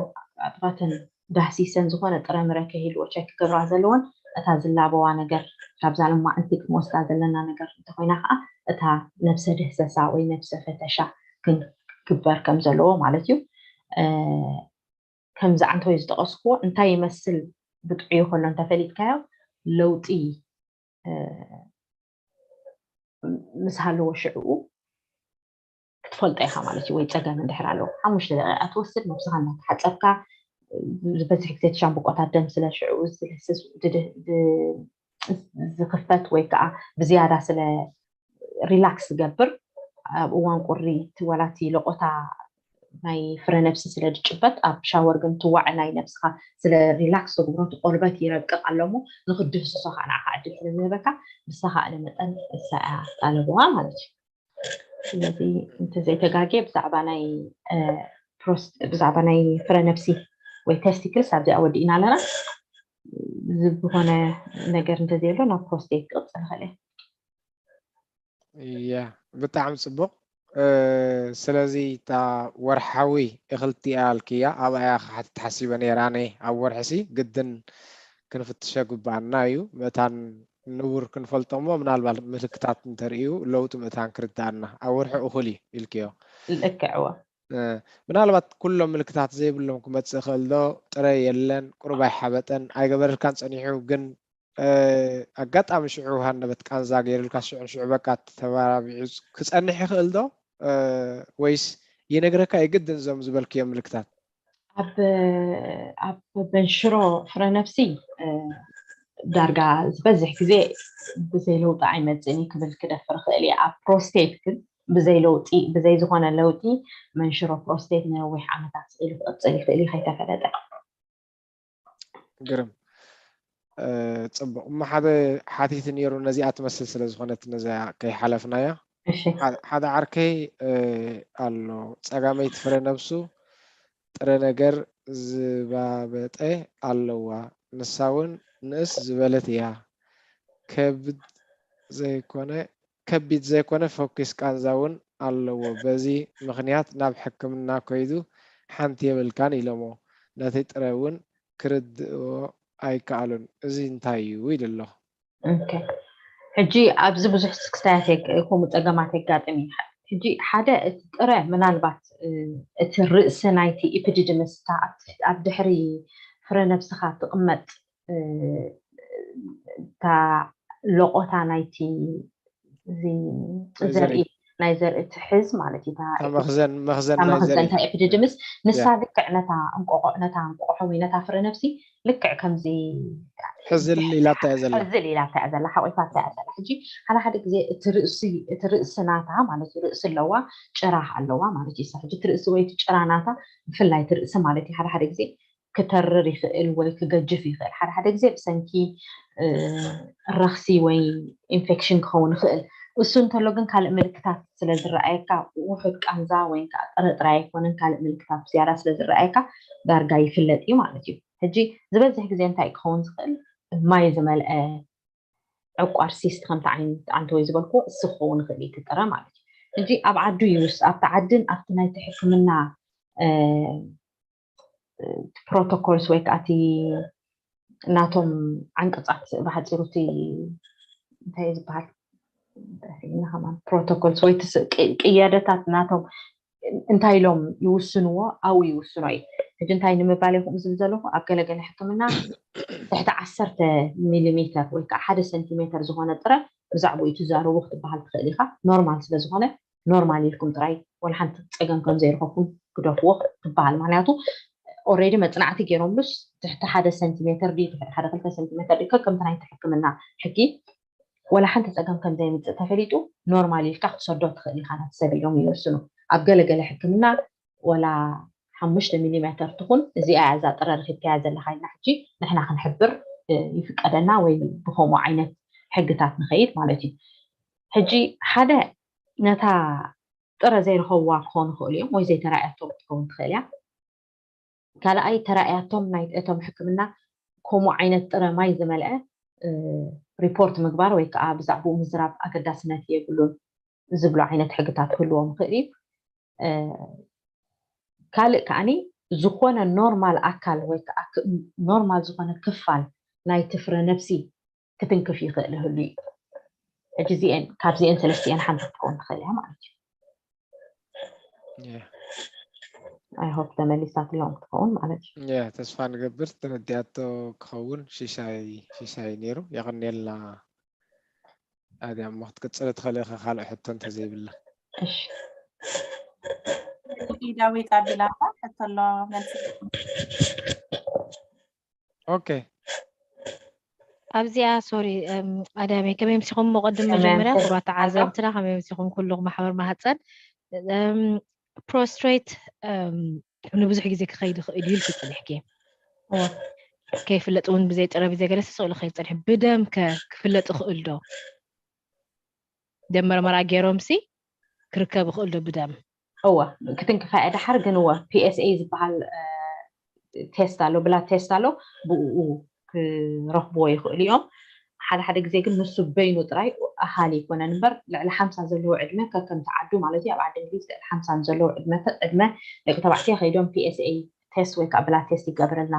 ኣጥባተን ዳህሲሰን ዝኾነ ጥረምረ ከይህልዎ ቸክ ክገብራ ዘለወን እታ ዝላበዋ ነገር ካብዛ ሎማዕንቲ ክንወስዳ ዘለና ነገር እንተኮይና ከዓ እታ ነብሰ ድህሰሳ ወይ ነብሰ ፈተሻ ክንግበር ከም ዘለዎ ማለት እዩ። ከምዚ ዓንተወይ ዝጠቐስክዎ እንታይ ይመስል ብጥዑዩ ከሎ እንተፈሊጥካዮ ለውጢ ምስ ሃለዎ ሽዕኡ ክትፈልጦ ኢኻ ማለት እዩ። ወይ ፀገም እንድሕር ኣለዎ ሓሙሽተ ደቂቃ ትወስድ ነብስኻ እናተሓፀብካ ዝበዝሕ ግዜ እቲ ሻምብቆታት ደም ስለ ሽዕኡ ዝክፈት ወይ ከዓ ብዝያዳ ስለ ሪላክስ ዝገብር ኣብ እዋን ቁሪ ወላ እቲ ለቆታ ናይ ፍረ ነብሲ ስለ ዝጭበጥ ኣብ ሻወር ግን ትዋዕ ናይ ነብስኻ ስለ ሪላክስ ተግብሮ እቲ ቆርበት ይረቅቕ ኣሎ እሞ ንክድህስሶ ከዓ ንዓኻ ዕድል ስለ ዝህበካ ብዝተኻእለ መጠን እሳ እያ ጣለብዋ ማለት እዩ። ስለዚ እንተዘይተጋጌ ብዛዕባ ናይ ብዛዕባ ናይ ፍረ ነብሲ ወይ ተስቲክልስ ኣብዚኣ ወዲእና ኣለና። ዝኾነ ነገር እንተዘየሎ ናብ ፕሮስቴት ክቕፅል ይኽእል እየ። እያ ብጣዕሚ ፅቡቕ። ስለዚ እታ ወርሓዊ እኽልቲ እያ ኣልክያ ኣብኣ እያ ክሓትት ሓሲበ ነይረ ኣነ ኣብ ወርሒ ሲ ግድን ክንፍትሸ ግባኣና እዩ ምእታን ንቡር ክንፈልጦ እሞ ምናልባት ምልክታት እንተርእዩ ለውጢ ምእታን ክርዳኣና ኣብ ወርሒ እኹል እዩ ኢልክዮ። ልክዕዎ። ምናልባት ኩሎም ምልክታት ዘይብሎም ክመፅእ ይኽእል ዶ? ጥረ የለን፣ ቁሩብ ኣይሓበጠን፣ ኣይገበረልካን ፀኒሑ ግን ኣጋጣሚ ሽዑ ሃንደበት ቃንዛ ገይሩልካ ሽዑ ንሽዑ በቃ ተባራቢዑ ክፀንሕ ይኽእል ዶ? ወይስ ይነግረካ የግድን እዞም ዝበልክዮም ምልክታት? ኣብ ኣብ መንሽሮ ፍረ ነብሲ ዳርጋ ዝበዝሕ ግዜ ብዘይ ለውጢ ኣይመፅእን እዩ ክብል ክደፍር ይኽእል እየ። ኣብ ፕሮስቴት ግን ብዘይ ለውጢ ብዘይ ዝኾነ ለውጢ መንሽሮ ፕሮስቴት ንነዊሕ ዓመታት ስኢሉ ክቕፅል ይኽእል እዩ ከይተፈለጠ። ግርም። ፅቡቕ እሞ ሓደ ሓቲት ነይሩ ነዚኣ ትመስል ስለ ዝኾነት ነዚኣ ከይሓለፍናያ ሓደ ዓርከይ ኣሎ ጸጋመይቲ ፍረ ነብሱ ጥረ ነገር ዝባበጠ ኣለዋ ንሳ እውን ንእስ ዝበለት እያ ከብድ ዘይኮነ ከቢድ ዘይኮነ ፈኲስ ቃንዛ እውን ኣለዎ በዚ ምኽንያት ናብ ሕክምና ከይዱ ሓንቲ የብልካን ኢሎሞ ነቲ ጥረ እውን ክርድእዎ ኣይከኣሉን። እዚ እንታይ እዩ? ኢሉ ኣሎ። ሕጂ ኣብዚ ብዙሕ ክስታያት ከምኡ ፀገማት የጋጥም እዩ። ሕጂ ሓደ እቲ ጥረ ምናልባት እቲ ርእሲ ናይቲ ኢፒዲድምስ ኣብ ድሕሪ ፍረ ነብስኻ ትቕመጥ እታ ሎቆታ ናይቲ እዚ ዘርኢ ናይ ዘርኢ ትሕዝ ማለት እዩ። መክዘን መክዘን ናይ ዘርኢ እንታይ ኤፒዲድምስ ንሳ ልክዕ ነታ እንቆቆ ነታ እንቆቆሖ ወይ ነታ ፍረ ነብሲ ልክዕ ከምዚ ሕዝል ኢላታ እያ ዘላ። ሕዝል ኢላታ እያ ዘላ፣ ሓቂፋታ እያ ዘላ። ሕጂ ሓደ ሓደ ግዜ እቲ ርእሲ እቲ ርእሲ ናታ ማለት እዩ፣ ርእሲ ኣለዋ፣ ጭራ ኣለዋ ማለት እዩ። ሕጂ እቲ ርእሲ ወይ እቲ ጭራ ናታ ብፍላይ እቲ ርእሲ ማለት እዩ ሓደ ሓደ ግዜ ክተርር ይኽእል ወይ ክገጅፍ ይኽእል። ሓደ ሓደ ግዜ ብሰንኪ ረኽሲ ወይ ኢንፌክሽን ክኸውን ይኽእል። እሱ እንተሎ ግን ካልእ ምልክታት ስለ ዝረኣየካ፣ ውሑድ ቃንዛ ወይ ከዓ ጥረ ጥራይ ኣይኮነን፣ ካልእ ምልክታት ብዝያዳ ስለ ዝረኣየካ ዳርጋ ይፍለጥ እዩ ማለት እዩ። ሕጂ ዝበዝሕ ግዜ እንታይ ክኸውን ዝኽእል? ማይ ዝመልአ ዕቋር ሲስት ከምቲ ዓይነት ኣንተ ወይ ዝበልኩ እሱ ክኸውን ይኽእል እዩ፣ እቲ ጥረ ማለት እዩ። ሕጂ ኣብ ዓዱ ይውስ ኣብቲ ዓድን ኣብቲ ናይቲ ሕክምና ፕሮቶኮልስ ወይ ከዓ እቲ ናቶም ዓንቀፃት ብሓፂሩ እቲ እንታይ ዝበሃል ፕሮቶኮልስ ወይ ቅያደታት ናቶም እንታይ ኢሎም ይውስንዎ፣ ኣብኡ ይውስኖ እዩ። ሕጂ እንታይ ንምባል ይኹም ዝብል ዘለኹ፣ ኣብ ገለገለ ሕክምና ትሕቲ ዓሰርተ ሚሊሜተር ወይ ከዓ ሓደ ሰንቲሜተር ዝኾነ ጥረ ብዛዕባኡ ትዛረቡ ክትበሃል ትኽእል ኢኻ። ኖርማል ስለዝኾነ ኖርማል ኢልኩም ጥራይ ወላ ሓንቲ ፀገም ከም ዘይረኸብኩም ግደፍዎ ትበሃል። ምክንያቱ ኦልሬዲ መፅናዕቲ ገይሮምሉስ ትሕቲ ሓደ ሰንቲሜተር ድዩ ትሕቲ ሓደ ክልተ ሰንቲሜተር ድዩ ከከምቲ ናይቲ ሕክምና ሕጊ ወላ ሓንቲ ፀገም ከም ዘይምፅእ ተፈሊጡ ኖርማል ኢልካ ክትሰዶ ትኽእል ኢኻ። ናቲ ሰብ ኢሎም ይወስኑ። ኣብ ገለገለ ሕክምና ወላ ሓሙሽተ ሚሊሜተር ትኹን እዚኣ እያ እዛ ጥረ ረኺብካያ ዘለኻ ኢልና ሕጂ ንሕና ክንሕብር ይፍቀደና ወይ ብከምኡ ዓይነት ሕግታት ንኸይድ ማለት እዩ። ሕጂ ሓደ ነታ ጥረ ዘይረኸብዋ ክኾኑ ይኽእሉ እዮም ወይ ዘይተራእያቶም ክትከውን ትኽእል እያ። ካልኣይ ተራእያቶም ናይ እቶም ሕክምና ከምኡ ዓይነት ጥረ ማይ ዝመልአ ሪፖርት ምግባር ወይ ከዓ ብዛዕባኡ ምዝራብ ኣገዳስነት የብሉን ዝብሉ ዓይነት ሕግታት ክህልዎም ይኽእል እዩ። ካልእ ከዓኒ ዝኾነ ኖርማል ኣካል ወይ ከዓ ኖርማል ዝኾነ ክፋል ናይ ትፍረ ነብሲ ክትንክፍ ይኽእል ይህሉ እዩ። ሕጂ እዚአን ካብዚአን ሰለስቲአን ሓንቲ ክትከውን ትኽእል እያ ማለት እዩ። I hope ተመሊሳትሎም ክትከውን ማለት እዩ። ተስፋ ንገብር ተረዲኣቶ ክኸውን ሽሻይ ሽሻይ ነይሩ። የቐንየልና። ኣድያ እሞ ክትቅፅል ትኽእል ኢኻ ካልእ ሕቶ እንተዘይብላ። እሺ ዳዊት ኣቢላታ ሕቶ ኣሎ መልሲ ኦኬ ኣብዚኣ ሶሪ ኣዳመይ ከመይ ምሲኹም መቐድም መጀመርያ ክቡራት ተዓዘብትና ከመይ ምሲኹም ኩሉ ማሕበር ማህፀን ፕሮስትሬት ንብዙሕ ግዜ ክኸይድ ይኽእል እዩ ኢልኪ ፀኒሕኪ ከይፍለጥ እውን ብዘይ ጥረ ብዘይ ገለ ስቕ ኢሉ ክኸይድ ፀኒሑ ብደም ከ ክፍለጥ ይኽእል ዶ ደም መርመራ ገይሮም ሲ ክርከብ ይኽእል ዶ ብደም እወ ክትንክፋ እያ ደሓር ግን እወ PSA ዝበሃል ቴስት ኣሎ ብላድ ቴስት ኣሎ ብኡ ክረኽብዎ ይኽእሉ እዮም ሓደ ሓደ ግዜ ግን ንሱ በይኑ ጥራይ ኣሃሊ ይኮነን እምበር ልዕሊ ሓምሳ ዘለዎ ዕድመ ከከምቲ ዓዱ ማለት እዩ ኣብ ዓዲ እንግሊዝ ልዕሊ ሓምሳ ንዘለዉ ዕድመ ዕድመ ደቂ ተባዕትዮ ከይዶም PSA ቴስት ወይ ከዓ ብላድ ቴስት ይገብረልና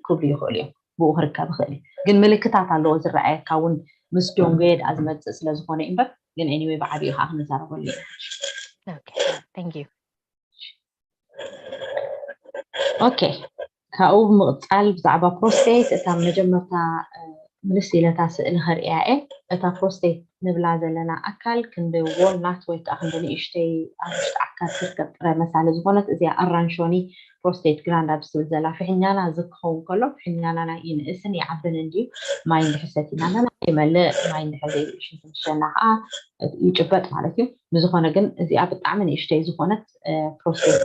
ክብሉ ይኽእሉ እዮም ብኡ ክርከብ ይኽእል እዩ ግን ምልክታት ኣለዎ ዝረኣየካ እውን ምስ ዶንጎየ ደኣ ዝመፅእ ስለዝኾነ እዩ እምበር ግን anyway ብዓብኡ ከዓ ክንዛረበሉ ኢና okay ካብኡ ብምቕፃል ብዛዕባ ፕሮስቴት እታ መጀመርታ ምልስ ኢለታ ስእሊ ከርእያ እየ እታ ፕሮስቴት ንብላ ዘለና ኣካል ክንዲ ዎልናት ወይ ከዓ ክንዲ ንእሽተይ ኣብ ውሽጢ ኣካል ትርከብ ጥረ መሳሊ ዝኾነት እዚኣ ኣራንሾኒ ፕሮስቴት ግላንድ ኣብ ዝብል ዘላ ፍሕኛና ዝክኸውን ከሎ ፍሕኛና ናይ ይንእስን ይዓብን እንድዩ ማይ እንድሕር ሰቲና ኣለና ይመልእ ማይ እንድሕር ዘይሽንትንሸና ከዓ ይጭበጥ ማለት እዩ ብዝኾነ ግን እዚኣ ብጣዕሚ ንእሽተይ ዝኾነት ፕሮስቴት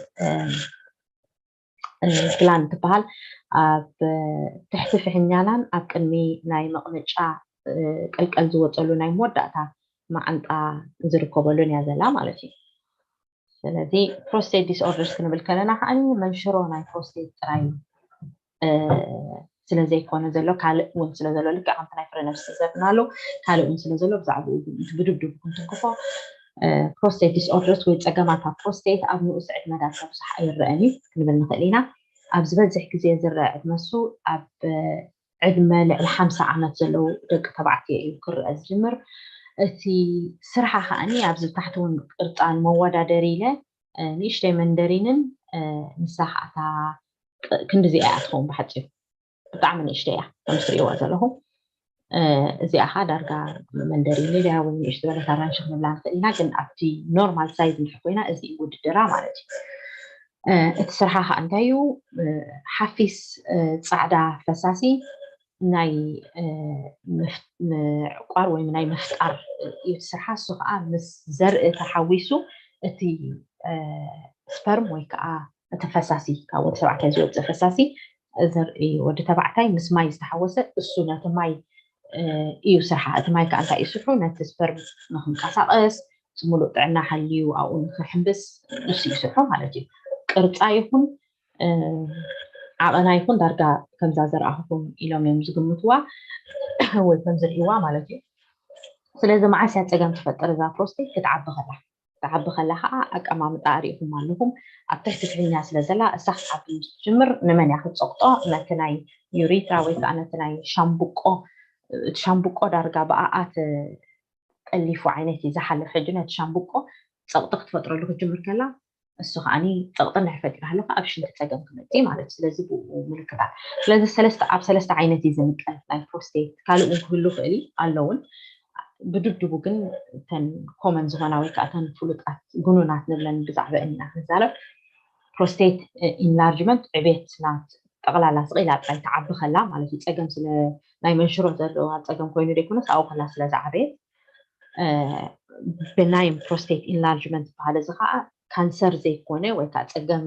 ግላንድ ትበሃል ኣብ ትሕቲ ፍሕኛናን ኣብ ቅድሚ ናይ መቕመጫ ቀልቀል ዝወፀሉ ናይ መወዳእታ መዓንጣ ዝርከበሉን እያ ዘላ ማለት እዩ ስለዚ ፕሮስቴት ዲስኦርደርስ ክንብል ከለና ከዓ መንሽሮ ናይ ፕሮስቴት ጥራይ ስለዘይኮነ ዘሎ ካልእ እውን ስለዘሎ ልክዕ ከምቲ ናይ ፍረ ነብሲ ዝዘርናሉ ካልእ እውን ስለዘሎ ብዛዕባኡ ብድብድብ ክንትንክፎ ፕሮስቴት ዲስኦርደርስ ወይ ፀገማት ኣብ ፕሮስቴት ኣብ ንኡስ ዕድመ ዳርጋ ብዙሕ ኣይረአን እዩ ክንብል ንኽእል ኢና ኣብ ዝበዝሕ ግዜ ዝረአ ዕድመ እሱ ኣብ ዕድመ ልዕሊ ሓምሳ ዓመት ዘለዉ ደቂ ተባዕትዮ እዩ ክረአ ዝጅምር እቲ ስርሓ ከዓኒ ኣብዚ ታሕቲ እውን ቅርፃን መወዳደሪ ኢለ ንእሽተይ መንደሪንን ንሳ ከዓታ ክንዲዚኣ እያ ትኸውን ብሓፂሩ ብጣዕሚ ንእሽተይ እያ ከም ትሪእዋ ዘለኹም እዚኣ ኸዓ ዳርጋ መንደሪን ኢላ ወይ ንእሽቶ ዝበለት ኣራንሺ ክንብላ ንኽእል ኢና፣ ግን ኣብቲ ኖርማል ሳይዝ እንድሕር ኮይና እዚ እዩ ውድድራ ማለት እዩ። እቲ ስርሓ ኸዓ እንታይ እዩ? ሓፊስ ፃዕዳ ፈሳሲ ናይ ምዕቋር ወይ ናይ ምፍጣር እዩ ስርሓ። እሱ ኸዓ ምስ ዘርኢ ተሓዊሱ እቲ ስፐርም ወይ ከዓ እቲ ፈሳሲ ካብ ወዲ ተባዕታይ ዝወፅእ ፈሳሲ ዘርኢ ወዲ ተባዕታይ ምስ ማይ ዝተሓወሰ እሱ ነቲ ማይ እዩ ስርሓ። እቲ ማይ ከዓ እንታይ እዩ ስርሑ? ነቲ ስፐርም ንክንቀሳቀስ፣ ሙሉእ ጥዕና ሃልዩ ኣብኡ ንክሕምብስ እሱ እዩ ስርሑ ማለት እዩ። ቅርፃ ይኹን ዓቐና ይኹን ዳርጋ ከምዛ ዘርኣኹም ኢሎም እዮም ዝግምትዋ ወይ ከም ዝርእይዋ ማለት እዩ። ስለዚ መዓስ እያ ፀገም ትፈጥር እዛ ፕሮስቴት ክትዓቢ ከላ? ክትዓቢ ከላ ከዓ ኣቀማምጣ ኣርእኹም ኣለኹም። ኣብ ትሕቲ ፍሕኛ ስለ ዘላ እሳ ክትዓቢ ምስ ትጅምር ንመን እያ ክትፀቕጦ? ነቲ ናይ ዩሪትራ ወይ ከዓ ነቲ ናይ ሻምብቆ፣ እቲ ሻምብቆ ዳርጋ ብኣኣ ተጠሊፉ ዓይነት እዩ ዝሓልፍ። ሕጂ ነቲ ሻምብቆ ፀቕጢ ክትፈጥረሉ ክትጅምር ከላ እሱ ከዓኒ ፀቕጢ እንድሕር ፈጢራ ሃለካ ኣብ ሽንቲ ፀገም ክመፅእ ማለት እዩ። ስለዚ ብኡ ምልክታት ስለዚ ሰለስተ ኣብ ሰለስተ ዓይነት እዩ ዝምቀል ናይ ፕሮስቴት። ካልእ እውን ክህሉ ይኽእል እዩ ኣለውን ብድብድቡ ግን እተን ኮመን ዝኾና ወይ ከዓ እተን ፍሉጣት ጉኑናት ንብለን ብዛዕባ ኢና ክንዛረብ። ፕሮስቴት ኢንላርጅመንት ዕቤት ናት ጠቕላላ ስቕ ኢላ ጥራይ ትዓቢ ከላ ማለት እዩ። ፀገም ስለ ናይ መንሽሮ ዘለዋ ፀገም ኮይኑ ዘይኮነስ ኣብኡ ከላ ስለ ዝዓበየት ብናይን ፕሮስቴት ኢንላርጅመንት ዝበሃል እዚ ከዓ ካንሰር ዘይኮነ ወይ ከዓ ፀገም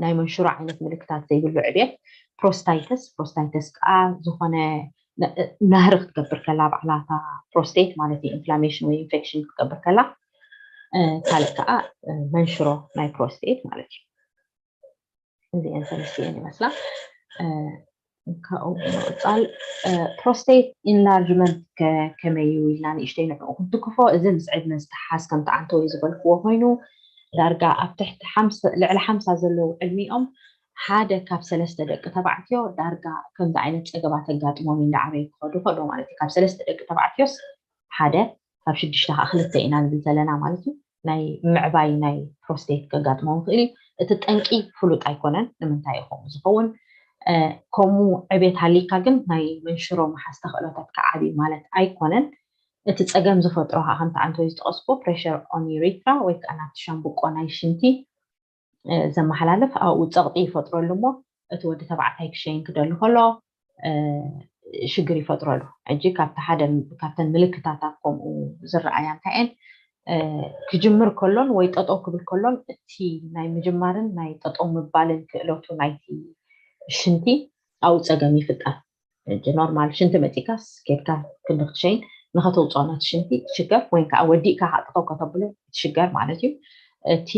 ናይ መንሽሮ ዓይነት ምልክታት ዘይብሉ ዕብየት ፕሮስታይተስ ፕሮስታይተስ ከዓ ዝኾነ ናህሪ ክትገብር ከላ ባዕላታ ፕሮስቴት ማለት እዩ ኢንፍላሜሽን ወይ ኢንፌክሽን ክትገብር ከላ ካልእ ከዓ መንሽሮ ናይ ፕሮስቴት ማለት እዩ። እዚአን ሰለስቲአን ይመስላ። ካብኡ ብምቕፃል ፕሮስቴት ኢንላርጅመንት ከመይ እዩ ኢልና ንእሽተይ ንዕኡ ክንትክፎ። እዚ ምስ ዕድመ ዝተሓዝ ከም ተዓንተወይ ዝበልክዎ ኮይኑ ዳርጋ ኣብ ትሕቲ ልዕሊ ሓምሳ ዘለዉ ዕድሚኦም ሓደ ካብ ሰለስተ ደቂ ተባዕትዮ ዳርጋ ከምዚ ዓይነት ፀገባት ኣጋጥሞም እንዳዓበዩ ክኸዱ ከሎ ማለት እዩ። ካብ ሰለስተ ደቂ ተባዕትዮስ ሓደ ካብ ሽዱሽተ ከዓ ክልተ ኢና ንብል ዘለና ማለት እዩ። ናይ ምዕባይ ናይ ፕሮስቴት ከጋጥሞም ይኽእል እዩ። እቲ ጠንቂ ፍሉጥ ኣይኮነን ንምንታይ እዩ ከምኡ ዝኸውን። ከምኡ ዕቤት ሃሊካ ግን ናይ መንሽሮ መሓዝ ተኽእሎታት ክዓብዩ ማለት ኣይኮነን። እቲ ፀገም ዝፈጥሮ ከዓ ከምቲ ዓንተወይ ዝጠቐስኩ ፕሬሸር ኦን ዩሪትራ ወይ ከዓ ናብቲ ሻምብቆ ናይ ሽንቲ ዘመሓላልፍ ኣብኡ ፀቕጢ ይፈጥረሉ እሞ እቲ ወዲ ተባዕታይ ክሸይን ክደሊ ከሎ ሽግር ይፈጥረሉ። ሕጂ ካብቲ ሓደ ካብተን ምልክታታት ከምኡ ዝረኣያ እንታይ እየን ክጅምር ከሎን ወይ ጠጠው ክብል ከሎን እቲ ናይ ምጅማርን ናይ ጠጠው ምባልን ክእለቱ ናይቲ ሽንቲ ኣብኡ ፀገም ይፍጠር። ኖርማል ሽንቲ መፂካስ ኬድካ ክንዲ ክትሸይን ንኸተውፅኦ ነቲ ሽንቲ ትሽገር ወይ ከዓ ወዲእካ ከዓ ጠጠው ከተብሎ ትሽገር ማለት እዩ። እቲ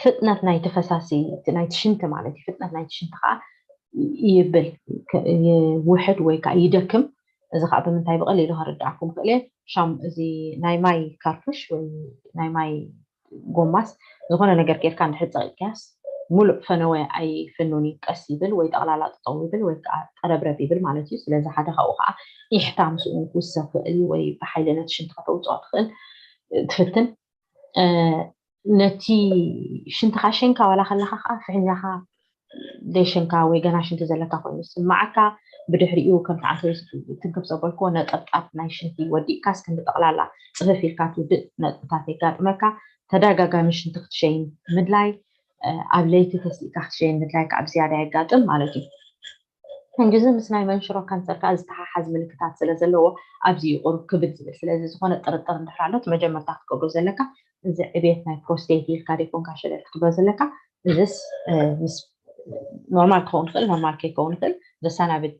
ፍጥነት ናይቲ ፈሳሲ ናይቲ ሽንቲ ማለት እዩ ፍጥነት ናይቲ ሽንቲ ከዓ ይብል ይውሕድ ወይ ከዓ ይደክም። እዚ ከዓ ብምንታይ ብቐሊሉ ከረዳእኩም ክእል እየ። ሻም እዚ ናይ ማይ ካርቱሽ ወይ ናይ ማይ ጎማስ ዝኾነ ነገር ጌርካ እንድሕር ፀቂጥካያስ ሙሉእ ፈነወ ኣይፍኑን እዩ። ቀስ ይብል ወይ ጠቕላላ ጠጠው ይብል ወይ ከዓ ጠረብረብ ይብል ማለት እዩ። ስለዚ ሓደ ካብኡ ከዓ ኢሕታ ምስኡ ንክውሰኽ ክእል ወይ ብሓይሊ ነቲ ሽንቲ ከተውፅኦ ትኽእል ትፍትን። ነቲ ሽንትኻ ሸንካ ዋላ ከለካ ከዓ ፍሕኛኻ ደይሸንካ ወይ ገና ሽንቲ ዘለካ ኮይኑ ዝስምዓካ ብድሕሪኡ ከምቲ ዓንተወይ ትንክፍ ዘበልክዎ ነጠብጣብ ናይ ሽንቲ ወዲእካስ ክንዲ ጠቕላላ ፅፍፍ ኢልካ ትውድእ ነጥብታት የጋጥመካ። ተደጋጋሚ ሽንቲ ክትሸይን ምድላይ ኣብ ለይቲ ተስኢካ ክትሸይን ምድላይ ከዓ ብዝያዳ የጋጥም ማለት እዩ። እንግዚ ምስ ናይ መንሽሮ ካንሰር ከዓ ዝተሓሓዝ ምልክታት ስለ ዘለዎ ኣብዚ እዩ ቁሩብ ክብድ ዝብል። ስለዚ ዝኾነ ጥርጥር እንድሕር ኣሎ እቲ መጀመርታ ክትገብሮ ዘለካ እዚ ዕብየት ናይ ፕሮስቴት ኢልካ ደይኮንካ ሸለል ክትብሎ ዘለካ እዚስ ምስ ኖርማል ክኸውን ይኽእል ኖርማል ከይከውን ይኽእል ዘሰናብድ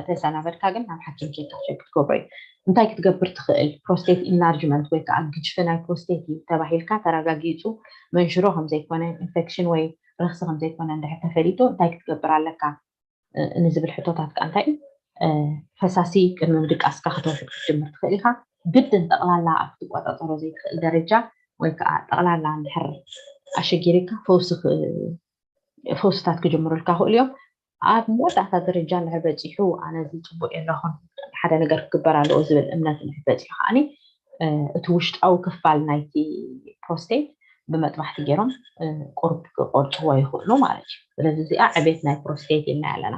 ተሰናበድካ ግን ናብ ሓኪም ኬድካ ሸክ ክትገብሮ እዩ። እንታይ ክትገብር ትኽእል? ፕሮስቴት ኢንላርጅመንት ወይ ከዓ ግጅፊ ናይ ፕሮስቴት እዩ ተባሂልካ ተረጋጊፁ መንሽሮ ከምዘይኮነ ኢንፌክሽን ወይ ረክሲ ከምዘይኮነ እንድሕር ተፈሊጡ እንታይ ክትገብር ኣለካ ንዝብል ሕቶታት ከዓ እንታይ እዩ ፈሳሲ ቅድሚ ምድቃስካ ክትወስድ ክትጅምር ትኽእል ኢኻ። ግድን ጠቕላላ ኣብ ክትቆፃፀሮ ዘይትኽእል ደረጃ ወይ ከዓ ጠቕላላ እንድሕር ኣሸጊርካ ፈውሲ ፈውስታት ክጅምሩልካ ክእሉ እዮም። ኣብ መወዳእታ ደረጃ እንድሕር በፂሑ ኣነ እዚ ፅቡቅ የለኹን ሓደ ነገር ክግበር ኣለዎ ዝብል እምነት እንድሕር በፂሑ ከዓኒ እቲ ውሽጣዊ ክፋል ናይቲ ፕሮስቴት ብመጥባሕቲ ገይሮም ቁሩብ ክቆርፅዎ ይኽእሉ ማለት እዩ። ስለዚ እዚኣ ዕቤት ናይ ፕሮስቴት ኢልና ኣለና።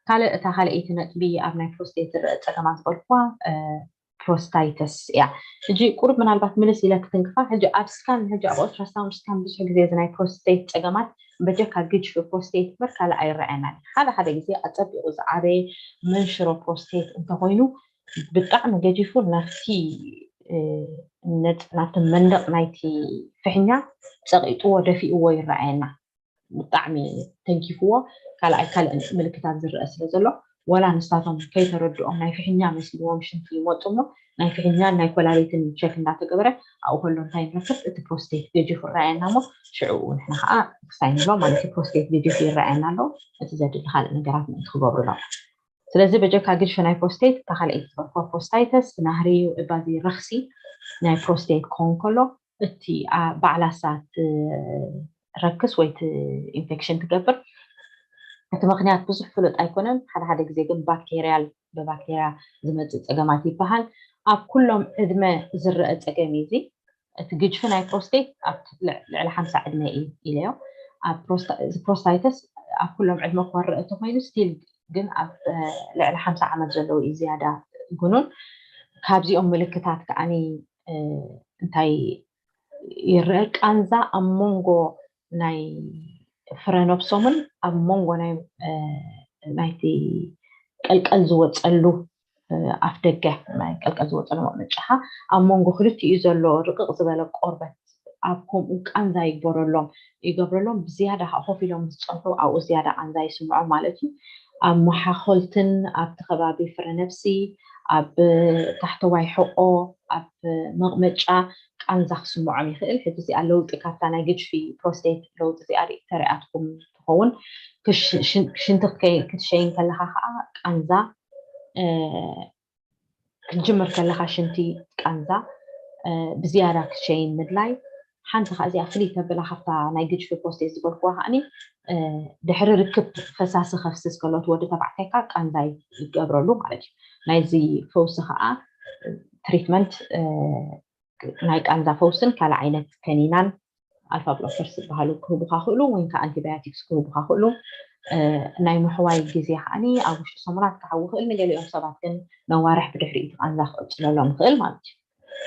ካልእ እታ ካልኣይቲ ነጥቢ ኣብ ናይ ፕሮስቴት ዝረአ ፀገማት ዝበልኩዋ ፕሮስታይተስ እያ። ሕጂ ቁሩብ ምናልባት ምልስ ኢለ ክትንክፋ። ሕጂ ኣብ ስካን፣ ሕጂ ኣብ ኦልትራሳውንድ ስካን ብዙሕ ግዜ እዚ ናይ ፕሮስቴት ፀገማት በጀካ ግጅፊ ፕሮስቴት እምበር ካልእ ኣይረኣየናን። ሓደ ሓደ ግዜ ኣፀቢቑ ዝዓበየ መንሽሮ ፕሮስቴት እንተኮይኑ ብጣዕሚ ገጂፉ ናብቲ ናብቲ መንደቕ ናይቲ ፍሕኛ ፀቒጥዎ ደፊእዎ ይረኣየና። ብጣዕሚ ተንኪፍዎ ካልኣይ ካልእ ምልክታት ዝረአ ስለ ዘሎ፣ ወላ ንሳቶም ከይተረድኦም ናይ ፍሕኛ መሲልዎም ሽንቲ ይመፁ እሞ ናይ ፍሕኛን ናይ ኮላሊትን ቸክ እንዳተገበረ ኣብኡ ከሎ እንታይ ንረክብ? እቲ ፕሮስቴት ገጂፉ ይረኣየና እሞ ሽዑ ንሕና ከዓ ክሳይ ንብሎ ማለት እዩ። ፕሮስቴት ገጂፉ ይረኣየና ኣሎ፣ እቲ ዘድሊ ካልእ ነገራት ምእንቲ ክገብሩ ነው። ስለዚ በጀካ ግድፊ ናይ ፕሮስቴት እታ ካልኣይቲ ዝበልኩዋ ፕሮስታይተስ፣ ናህሪ፣ እባዚ ረክሲ ናይ ፕሮስቴት ክኸውን ከሎ እቲ ባዕላ ሳት ረክስ ወይ ኢንፌክሽን ትገብር። እቲ ምክንያት ብዙሕ ፍሉጥ ኣይኮነን። ሓደ ሓደ ግዜ ግን ባክቴርያል፣ ብባክቴርያ ዝመፅእ ፀገማት ይበሃል። ኣብ ኩሎም ዕድመ ዝረአ ፀገም እዩ እዚ። እቲ ግጅፊ ናይ ፕሮስቴት ኣብ ልዕሊ ሓምሳ ዕድመ እዩ ኢለዮ። እዚ ፕሮስታይተስ ኣብ ኩሎም ዕድመ ክወርእ እንተኮይኑ ስቲል ግን ኣብ ልዕሊ ሓምሳ ዓመት ዘለዉ እዩ ዝያዳ ግኑን። ካብዚኦም ምልክታት ከዓኒ እንታይ ይረአ? ቃንዛ ኣብ መንጎ ናይ ፍረ ነብሶምን ኣብ መንጎ ናይቲ ቀልቀል ዝወፀሉ ኣፍ ደገ ናይ ቀልቀል ዝወፀሉ መቕመጫኻ ኣብ መንጎ ክልቲኡ ዘሎ ርቕቕ ዝበለ ቆርበት ኣብ ከምኡ ቃንዛ ይግበረሎም ይገብረሎም ብዝያዳ ከዓ ኮፍ ኢሎም ዝፀንሑ ኣብኡ ዝያዳ ቃንዛ ይስምዖም ማለት እዩ። ኣብ መሓኮልትን ኣብቲ ከባቢ ፍረነብሲ ኣብ ታሕተዋይ ሕቆ ኣብ መቕመጫ ቃንዛ ክስምዖም ይኽእል። ሕጂ እዚኣ ለውጢ ካብታ ናይ ግጅፊ ፕሮስቴት ለውጢ እዚኣ ተሪኣትኩም ትኸውን። ሽንቲ ክትሸይን ከለካ ከዓ ቃንዛ ክትጅምር ከለካ ሽንቲ ቃንዛ ብዝያዳ ክትሸይን ምድላይ። ሓንቲ ከዓ እዚኣ ፍልይ ተብላ ካብታ ናይ ግጅፊ ፕሮስቴት ዝበልኩዋ ከዓኒ ድሕሪ ርክብ ፈሳሲ ከፍስስ ከሎ እቲ ወዲ ተባዕታይካ ቃንዛ ይገብረሉ ማለት እዩ። ናይዚ ፈውሲ ከዓ ትሪትመንት ናይ ቃንዛ ፈውስን ካልእ ዓይነት ከኒናን ኣልፋ ብሎከርስ ዝበሃሉ ክህቡካ ክእሉ ወይ ከዓ ኣንቲባዮቲክስ ክህቡካ ክእሉ። ናይ ምሕዋይ ግዜ ከዓኒ ኣብ ውሽጢ ሰሙናት ክሓዊ ክእል፣ ንገሊኦም ሰባት ግን ነዋርሕ ብድሕሪኡ እቲ ቃንዛ ክቕፅለሎም ይኽእል ማለት እዩ።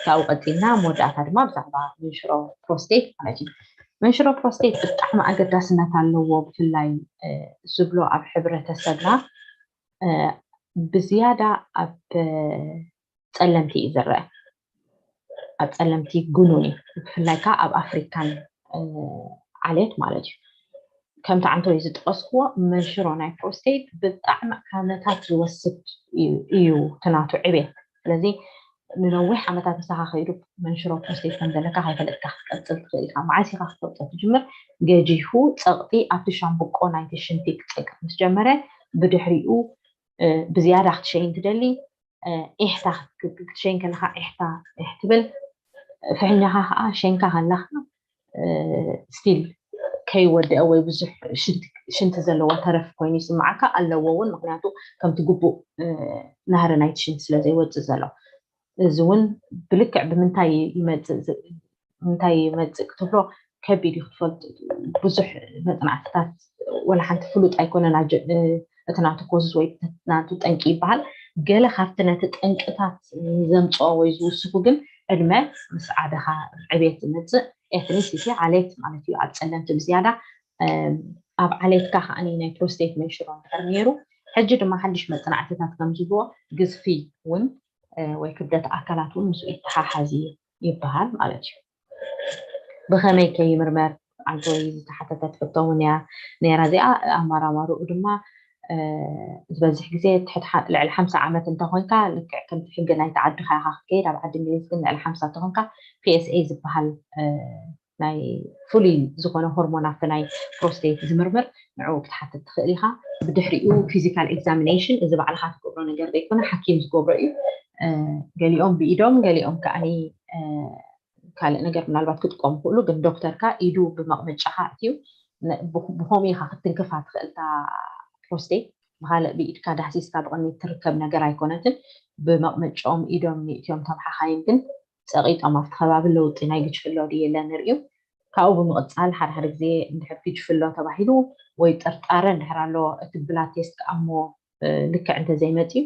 ካብኡ ቀፂልና መወዳእታ ድማ ብዛዕባ መንሽሮ ፕሮስቴት ማለት እዩ። መንሽሮ ፕሮስቴት ብጣዕሚ ኣገዳስነት ኣለዎ። ብፍላይ ዝብሎ ኣብ ሕብረተሰብና ብዝያዳ ኣብ ፀለምቲ እዩ ዝረአ። ኣብ ፀለምቲ ግኑን እዩ፣ ብፍላይ ከዓ ኣብ ኣፍሪካን ዓሌት ማለት እዩ። ከምቲ ዓንተወይ ዝጠቀስክዎ መንሽሮ ናይ ፕሮስቴት ብጣዕሚ ዓመታት ዝወስድ እዩ ትናቱ ዕቤት። ስለዚ ንነዊሕ ዓመታት ምሳኻ ከይዱ መንሽሮ ፕሮስቴት ከም ዘለካ ከይፈለጥካ ክትቀፅል ትኽእል ኢካ። መዓስ ኢካ ክትፈልጦ ትጅምር? ገጂፉ ፀቕጢ ኣብቲ ሻምብቆ ናይቲ ሽንቲ ክፀቅጥ ምስ ጀመረ ብድሕሪኡ ብዝያዳ ክትሸይን ትደሊ። ኤሕታ ክትሸይን ከለካ ኤሕታ ኤሕ ትብል። ፍሕኛኻ ከዓ ሸንካ ከላካ ስቲል ከይወደአ ወይ ብዙሕ ሽንቲ ዘለዎ ተረፍ ኮይኑ ይስምዓካ ኣለዎ እውን፣ ምክንያቱ ከምቲ ግቡእ ናህሪ ናይቲ ሽንቲ ስለ ዘይወፅእ ዘሎ። እዚ እውን ብልክዕ ብምንታይ ይመፅእ ምንታይ ይመፅእ ክትብሎ ከቢድ እዩ ክትፈልጡ። ብዙሕ መፅናዕትታት ወላ ሓንቲ ፍሉጥ ኣይኮነን። እቲ ናቱ ኮዝስ ወይ ናቱ ጠንቂ ይበሃል። ገለ ካብቲ ነቲ ጠንቅታት ዘምፅኦ ወይ ዝውስኹ ግን ዕድመ ምስ ዓደኻ ዕቤት ዝመፅእ ኤትኒሲቲ ዓሌት ማለት እዩ። ኣብ ፀለምቲ ብዝያዳ ኣብ ዓሌትካ ከዓኒ ናይ ፕሮስቴት መንሽሮ እንድሕር ነይሩ፣ ሕጂ ድማ ሓድሽ መፅናዕትታት ከም ዝብልዎ ግዝፊ እውን ወይ ክብደት ኣካላት እውን ምስኡ ይተሓሓዝ እዩ ይበሃል ማለት እዩ። ብኸመይ ከይምርመር ዓንተወይ ዝተሓተተት ሕቶ እውን እያ ነይራ። እዚኣ ኣማራማርኡ ድማ ዝበዝሕ ግዜ ልዕሊ ሓምሳ ዓመት እንተኮንካ ልክዕ ከምቲ ሕጊ ናይቲ ዓድካ ኢካ ክትከይድ። ኣብ ዓዲ እንግሊዝ ግን ልዕሊ ሓምሳ እንተኮንካ ፒኤስኤ ዝበሃል ናይ ፍሉይ ዝኮነ ሆርሞን ኣብቲ ናይ ፕሮስቴት ዝምርምር ንዕኡ ክትሓትት ትኽእል ኢካ። ብድሕሪኡ ፊዚካል ኤግዛሚኔሽን እዚ ባዕልካ ትገብሮ ነገር ዘይኮነ ሓኪም ዝገብሮ እዩ። ገሊኦም ብኢዶም ገሊኦም ከዓኒ ካልእ ነገር ምናልባት ክጥቀሙ ክእሉ፣ ግን ዶክተርካ ኢዱ ብመቕመጫኻ ኣእትዩ ብከምኡ ኢካ ክትትንክፋ ትኽእል እታ ፕሮስቴት። ብካልእ ብኢድካ ዳህሲስካ ብቕድሚት ትርከብ ነገር ኣይኮነትን። ብመቕመጫኦም ኢዶም ንእትዮም ተብሓሓዮም ግን ፀቒጦም ኣብቲ ከባቢ ለውጢ ናይ ግጅፍሎ ድየለ ንርእዩ። ካብኡ ብምቕፃል ሓደ ሓደ ግዜ እንድሕር ግጅፍሎ ተባሂሉ ወይ ጥርጣረ እንድሕር ኣሎ እቲ ብላድ ቴስት ከኣ እሞ ልክዕ እንተዘይመፅዩ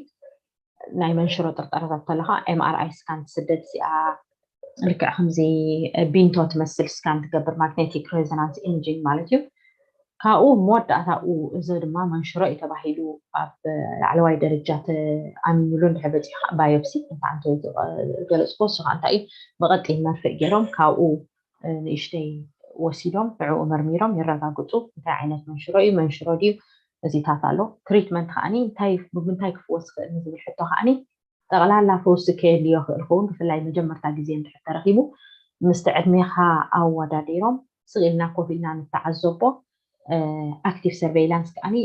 ናይ መንሽሮ ጥርጠራታት ተለካ ኤምኣርኣይ ስካን ትስደድ። እዚኣ ልክዕ ከምዚ ቢንቶ ትመስል ስካን ትገብር፣ ማግኔቲክ ሬዞናንስ ኢሜጂንግ ማለት እዩ። ካብኡ መወዳእታኡ እዚ ድማ መንሽሮ እዩ ተባሂሉ ኣብ ላዕለዋይ ደረጃ ተኣሚኑሉ እንድሕር በፂሑ ከዓ ባዮፕሲ እንተ ዓንተወይቲ ገለፅኮ እሱ ከዓ እንታይ እዩ ብቐጢን መርፍእ ገይሮም ካብኡ ንእሽተይ ወሲዶም ንዕኡ መርሚሮም የረጋግፁ እንታይ ዓይነት መንሽሮ እዩ መንሽሮ ድዩ እዚታት ኣሎ። ትሪትመንት ከዓኒ እንታይ ብምንታይ ክፍወስ ይኽእል ንዝብል ሕቶ ከዓኒ ጠቕላላ ፈውሲ ከየድልዮ ክእል ኸውን ብፍላይ መጀመርታ ግዜ እንድሕር ተረኺቡ ምስቲ ዕድሜኻ ኣወዳዲሮም ስቕ ኢልና ኮፍ ኢልና ንተዓዘቦ። ኣክቲቭ ሰርቬይላንስ ከዓኒ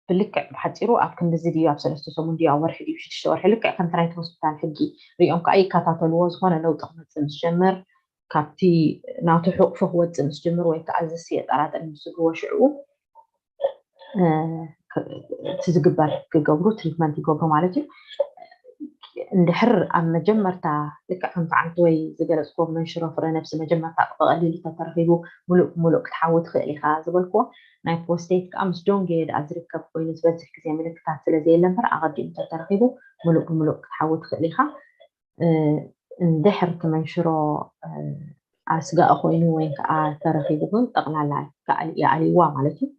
ብልክዕ ብሓፂሩ ኣብ ክንድዚ ድዩ ኣብ ሰለስተ ሰሙን ድዩ ኣብ ወርሒ ድዩ ሽዱሽተ ወርሒ ልክዕ ከምቲ ናይቲ ሆስፒታል ሕጊ ሪኦም ከዓ ይከታተልዎ። ዝኾነ ለውጢ ክመፅእ ምስ ጀምር ካብቲ ናቱ ሕቕፉ ክወፅእ ምስ ጀምር ወይ ከዓ ዝስ የጠራጥር ምስ ዝብልዎ ሽዕኡ እቲ ዝግበር ክገብሩ ትሪትመንት ይገብሩ ማለት እዩ። እንድሕር ኣብ መጀመርታ ልክዕ ከምቲ ዓንተወይ ዝገለፅክዎ መንሽሮ ፍረ ነብሲ መጀመርታ ብቐሊሉ ተተረኺቡ ሙሉእ ብሙሉእ ክትሓዊ ትኽእል ኢኻ ዝበልክዎ ናይ ፕሮስቴት ከዓ ምስ ዶንጌ ድኣ ዝርከብ ኮይኑ ዝበዝሕ ግዜ ምልክታት ስለ ዘየለ እምበር ኣቐዲሙ ተተረኺቡ ሙሉእ ብሙሉእ ክትሓዊ ትኽእል ኢኻ። እንድሕር እቲ መንሽሮ ኣስጋኢ ኮይኑ ወይ ከዓ ተረኺቡ ግን ጠቕላላ ይኣልይዋ ማለት እዩ።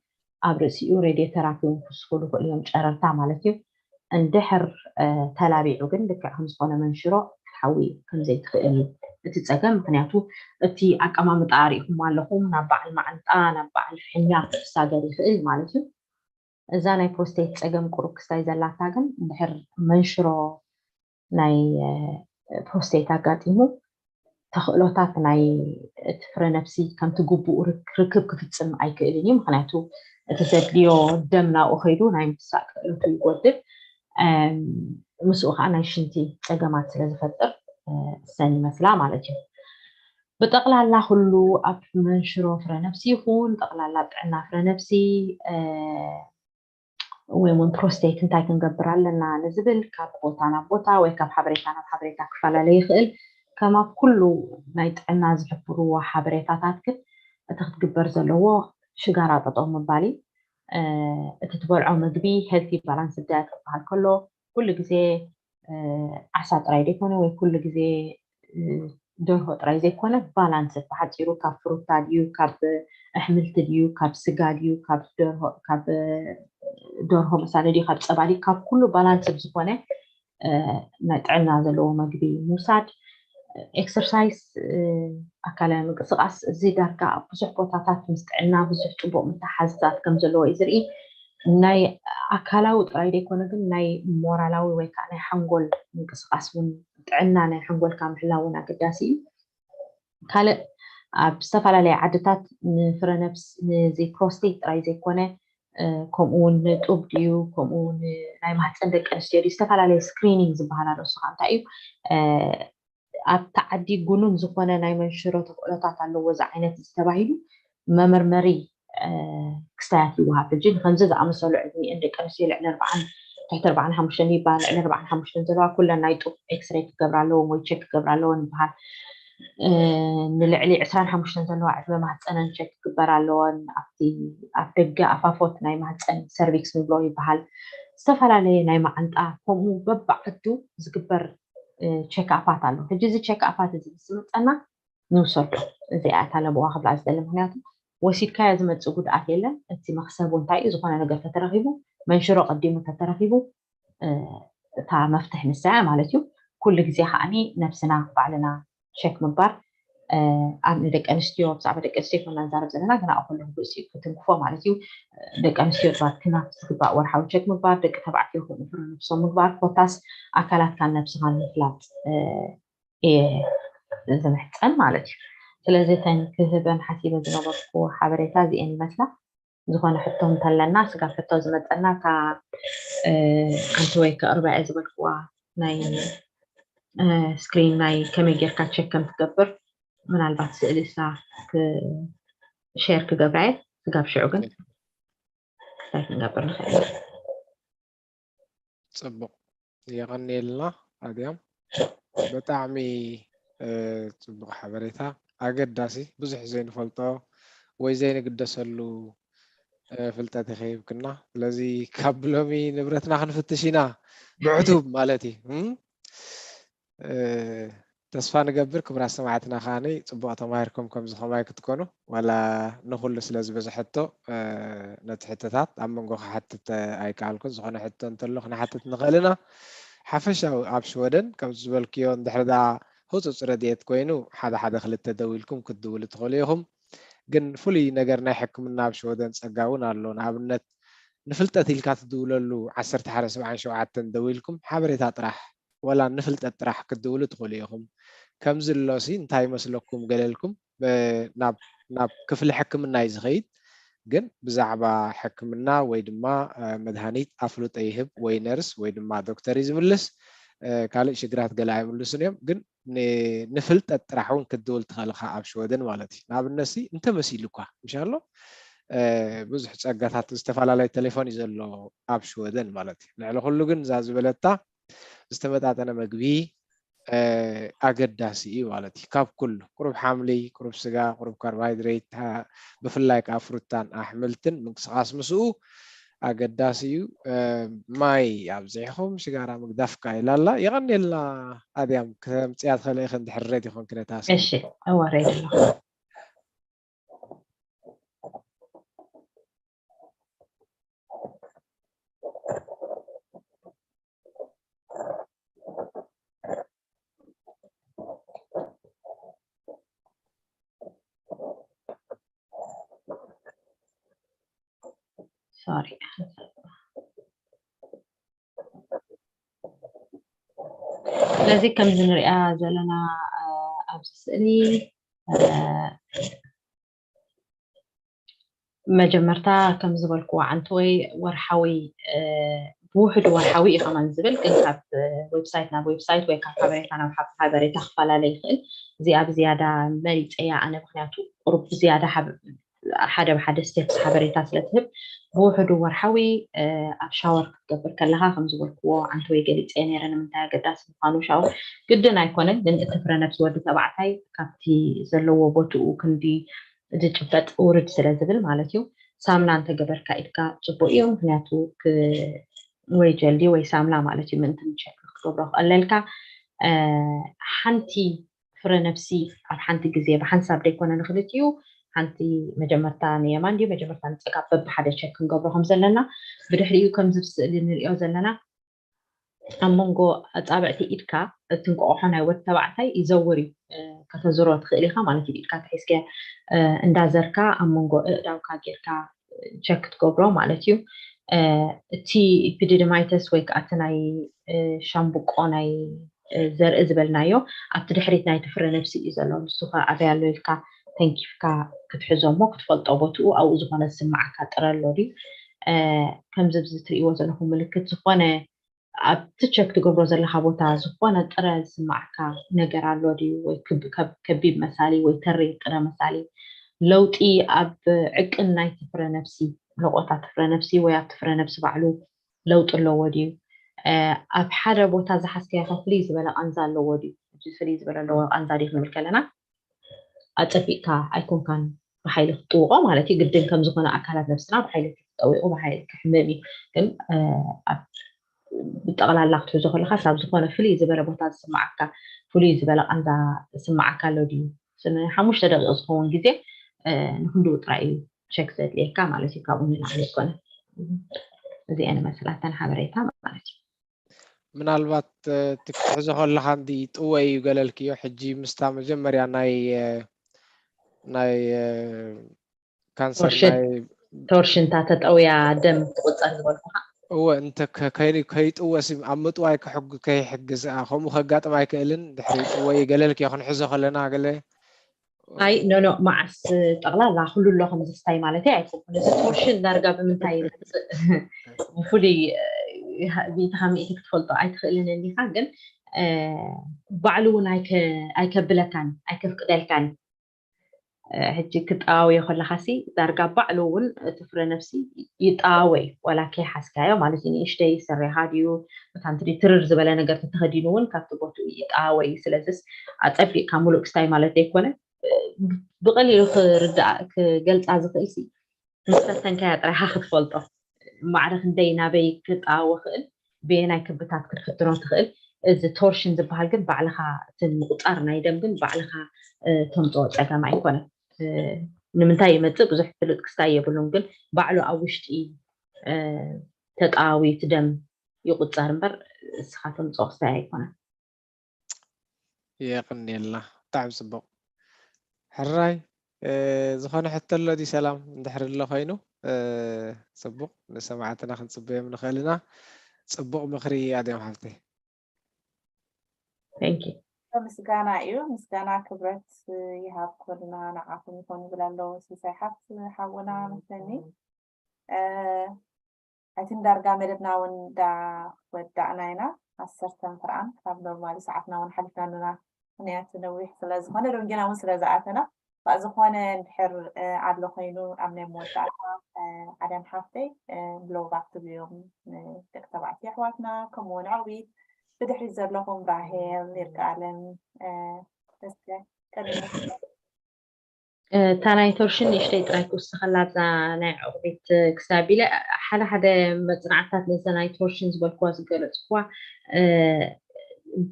ኣብ ርእሲኡ ሬድዮ ተራፒ እውን ክውስኹ ዝኽእሉ እዮም ጨረርታ ማለት እዩ። እንድሕር ተላቢዑ ግን ልክዕ ከም ዝኾነ መንሽሮ ክትሓዊ ከም ዘይትኽእል እዩ እቲ ፀገም። ምክንያቱ እቲ ኣቀማምጣ ርኢኹም ኣለኹም ናብ በዓል መዓንጣ ናብ በዓል ፍሕኛ ክሳገር ይኽእል ማለት እዩ። እዛ ናይ ፕሮስቴት ፀገም ቁሩብ ክስታይ ዘላታ ግን እንድሕር መንሽሮ ናይ ፕሮስቴት ኣጋጢሙ ተኽእሎታት ናይ እቲ ፍረ ነብሲ ከምቲ ግቡኡ ርክብ ክፍፅም ኣይክእልን እዩ። ምክንያቱ እቲ ዘድልዮ ደም ናብኡ ከይዱ ናይ ምትሳእ ክእለቱ ይጎድል። ምስኡ ከዓ ናይ ሽንቲ ፀገማት ስለ ዝፈጥር እሰን ይመስላ ማለት እዩ። ብጠቕላላ ኩሉ ኣብ መንሽሮ ፍረ ነብሲ ይኹን ጠቕላላ ጥዕና ፍረ ነብሲ ወይ እውን ፕሮስቴት እንታይ ክንገብር ኣለና ንዝብል ካብ ቦታ ናብ ቦታ ወይ ካብ ሓበሬታ ናብ ሓበሬታ ክፈላለ ይኽእል። ከም ኣብ ኩሉ ናይ ጥዕና ዝሕብርዎ ሓበሬታታት ግን እቲ ክትግበር ዘለዎ ሽጋራ ጠጠው ምባል እዩ። እቲ ትበልዖ ምግቢ ሄልቲ ባላንስ ዳየት ክበሃል ከሎ ኩሉ ግዜ ዓሳ ጥራይ ዘይኮነ ወይ ኩሉ ግዜ ደርሆ ጥራይ ዘይኮነ ባላንስ ብሓፂሩ ካብ ፍሩታ ድዩ ካብ ኣሕምልቲ ድዩ ካብ ስጋ ድዩ ካብ ደርሆ መሳለ ድዩ ካብ ፀባ ድዩ ካብ ኩሉ ባላንስ ዝኾነ ናይ ጥዕና ዘለዎ መግቢ ምውሳድ። ኤክሰርሳይስ ኣካላዊ ምንቅስቃስ እዚ ዳርጋ ኣብ ብዙሕ ቦታታት ምስ ጥዕና ብዙሕ ፅቡቅ ምተሓዝታት ከም ዘለዎ እዩ ዝርኢ። ናይ ኣካላዊ ጥራይ ዘይኮነ ግን ናይ ሞራላዊ ወይ ከዓ ናይ ሓንጎል ምንቅስቃስ እውን ጥዕና ናይ ሓንጎልካ ምሕላው እውን ኣገዳሲ እዩ። ካልእ ኣብ ዝተፈላለየ ዓድታት ንፍረ ነብስ ንዚ ፕሮስቴት ጥራይ ዘይኮነ ከምኡ እውን ንጡብ ድዩ ከምኡ እውን ናይ ማህፀን ደቂ ኣንስትዮ ድዩ ዝተፈላለየ ስክሪኒንግ ዝበሃል ኣሎ። እሱ ከዓ እንታይ እዩ? ኣብቲ ዓዲ ጉኑን ዝኾነ ናይ መንሽሮ ተኽእሎታት ኣለዎ እዚ ዓይነት እዚ ተባሂሉ መመርመሪ ክስታያት ይወሃብ። ሕጂ ንከምዚ ዝኣመሰሉ ዕድሚኤን ደቂ ኣንስትዮ ልዕሊ ኣርባዓን ትሕቲ ኣርባዓን ሓሙሽተን ይበሃል። ልዕሊ ኣርባዓን ሓሙሽተን ዘለዋ ኩለን ናይ ጡብ ኤክስሬ ክገብራ ኣለዎም ወይ ቸክ ክገብራ ኣለወን ይበሃል። ንልዕሊ ዕስራን ሓሙሽተን ዘለዋ ዕድመ ማህፀነን ቸክ ክግበር ኣለወን። ኣብቲ ኣብ ደገ ኣፋፎት ናይ ማህፀን ሰርቪክስ ንብሎ ይበሃል። ዝተፈላለየ ናይ መዓንጣ ከምኡ በብዓዱ ዝግበር ቸክ ኣፓት ኣሎ። ሕጂ እዚ ቸክ ኣፓት እዚ ምስ ዝመፀና ንውሰዶ። እዚኣ እታ ለበዋ ክብላ ዝደሊ ምክንያቱ ወሲድካዮ ዝመፅእ ጉድኣት የለን። እቲ መክሰቡ እንታይ እዩ? ዝኾነ ነገር ተተረኺቡ መንሽሮ ቀዲሙ ተተረኺቡ እታ መፍትሒ ንሳ እያ ማለት እዩ። ኩሉ ግዜ ከዓኒ ነብስና ባዕልና ቸክ ምግባር ኣብ ንደቂ ኣንስትዮ ብዛዕባ ደቂ ኣንስትዮ ኮና ንዛረብ ዘለና ግና ኩሉ ርእሲ ክትንክፎ ማለት እዩ። ደቂ ኣንስትዮ ጥራት ክናፍ ዝግባእ ወርሓዊ ቸክ ምግባር ደቂ ተባዕትዮ ከምኡ ፍረ ነብሶም ምግባር ኮታስ ኣካላትካን ነብስኻን ምፍላጥ እየ ዝምሕፀን ማለት እዩ። ስለዚ እተን ክህበን ሓሲበ ዝነበርኩ ሓበሬታ እዚአን ይመስላ። ዝኾነ ሕቶ እንተለና ስጋብ ሕቶ ዝመፀና እታ ኣንቲ ወይ ከቕርባ እየ ዝበልክዋ ናይ ስክሪን ናይ ከመይ ጌርካ ቸክ ከም ትገብር ምናልባት ስእሊ እሳ ሼር ክገብራ እየ። ስጋብ ሽዑ ግን እንታይ ክንገብር ንኽእል? ፅቡቕ የቐንየልና ኣድያም። ብጣዕሚ ፅቡቕ ሓበሬታ፣ ኣገዳሲ፣ ብዙሕ ዘይንፈልጦ ወይ ዘይንግደሰሉ እ፣ ፍልጠት ይኸይብክና። ስለዚ ካብ ሎሚ ንብረትና ክንፍትሽ ኢና፣ ብዕቱብ ማለት እዩ። እም? እ፣ ተስፋ ንገብር ክቡራት ሰማዕትና ከዓኒ ጽቡቕ ተማሂርኩም ከምዚ ከማይ ክትኮኑ፣ ዋላ ንኹሉ ስለ ዝበዝሐቶ፣ እ፣ ነቲ ሕቶታት ኣብ መንጎ ክሓትት ኣይከኣልኩን። ዝኾነ ሕቶ እንተሎ ክንሓትት ንኽእል ኢና። ሓፈሻዊ ኣብ ሽወደን ከምዚ ዝበልክዮ እንድሕር ደኣ ህጹጽ ረድኤት ኮይኑ ሓደ ሓደ ክልተ ደዊልኩም ክትድውሉ ትኽእሉ ኢኹም። ግን ፍሉይ ነገር ናይ ሕክምና ኣብ ሽወደን ጸጋ እውን ኣሎ። ንኣብነት ንፍልጠት ኢልካ ትድውለሉ ዓሰርተ ሓደ ሰብዓን ሸውዓተን ደዊልኩም ሓበሬታ ጥራሕ ዋላ ንፍልጠት ጥራሕ ክትድውሉ ትኽእሉ ኢኹም። ከምዚ ኣሎሲ እንታይ ይመስለኩም ገለልኩም፣ እ፣ ናብ ናብ ክፍሊ ሕክምና እዩ ዝኸይድ። ግን ብዛዕባ ሕክምና ወይ ድማ፣ እ፣ መድሃኒት ኣፍልጦ ይህብ ወይ ነርስ ወይ ድማ ዶክተር እዩ ዝምልስ። እ፣ ካልእ ሽግራት ገለ ኣይምልሱን እዮም። ግን ን-፣ ንፍልጠት ጥራሕ እውን ክትድውል ትኽእል ኢኻ ኣብ ሽወደን ማለት እዩ። ንኣብነት ሲ እንተመሲሉ እኳ ምሻሎ፣ እ፣ ብዙሕ ጸጋታት ዝተፈላለየ ቴሌፎን እዩ ዘሎ ኣብ ሽወደን ማለት እዩ። ልዕሊ ኩሉ ግን እዛ ዝበለታ ዝተመጣጠነ መግቢ፣ እ፣ ኣገዳሲ እዩ ማለት እዩ። ካብ ኩሉ ቁሩብ ሓምሊ፣ ቁሩብ ስጋ፣ ቁሩብ ካርቦሃይድሬት፣ ታ-፣ ብፍላይ ከኣ ፍሩታን ኣሕምልትን ምንቅስቓስ ምስኡ ኣገዳሲ እዩ። እ፣ ማይ ኣብዚሕኹም ሽጋራ ምግዳፍካ ኢላ ኣላ። የቐንየልና ኣድያም፣ ከምጽያ ትኽእሊ ኢኺ እንድሕር ሬድ ይኾንኪ ነታ ስእሊ። እሺ፣ እወ ሬድ ኣለኹ። ሶሪ። ስለዚ ከምዚ ንሪኣ ዘለና፣ እ፣ ኣብዚ ስእሊ፣ እ፣ መጀመርታ ከም ዝበልክዎ ዓንተወይ ወርሓዊ፣ እ፣ ብውሕዱ ወርሓዊ እዩ ከማን ዝብል፣ ግን ካብ፣ እ፣ ዌብሳይት ናብ ዌብሳይት ወይ ካብ ሓበሬታ ናብ ሓ-፣ ሓበሬታ ክፈላለ ይኽእል። እዚኣ ብዝያዳ መሪፀያ ኣነ፣ ምኽንያቱ ቁሩብ ብዝያዳ ሓብ-፣ ሓደ ብሓደ ስቴፕስ ሓበሬታ ስለ ትህብ፣ ብውሕዱ ወርሓዊ፣ እ፣ ኣብ ሻወር ክትገብር ከለኻ ከም ዝበልክዎ ዓንተወይ ገሊፀ ነይረ ንምንታይ ኣገዳሲ ምዃኑ። ሻወር ግድን ኣይኮነን፣ ግን እቲ ፍረ ነብሲ ወዲ ተባዕታይ ካብቲ ዘለዎ ቦትኡ ክንዲ ዝጭበጥ ውርድ ስለ ዝብል ማለት እዩ። ሳምና እንተገበርካ ኢድካ ጽቡቕ እዩ፣ ምኽንያቱ ክ-፣ ወይ ጀልዲ ወይ ሳምና ማለት እዩ፣ ምእንቲ ንቸክ ክትገብሮ ክቐለልካ። እ፣ ሓንቲ ፍረ ነብሲ ኣብ ሓንቲ ግዜ ብሓንሳብ ደይኮነ ንክልቲኡ፣ ሓንቲ መጀመርታ ንየማን ድዩ መጀመርታ ንጸጋም በብሓደ ቸክ ክንገብሮ ከም ዘለና፣ ብድሕሪኡ ከምዚ ኣብ ስእሊ ንሪኦ ዘለና ኣብ መንጎ ኣጻብዕቲ ኢድካ እቲ እንቋቑሖ ናይ ወዲ ተባዕታይ ይዘውር እዩ። እ፣ ከተዝሮ ትኽእል ኢኻ ማለት እዩ። ኢድካ ተሒዝካ፣ እ፣ እንዳዘርካ ኣብ መንጎ ኣእዳውካ ጌርካ ቸክ ክትገብሮ ማለት እዩ። እ፣ እቲ ኢፒዲድማይተስ ወይ ከዓ እቲ ናይ፣ እ፣ ሻምብቆ ናይ፣ እ፣ ዘርኢ ዝበልናዮ ኣብቲ ድሕሪት ናይቲ ፍረ ነብሲ እዩ ዘሎ። ንሱ ኸ ኣበይ ኣሎ ኢልካ ተንኪፍካ ክትሕዞ እሞ ክትፈልጦ ቦትኡ ኣብኡ ዝኾነ ዝስምዓካ ጥረ ኣሎ ድዩ? እ፣ ከምዚ ኣብዚ ትርእይዎ ዘለኹም ምልክት ዝኾነ ኣብቲ ቸክ ትገብሮ ዘለኻ ቦታ ዝኾነ ጥረ ዝስምዓካ ነገር ኣሎ ድዩ? ወይ ክብ-፣ ከብ-፣ ከቢብ መሳሊ ወይ ተሪር ጥረ መሳሊ፣ ለውጢ ኣብ ዕቅን ናይቲ ፍረ ነብሲ፣ ለቖታት ፍረ ነብሲ ወይ ኣብቲ ፍረ ነብሲ ባዕሉ ለውጢ ኣለዎ ድዩ? እ፣ ኣብ ሓደ ቦታ ዝሓዝካዮ ከ ፍልይ ዝበለ ቃንዛ ኣለዎ ድዩ? ሕጂ ፍልይ ዝበለ ኣለዎ ቃንዛ ድዩ ክንብል ከለና፣ ኣጸቢቕካ ኣይኮንካን ብሓይሊ ክትጥውቖ ማለት እዩ። ግድን ከም ዝኾነ ኣካላት ነብስና ብሓይሊ ተጠዊቑ ብሓይሊ ክሕመም እዩ። ግን፣ እ፣ ኣብ ብጠቕላላ ክትሕዞ ከለኻስ ኣብ ዝኾነ ፍልይ ዝበለ ቦታ ዝስምዓካ፣ ፍሉይ ዝበለ ቃንዛ ዝስምዓካ ኣሎ ድዩ? ስነ ሓሙሽተ ደቂቕ ዝኸውን ግዜ፣ እ፣ ንክንድኡ ጥራይ እዩ ቸክ ዘድልየካ ማለት እዩ። ካብኡ ንላዕሊ ኣይኮነን። እዚአን ይመስላ እተን ሓበሬታ ማለት እዩ። ምናልባት፣ እ፣ እቲ ክትሕዞ ከለኻ እንዲ ጥወ እዩ ገለልክዮ። ሕጂ ምስታ መጀመርያ ናይ፣ እ፣ ናይ፣ እ፣ ካንሰር ቶርሽን፣ ናይ ቶርሽን እታ ተጠውያ ደም ትቑጸር ዝበልኩኻ። እወ፣ እንተ ከ-፣ ከይ-፣ ከይጥወስ ኣብ ምጥዋይ ክሕግ-፣ ከይሕግዝ፣ ኣ፣ ከምኡ ከጋጥም ኣይክእልን። ድሕሪ ጥወ እዩ ገለልክዮ ክንሕዞ ከለና ገለ። ኣይ፣ ኖ፣ ኖ፣ መዓስ ጠቕላላ ኩሉ ኣሎ ከምዚ ስታይ ማለተይ ኣይኮንኩን። እዚ ቶርሽን ዳርጋ ብምንታይ ይመጽእ? ብፍሉይ፣ እ፣ ሚእቲ ካብ ሚእቲ ክትፈልጦ ኣይትኽእልን እንዲኻ፣ ግን፣ እ፣ ባዕሉ እውን ኣይከ-፣ ኣይከብለካን፣ ኣይከፍቅደልካን። እ፣ ሕጂ ክጠዋወዮ ከለኻሲ ዳርጋ ባዕሉ እውን እቲ ፍረ ነብሲ ይጠዋወ እዩ፣ ዋላ ከይሓዝካዮ ማለት እዩ። ንእሽተይ ስረኻ ድዩ፣ መታን ድዩ ትርር ዝበለ ነገር ተተኸዲኑ እውን ካብቲ ቦትኡ ይጠዋወ እዩ። ስለዚስ ኣጸቢቕካ ሙሉእ ክስታይ ማለት ዘይኮነ፣ እ፣ ብቐሊሉ ክርዳእ፣ ክገልጻ ዝኽእል ሲ ምስ ፈተንካያ ጥራይ ኢኻ ክትፈልጦ። ማዕረ ክንደይ ናበይ ክጠዋወ ክእል፣ በየናይ ክብታት ክትፍትኖ ትኽእል። እዚ ቶርሽን ዝበሃል ግን ባዕልኻ፣ እቲ ምቁፃር ናይ ደም ግን ባዕልኻ ተምፅኦ ፀገም ኣይኮነን። ንምንታይ ይመፅእ ብዙሕ ፍልጥ ክስታይ የብሉን፣ ግን ባዕሉ ኣብ ውሽጢ ተጣዋዊ እቲ ደም ይቁፀር እምበር እስኻ ተምፅኦ ክስታይ ኣይኮነን። የቕንየልና። ብጣዕሚ ፅቡቕ። ሕራይ ዝኾነ ሕቶ ኣሎ ድዩ? ሰላም እንድሕር ኣሎ ኮይኑ ፅቡቕ፣ ንሰማዕትና ክንፅበዮም ንኽእል ኢና። ፅቡቕ ምኽሪ ኣድያም ሓፍተይ። Thank you። ምስጋና እዩ። ምስጋና ክብረት ይሃብኩልና፣ ንዓኹም ይኹን ይብል ኣሎ ሲሳይ ሓፍት ሓውና መሰኒ። እቲ ዳርጋ መደብና እውን ዳ ወዳእና ኢና። ዓሰርተ ፍርኣን ካብ ኖርማሊ ሰዓትና እውን ሓሊፍና ኣለና። ምክንያቱ ነዊሕ ስለ ዝኾነ ደንጊና እውን ስለ ዝኣተና፣ ባእ ዝኾነ እንድሕር ኣሎ ኮይኑ ኣብ ናይ መወዳእታ ዓለም ሓፍተይ ብሎባክ ትብዮም ደቂ ተባዕትዮ ኣሕዋትና ከምኡ እውን ዕውቢት ብድሕሪት ዘለኹም ራሄል ይርጋለም እስከ ቀድሞ እታ ናይ ቶርሽን ንእሽተይ ጥራይ ክውስኸላ ኣብዛ ናይ ዕቑቢት ክሳብ ኢለ ሓደ ሓደ መፅናዕትታት ነዛ ናይ ቶርሽን ዝበልክዋ ዝገለፅክዋ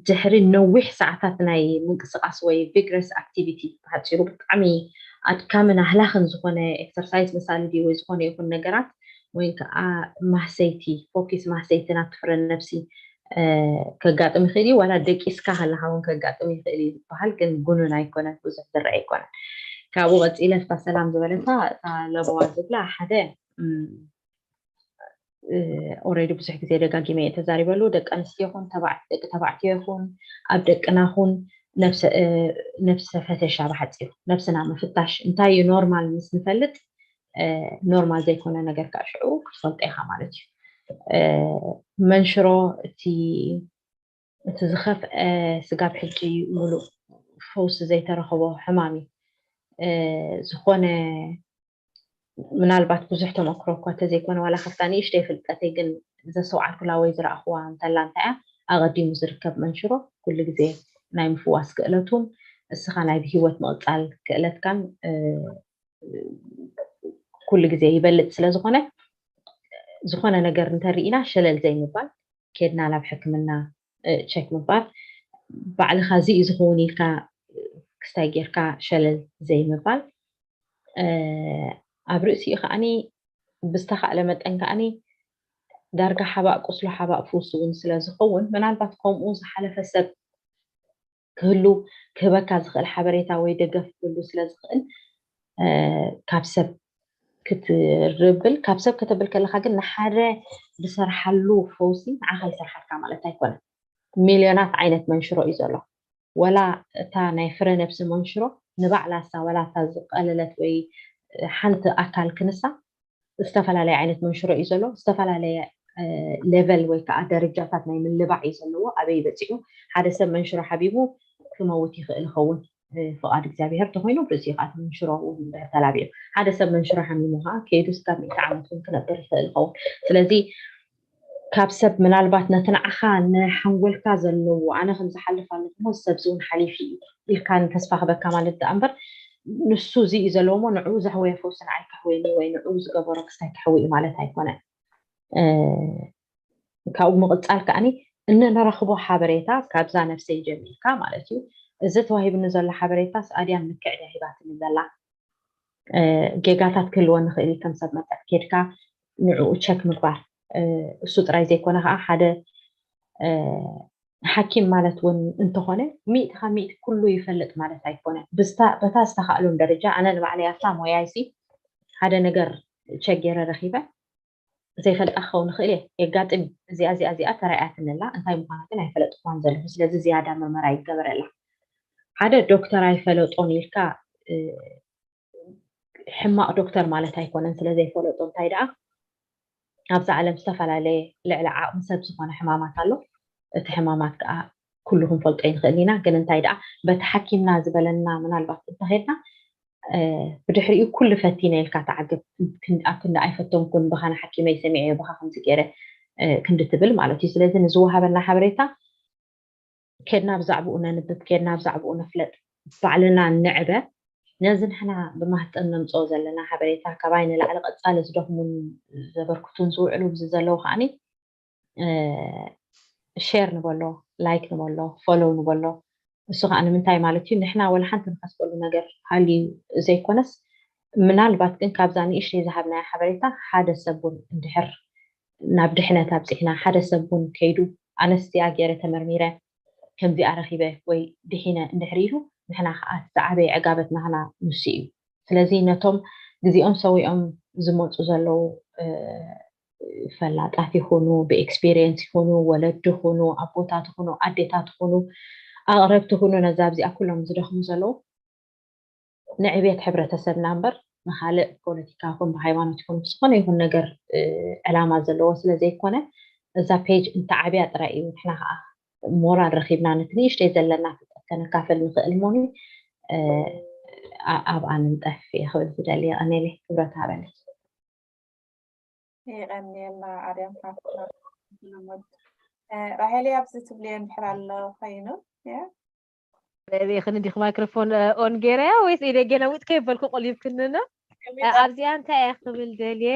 ድሕሪ ነዊሕ ሰዓታት ናይ ምንቅስቃስ ወይ ቪግረስ ኣክቲቪቲ ብሓፂሩ ብጣዕሚ ኣድካምን ኣህላኽን ዝኾነ ኤክሰርሳይዝ መሳሊ ድዩ ወይ ዝኾነ ይኹን ነገራት ወይ ከዓ ማህሰይቲ ፎኪስ ማህሰይቲ ናብ ትፍረ ነብሲ ከጋጥም ይኽእል እዩ። ዋላ ደቂስካ ከለካ እውን ከጋጥም ይኽእል እዩ ዝበሃል ግን ጉኑን ኣይኮነን፣ ብዙሕ ዝረአ ኣይኮነን። ካብኡ ቀፂለ እታ ሰላም ዝበለታ እታ ለበዋ ዝብላ ሓደ ኦሬዲ ብዙሕ ግዜ ደጋጊመ እየ ተዛሪበሉ። ደቂ ኣንስትዮ ይኹን ደቂ ተባዕትዮ ይኹን ኣብ ደቅና ኹን ነብሰ ፈተሻ ብሓፂሩ ነብስና ምፍታሽ እንታይ እዩ ኖርማል ምስ ንፈልጥ ኖርማል ዘይኮነ ነገር ከዓ ሽዑ ክትፈልጦ ኢኻ ማለት እዩ። መንሽሮ እቲ እቲ ዝኸፍአ ስጋብ ሕጂ ሙሉእ ፈውሲ ዘይተረኸቦ ሕማም እዩ። ዝኾነ ምናልባት ብዙሕ ተመክሮ እኳ ተዘይኮነ ዋላ ካብታ ንእሽተይ ፍልጠተይ ግን ዘስተውዓልኩላ ወይ ዝረኣኽዋ እንተላ እንታይ እያ ኣቐዲሙ ዝርከብ መንሽሮ ኩሉ ግዜ ናይ ምፍዋስ ክእለቱን እስኻ ናይ ብሂወት ምቕፃል ክእለትካን ኩሉ ግዜ ይበልፅ ስለዝኾነ ዝኾነ ነገር እንተርኢና ሸለል ዘይምባል ኬድና ናብ ሕክምና ቸክ ምባል ባዕልኻ እዚ እዩ ዝኸውን ኢልካ ክስታይ ጌርካ ሸለል ዘይምባል ኣብ ርእሲኡ ከዓኒ ብዝተኻእለ መጠን ከዓኒ ዳርጋ ሓባእ ቁስሎ ሓባእ ፍውስ እውን ስለ ዝኸውን ምናልባት ከምኡ ዝሓለፈ ሰብ ክህሉ ክህበካ ዝኽእል ሓበሬታ ወይ ደገፍ ክህሉ ስለ ዝኽእል ካብ ሰብ ክትርብል ካብ ሰብ ከተብል ከለካ ግን ንሓደ ዝሰርሓሉ ፈውሲ ንዓኻ ይሰርሓልካ ማለት ኣይኮነን። ሚልዮናት ዓይነት መንሽሮ እዩ ዘሎ። ወላ እታ ናይ ፍረ ነብሲ መንሽሮ ንባዕላ እሳ ወላ እታ ዝቀለለት ወይ ሓንቲ ኣካል ክንሳ ዝተፈላለየ ዓይነት መንሽሮ እዩ ዘሎ። ዝተፈላለየ ሌቨል ወይ ከዓ ደረጃታት ናይ ምልባዕ እዩ ዘለዎ። ኣበይ በፂሑ ሓደ ሰብ መንሽሮ ሓቢቡ ክመውት ይኽእል ይኸውን ፍቓድ እግዚኣብሔር ተኮይኑ ብርእሲ ከዓ መንሽሮ ተላቢዑ ሓደ ሰብ መንሽሮ ሓሚሙ ከዓ ከይዱ ስጋብ ሚእቲ ዓመት እውን ክነብር ይኽእል ይኸውን። ስለዚ ካብ ሰብ ምናልባት ነቲ ንዓኻ ንሓንጎልካ ዘለዎ ኣነ ከም ዝሓልፍ ኣለኹ እሞ ሰብ እውን ሓሊፉ እዩ ኢልካ ንተስፋ ክበካ ማለት ደኣ እምበር ንሱ እዚ እዩ ዘለዎ እሞ ንዕኡ ዘሕወየ ፈውሲ ንዓይ ከሕወየኒ ወይ ንዕኡ ዝገበሮ ክሳይ ከሕዊ እዩ ማለት ኣይኮነን። ካብኡ ምቕፃል ከዓኒ እንንረኽቦ ሓበሬታ ካብዛ ነብሰይ ጀሚርካ ማለት እዩ። እዚ ተዋሂብኒ ዘሎ ሓበሬታስ ኣድያም ልክዕ ድያ ሂባትኒ ዘላ? ጌጋታት ክህልወኒ ይኽእል እዩ ከም ሰብ መጠን ኬድካ ንዕኡ ቸክ ምግባር። እሱ ጥራይ ዘይኮነ ከዓ ሓደ ሓኪም ማለት እውን እንተኾነ ሚእቲ ካብ ሚእቲ ኩሉ ይፈልጥ ማለት ኣይኮነን። በታ ዝተኻእሎም ደረጃ ኣነ ንባዕለይ ኣብታ ሞያይሲ ሓደ ነገር ቸክ ገይረ ረኺበ ዘይፈልጣ ክኸውን ይኽእል እየ የጋጥም እዩ። እዚኣ እዚኣ እዚኣ ተራእያትኒ ኣላ እንታይ ምዃና ግን ኣይፈለጥኩዋን ዘለኹ። ስለዚ ዝያዳ ምርመራ ይገበረላ። ሓደ ዶክተር ኣይፈለጦን ኢልካ ሕማቕ ዶክተር ማለት ኣይኮነን። ስለ ዘይፈለጦ እንታይ ደኣ ኣብዛ ዓለም ዝተፈላለየ ልዕሊ ዓቕሚ ሰብ ዝኾነ ሕማማት ኣሎ። እቲ ሕማማት ከዓ ኩሉ ክንፈልጦ ይንኽእል ኢና። ግን እንታይ ደኣ በቲ ሓኪምና ዝበለና ምናልባት እንተኸድና ብድሕሪኡ ኩሉ ፈቲነ ኢልካ ተዓገብ ኣብ ክንዲ ኣይፈተንኩን ብኻ ንሓኪመይ ሰሚዐዮ ብኻ ከምዚ ገይረ ክንዲ ትብል ማለት እዩ። ስለዚ ንዝወሃበና ሓበሬታ ኬድና ብዛዕባኡ ነንብብ፣ ኬድና ብዛዕባኡ ንፍለጥ፣ ባዕልና ንዕበ። ነዚ ንሕና ብማህፀን ነምፅኦ ዘለና ሓበሬታ ካባይ ንላዕሊ ቀፃሊ ዝደኽሙን ዘበርክቱን ዝውዕሉ ብዚ ዘለዉ ከዓኒ ሼር ንበሎ፣ ላይክ ንበሎ፣ ፎሎው ንበሎ። እሱ ከዓ ንምንታይ ማለት እዩ? ንሕና ወላ ሓንቲ ንኸስበሉ ነገር ሃልዩ ዘይኮነስ፣ ምናልባት ግን ካብዛ ንእሽተይ ዝሃብናያ ሓበሬታ ሓደ ሰብ እውን እንድሕር ናብ ድሕነት ኣብፂሕና፣ ሓደ ሰብ እውን ከይዱ ኣነስ እዚኣ ገይረ ተመርሚረ ከምዚኣ ረኺበ ወይ ድሒነ እንድሕር ኢሉ፣ ንሕና ከዓ እቲ ዝዓበየ ዕጋበትና ንሱ እዩ። ስለዚ ነቶም ግዜኦም ሰዊኦም ዝመፁ ዘለዉ ፈላጣት ይኹኑ፣ ብኤክስፒሪየንስ ይኹኑ፣ ወለዲ ይኹኑ፣ ኣቦታት ይኹኑ፣ ኣዴታት ይኹኑ፣ ኣቕረብቲ ይኹኑ፣ ነዛ ኣብዚኣ ኩሎም ዝደኽሙ ዘለዉ ንዕብየት ሕብረተሰብና እምበር ንኻልእ ፖለቲካ ይኹን ብሃይማኖት ይኹን ብዝኾነ ይኹን ነገር ዕላማ ዘለዎ ስለ ዘይኮነ እዛ ፔጅ እንተዓብያ ጥራይ እዩ ንሕና ከዓ ሞራል ረኺብና ነቲ ንእሽተይ ዘለና ፍልጠት ከነካፈል ንኽእል እሞኒ ኣብኣ ንንጠፍ እየ ክብል ዝደሊ። የቐኔለይ፣ ክብረት ሃበለይ። የቐንየልና ኣርያም ሓፍትና። ልሙድ ራሄል ኣብዚ ትብልዮ እንድሕር ኣሎ ኮይኑ ሪኢኽኒ ዲኽ ማይክሮፎን ኦን ገይረያ ወይስ ኢደ ገለዊጥ ከይበልኩ ቆሊብክኒ ነው? ኣብዚኣ እንታይ እየ ክብል ደልየ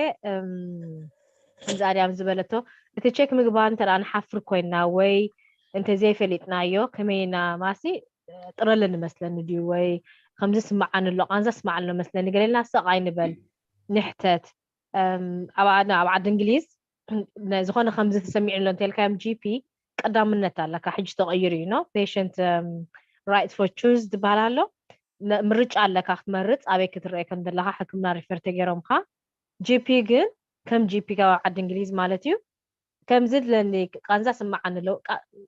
ከምዚ ኣድያም ዝበለቶ እቲ ቼክ ምግባር እንተ ንሓፍር ኮይና ወይ እንተ ዘይፈሊጥናዮ ከመይና ማሲ ጥረለ ንመስለኒ ድዩ ወይ ከምዚ ስምዓኒ ኣሎ ቃንዛ ስምዓኒ ኣሎ መስለኒ ገለልና ሰቕ ኣይንበል ንሕተት ኣብ ዓዲ እንግሊዝ ዝኾነ ከምዚ ተሰሚዑ ኣሎ እንተልካዮም ጂፒ ቀዳምነት ኣለካ ሕጂ ተቐይሩ እዩ ነው patient right for choice ዝበሃል ኣሎ ምርጫ ኣለካ ክትመርፅ ኣበይ ክትረአ ከም ዘለካ ሕክምና ሪፈር ተገይሮምካ ጂፒ ግን ከም ጂፒ ካብ ዓዲ እንግሊዝ ማለት እዩ ከምዚ ኣለኒ ቃንዛ ስምዓኒ ኣለዉ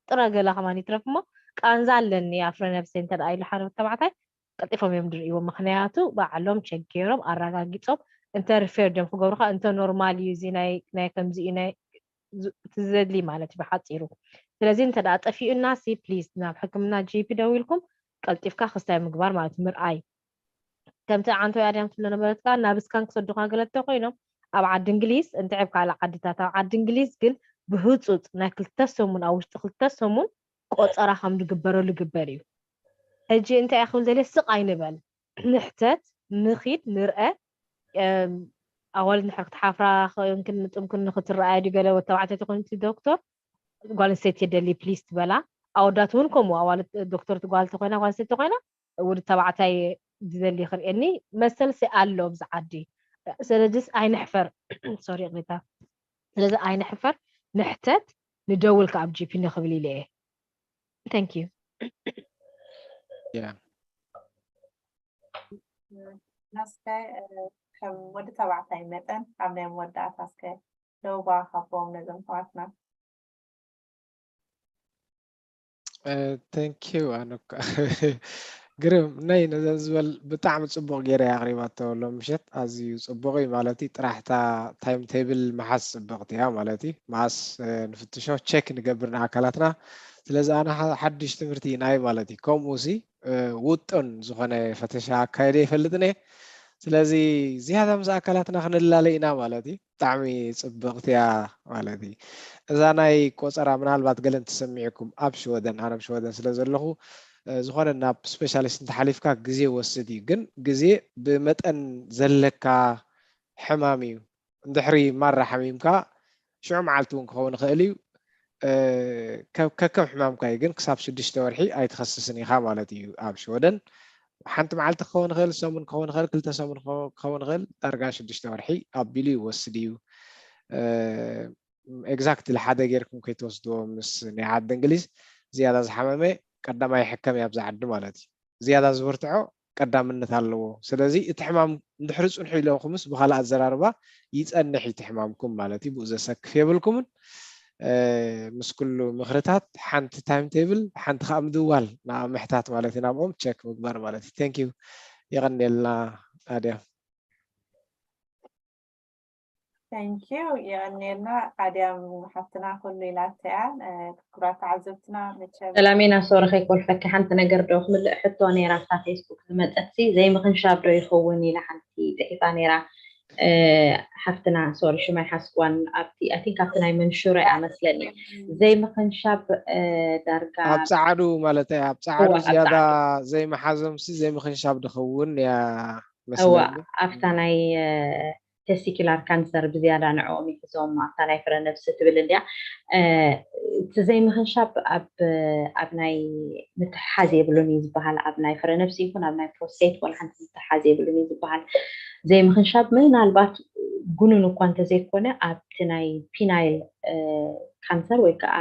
ጥረ ገለ ከማን ይትረፍ እሞ ቃንዛ ኣለኒ ኣፍረ ነብሰይ እንተ ኢሉ ሓደ ተባዕታይ ቀልጢፎም እዮም ዝርእይዎ ምክንያቱ ባዕሎም ቸክ ገይሮም ኣረጋጊፆም እንተ ሪፌር ድዮም ክገብሩካ እንተ ኖርማል እዩ እዚ ናይ ከምዚ እዩ ናይ ትዘድሊ ማለት እዩ ብሓፂሩ ስለዚ እንተ ጠፊኡና ሲ ፕሊዝ ናብ ሕክምና ጂፒ ደዊልኩም ቀልጢፍካ ክስታይ ምግባር ማለት ምርኣይ ከምቲ ዓንቶ ኣድያም ትብሎ ነበረት ከዓ ናብ ስካን ክሰዱካ ገለተ ኮይኖም ኣብ ዓዲ እንግሊዝ እንተ ኣብ ካልእ ዓድታት ኣብ ዓዲ እንግሊዝ ግን ብህፁፅ ናይ ክልተ ሰሙን ኣብ ውሽጢ ክልተ ሰሙን ቆፀራ ከም ዝግበረሉ ይግበር እዩ ሕጂ እንታይ እያ ክብል ዘለ ስቕ ኣይንበል ንሕተት ንኺድ ንርአ ኣዋልድ ንድሕር ክትሓፍራ ክጥምክን ንክትረኣያ ድዩ ገለ ወተባዕታይ ተኮይኑ እቲ ዶክተር ጓል ኣንስተይቲ የደሊ ፕሊስ ትበላ ኣወዳት እውን ከምኡ ኣዋልድ ዶክተር ትጓል ተኮይና ጓል ኣንስተይቲ ተኮይና ውድ ተባዕታይ ዝደሊ ክርእየኒ መሰልሲ ኣሎ ኣብዚ ዓዲ ስለዚስ ኣይንሕፈር ሶሪ ይቕሬታ ስለዚ ኣይንሕፈር ንሕተት ንደውል ከ ኣብ ጂፒ ንክብል ኢለ እየ thank you ናስከ ከም ወዲ ተባዕታይ መጠን ኣብ ናይ መወዳእታ እስከ ደውባ ካቦም ነዞም ተዋትና thank you ኣነኳ ግርም ናይ ነዘን ዝበል ብጣዕሚ ፅቡቅ ገይረ ኣቅሪባቶ ሎም ምሸት ኣዝዩ ፅቡቅ እዩ ማለት እዩ ጥራሕታ ታይም ቴብል መሓዝ ፅብቅቲ እያ ማለት እዩ መኣስ ንፍትሾ ቸክ ንገብር ንኣካላትና ስለዚ ኣነ ሓድሽ ትምህርቲ ናይ ማለት እዩ ከምኡ ሲ ውጥን ዝኾነ ፈተሻ ኣካይደ ይፈልጥን እየ ስለዚ ዝያዳ ምስ ኣካላትና ክንላለ ኢና ማለት እዩ ብጣዕሚ ፅብቕቲ እያ ማለት እዩ እዛ ናይ ቆፀራ ምናልባት ገለን ትሰሚዕኩም ኣብ ሽወደን ኣነ ኣብ ሽወደን ስለ ዘለኹ ዝኾነ ናብ ስፔሻሊስት እንተሓሊፍካ ግዜ ወስድ እዩ ግን ግዜ ብመጠን ዘለካ ሕማም እዩ እንድሕሪ ማራ ሓሚምካ ሽዑ መዓልቲ እውን ክኸውን ይኽእል እዩ ከከም ሕማምካ እዩ ግን ክሳብ ሽዱሽተ ወርሒ ኣይትኸስስን ኢኻ ማለት እዩ ኣብ ሽወደን ሓንቲ መዓልቲ ክኸውን ይኽእል ሰሙን ክኸውን ይኽእል ክልተ ሰሙን ክኸውን ይኽእል ዳርጋ ሽዱሽተ ወርሒ ኣቢሉ ይወስድ እዩ exactly ሓደ ጌርኩም ከይትወስድዎ ምስ ናይ ዓዲ እንግሊዝ ዝያዳ ዝሓመመ ቀዳማይ ሕከም እያ ኣብዚ ዓዲ ማለት እዩ ዝያዳ ዝበርትዖ ቀዳምነት ኣለዎ ስለዚ እቲ ሕማም እንድሕሪ ፅንሑ ኢለኩምስ ብካልእ ኣዘራርባ ይፀንሕ እዩ እቲ ሕማምኩም ማለት እዩ ብኡ ዘሰክፍ የብልኩምን ምስ ኩሉ ምክርታት ሓንቲ ታይም ቴብል ሓንቲ ከዓ ምድዋል ንኣ ምሕታት ማለት እዩ ናብኦም ቸክ ምግባር ማለት እዩ thank you የቀንየልና ኣድያም thank you የቀንየልና ኣድያም ሓፍትና ኩሉ ኢላተያ ክቡራት ተዓዘብትና መቸም ሰላሜና ሶሪ ከይኮልፈኪ ሓንቲ ነገር ዶ ክምልእ ሕቶ ነይራ ኣብታ ፌስቡክ ዝመፀት ሲ ዘይምክንሻብ ዶ ይኸውን ኢላ ሓንቲ ፅሒፋ ነይራ ሓፍትና ሶሪ ሽማይ ሓስዋን ኣብቲ ኣይ ቲንክ ኣብቲ ናይ መንሽሮ እያ መስለኒ ዘይምኽንሻብ ዳርጋ ኣብ ፃዓዱ ማለት ኣብ ፃዓዱ ዝያዳ ዘይመሓዞምሲ ዘይምኽንሻብ ድኸውን እያ መስለኒ። ኣብታ ናይ ቴስቲኩላር ካንሰር ብዝያዳ ንዕኦም ይሕዞም ኣብታ ናይ ፍረ ነብሲ ትብል እንዲያ። እቲ ዘይምኽንሻብ ኣብ ናይ ምትሓሓዝ የብሉን እዩ ዝበሃል። ኣብ ናይ ፍረ ነብሲ ይኹን ኣብ ናይ ፕሮስቴት ዋላ ሓንቲ ምትሓሓዝ የብሉን እዩ ዝበሃል። ዘይምኽንሻብ ምናልባት ጉኑን እኳ እንተዘይኮነ ኣብቲ ናይ ፒናይል ካንሰር ወይ ከዓ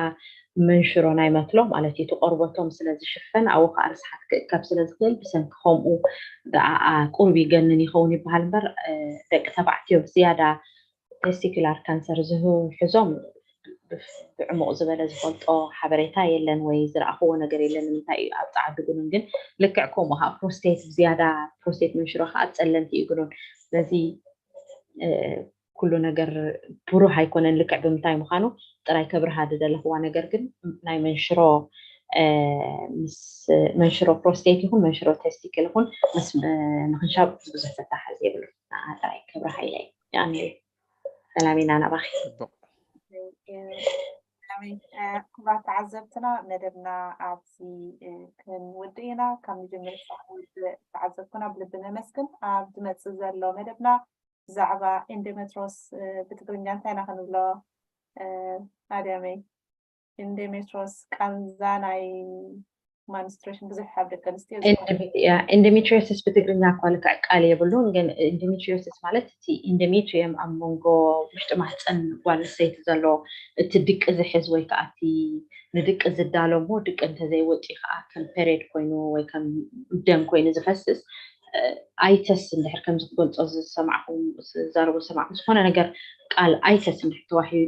መንሽሮ ናይ መትሎ ማለት እዩ። እቲ ቆርበቶም ስለ ዝሽፈን ኣብኡ ከዓ ርስሓት ክእከብ ስለ ዝኽእል ብሰንኪ ከምኡ ብኣኣ ቁሩብ ይገንን ይኸውን ይበሃል እምበር ደቂ ተባዕትዮ ብዝያዳ ቴስቲኩላር ካንሰር ዝሕዞም ብዕሙቕ ዝበለ ዝፈልጦ ሓበሬታ የለን ወይ ዝረኣኽዎ ነገር የለን። ንምንታይ እዩ ኣብ ፃዓዱ ግኑን ግን ልክዕ ከምኡ ከዓ ፕሮስቴት ብዝያዳ ፕሮስቴት መንሽሮ ከዓ ፀለምቲ እዩ ግኑን። ስለዚ ኩሉ ነገር ብሩህ ኣይኮነን ልክዕ ብምንታይ ምዃኑ ጥራይ ከብርሃ ዝደለኽዋ ነገር ግን ናይ መንሽሮ ምስ መንሽሮ ፕሮስቴት ይኹን መንሽሮ ቴስቲክል ይኹን ምስ ምኽንሻብ ብዙሕ ተተሓዝ የብሉ። ንዓ ጥራይ ከብርሃ ኢለ እየ። ሰላም ኢና ናባኺ። ክቡራት ተዓዘብትና መደብና ኣብዚ ክንውድእ ኢና። ካብ መጀመርያ ተዓዘብኩና ብልቢ ነመስግን። ኣብ ዝመፅእ ዘሎ መደብና ብዛዕባ ኢንዶሜትሮስ ብትግርኛ እንታይ ኢና ክንብሎ? ኣድያመይ ኢንዶሜትሮስ ቃንዛ ናይ ማንስትሬሽን ብዙሕ ኣብ ደቂ ኣንስትዮ ኢንዶሜትሪዮሲስ ብትግርኛ እኳ ልክዕ ቃል የብሉን፣ ግን ኢንዶሜትሪዮሲስ ማለት እቲ ኢንዶሜትሪየም ኣብ መንጎ ውሽጢ ማህፀን ጓል ኣንስተይቲ ዘሎ እቲ ድቂ ዝሕዝ ወይ ከዓ እቲ ንድቂ ዝዳሎ እሞ ድቂ እንተዘይወፂኡ ከዓ ከም ፔሬድ ኮይኑ ወይ ከም ደም ኮይኑ ዝፈስስ ኣይተስ እንድሕር ከምዚ ክገልፆ ዝሰማዕኹም ዝዛረቡ ዝሰማዕኹም ዝኾነ ነገር ቃል ኣይተስ እንድሕር ተዋሂዩ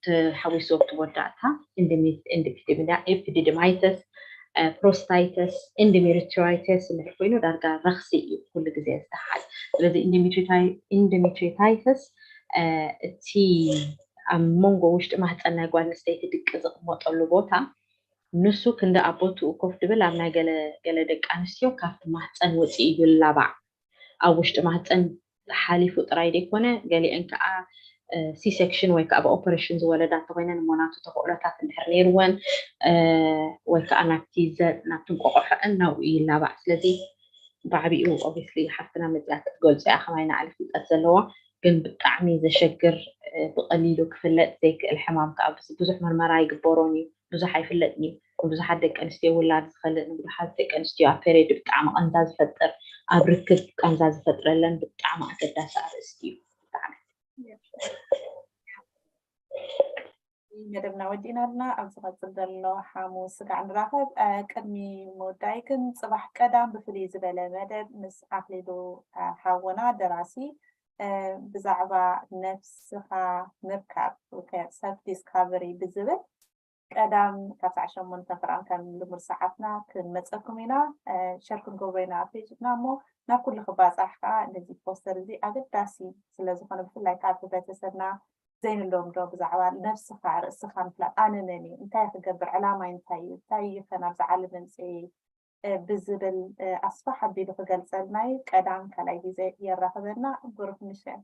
ተሓዊስዎ እቲ መወዳእታ ኢንዶሜትሪየም ኢንዶሜትሪየም ኤፒዲዲማይተስ ፕሮስታይተስ ኢንዶሜትሪያይተስ እንድሕር ኮይኑ ዳርጋ ረኽሲ እዩ ኩሉ ግዜ ዝተሓዝ። ስለዚ ኢንዶሜትሪዮታይተስ እቲ ኣብ መንጎ ውሽጢ ማህፀን ናይ ጓል ኣንስተይቲ ድቂ ዝቕመጠሉ ቦታ ንሱ ክንዲ ኣብ ቦትኡ ኮፍ ድብል ኣብ ናይ ገለ ገለ ደቂ ኣንስትዮ ካብቲ ማህፀን ወፂኡ ይላባዕ። ኣብ ውሽጢ ማህፀን ሓሊፉ ጥራይ ዘይኮነ ገሊአን ከዓ ሲሴክሽን ወይ ከዓ ብኦፐሬሽን ዝወለዳ እንተኮይነን እሞ ናቱ ተኽእሎታት እንድሕር ነይርወን ወይ ከዓ ናብቲ ዘ ናብቲ እንቆቆሖአን ናብኡ ይላባዕ። ስለዚ ብዓቢኡ ኦብስሊ ሓፍትና መፅያ ክትገልፆ እያ ከማይ ንዓሊ ፍልጠት ዘለዋ ግን ብጣዕሚ ዘሸግር ብቀሊሉ ክፍለጥ ዘይክእል ሕማም ከዓ ብዙሕ መርመራ ኣይግበሮን እዩ። ብዙሕ ኣይፍለጥን እዩ። ንብዙሓት ደቂ ኣንስትዮ ውላድ ዝኸልእ ንብዙሓት ደቂ ኣንስትዮ ኣብ ፔሬድ ብጣዕሚ ቃንዛ ዝፈጥር ኣብ ርክብ ቃንዛ ዝፈጥረለን ብጣዕሚ ኣገዳሲ ኣርእስቲ እዩ። ብጣዕሚ መደብና ወዲእና ኣለና። ኣብ ዝቐፅል ዘሎ ሓሙስ ስጋዕ ንራኸብ። ቅድሚ ምውዳይ ግን ፅባሕ ቀዳም ብፍልይ ዝበለ መደብ ምስ ኣኽሊሉ ሓውና ደራሲ ብዛዕባ ነብስኻ ምርካብ ሰልፍ ዲስካቨሪ ብዝብል ቀዳም ካብ ሰዓት ሸሞንተ ፍርቓን ከም ልሙድ ሰዓትና ክንመፀኩም ኢና። ሸር ክንገብሮ ኢና ኣብ ፔጅና እሞ ናብ ኩሉ ክባፃሕ ከዓ ነዚ ፖስተር እዚ ኣገዳሲ ስለዝኾነ ብፍላይ ከዓ ኣብ ሕብረተሰብና ዘይንለምዶ ብዛዕባ ነብስኻ ርእስኻ ምፍላጥ ኣነ መን እየ እንታይ ክገብር ዕላማይ እንታይ እዩ እንታይ እዩ ከ ናብዚ ዓለም መምፅኤ ብዝብል ኣስፋሕ ኣቢሉ ክገልፀልና እዩ። ቀዳም ካልኣይ ግዜ የራኽበና። ብሩኽ ምሸት።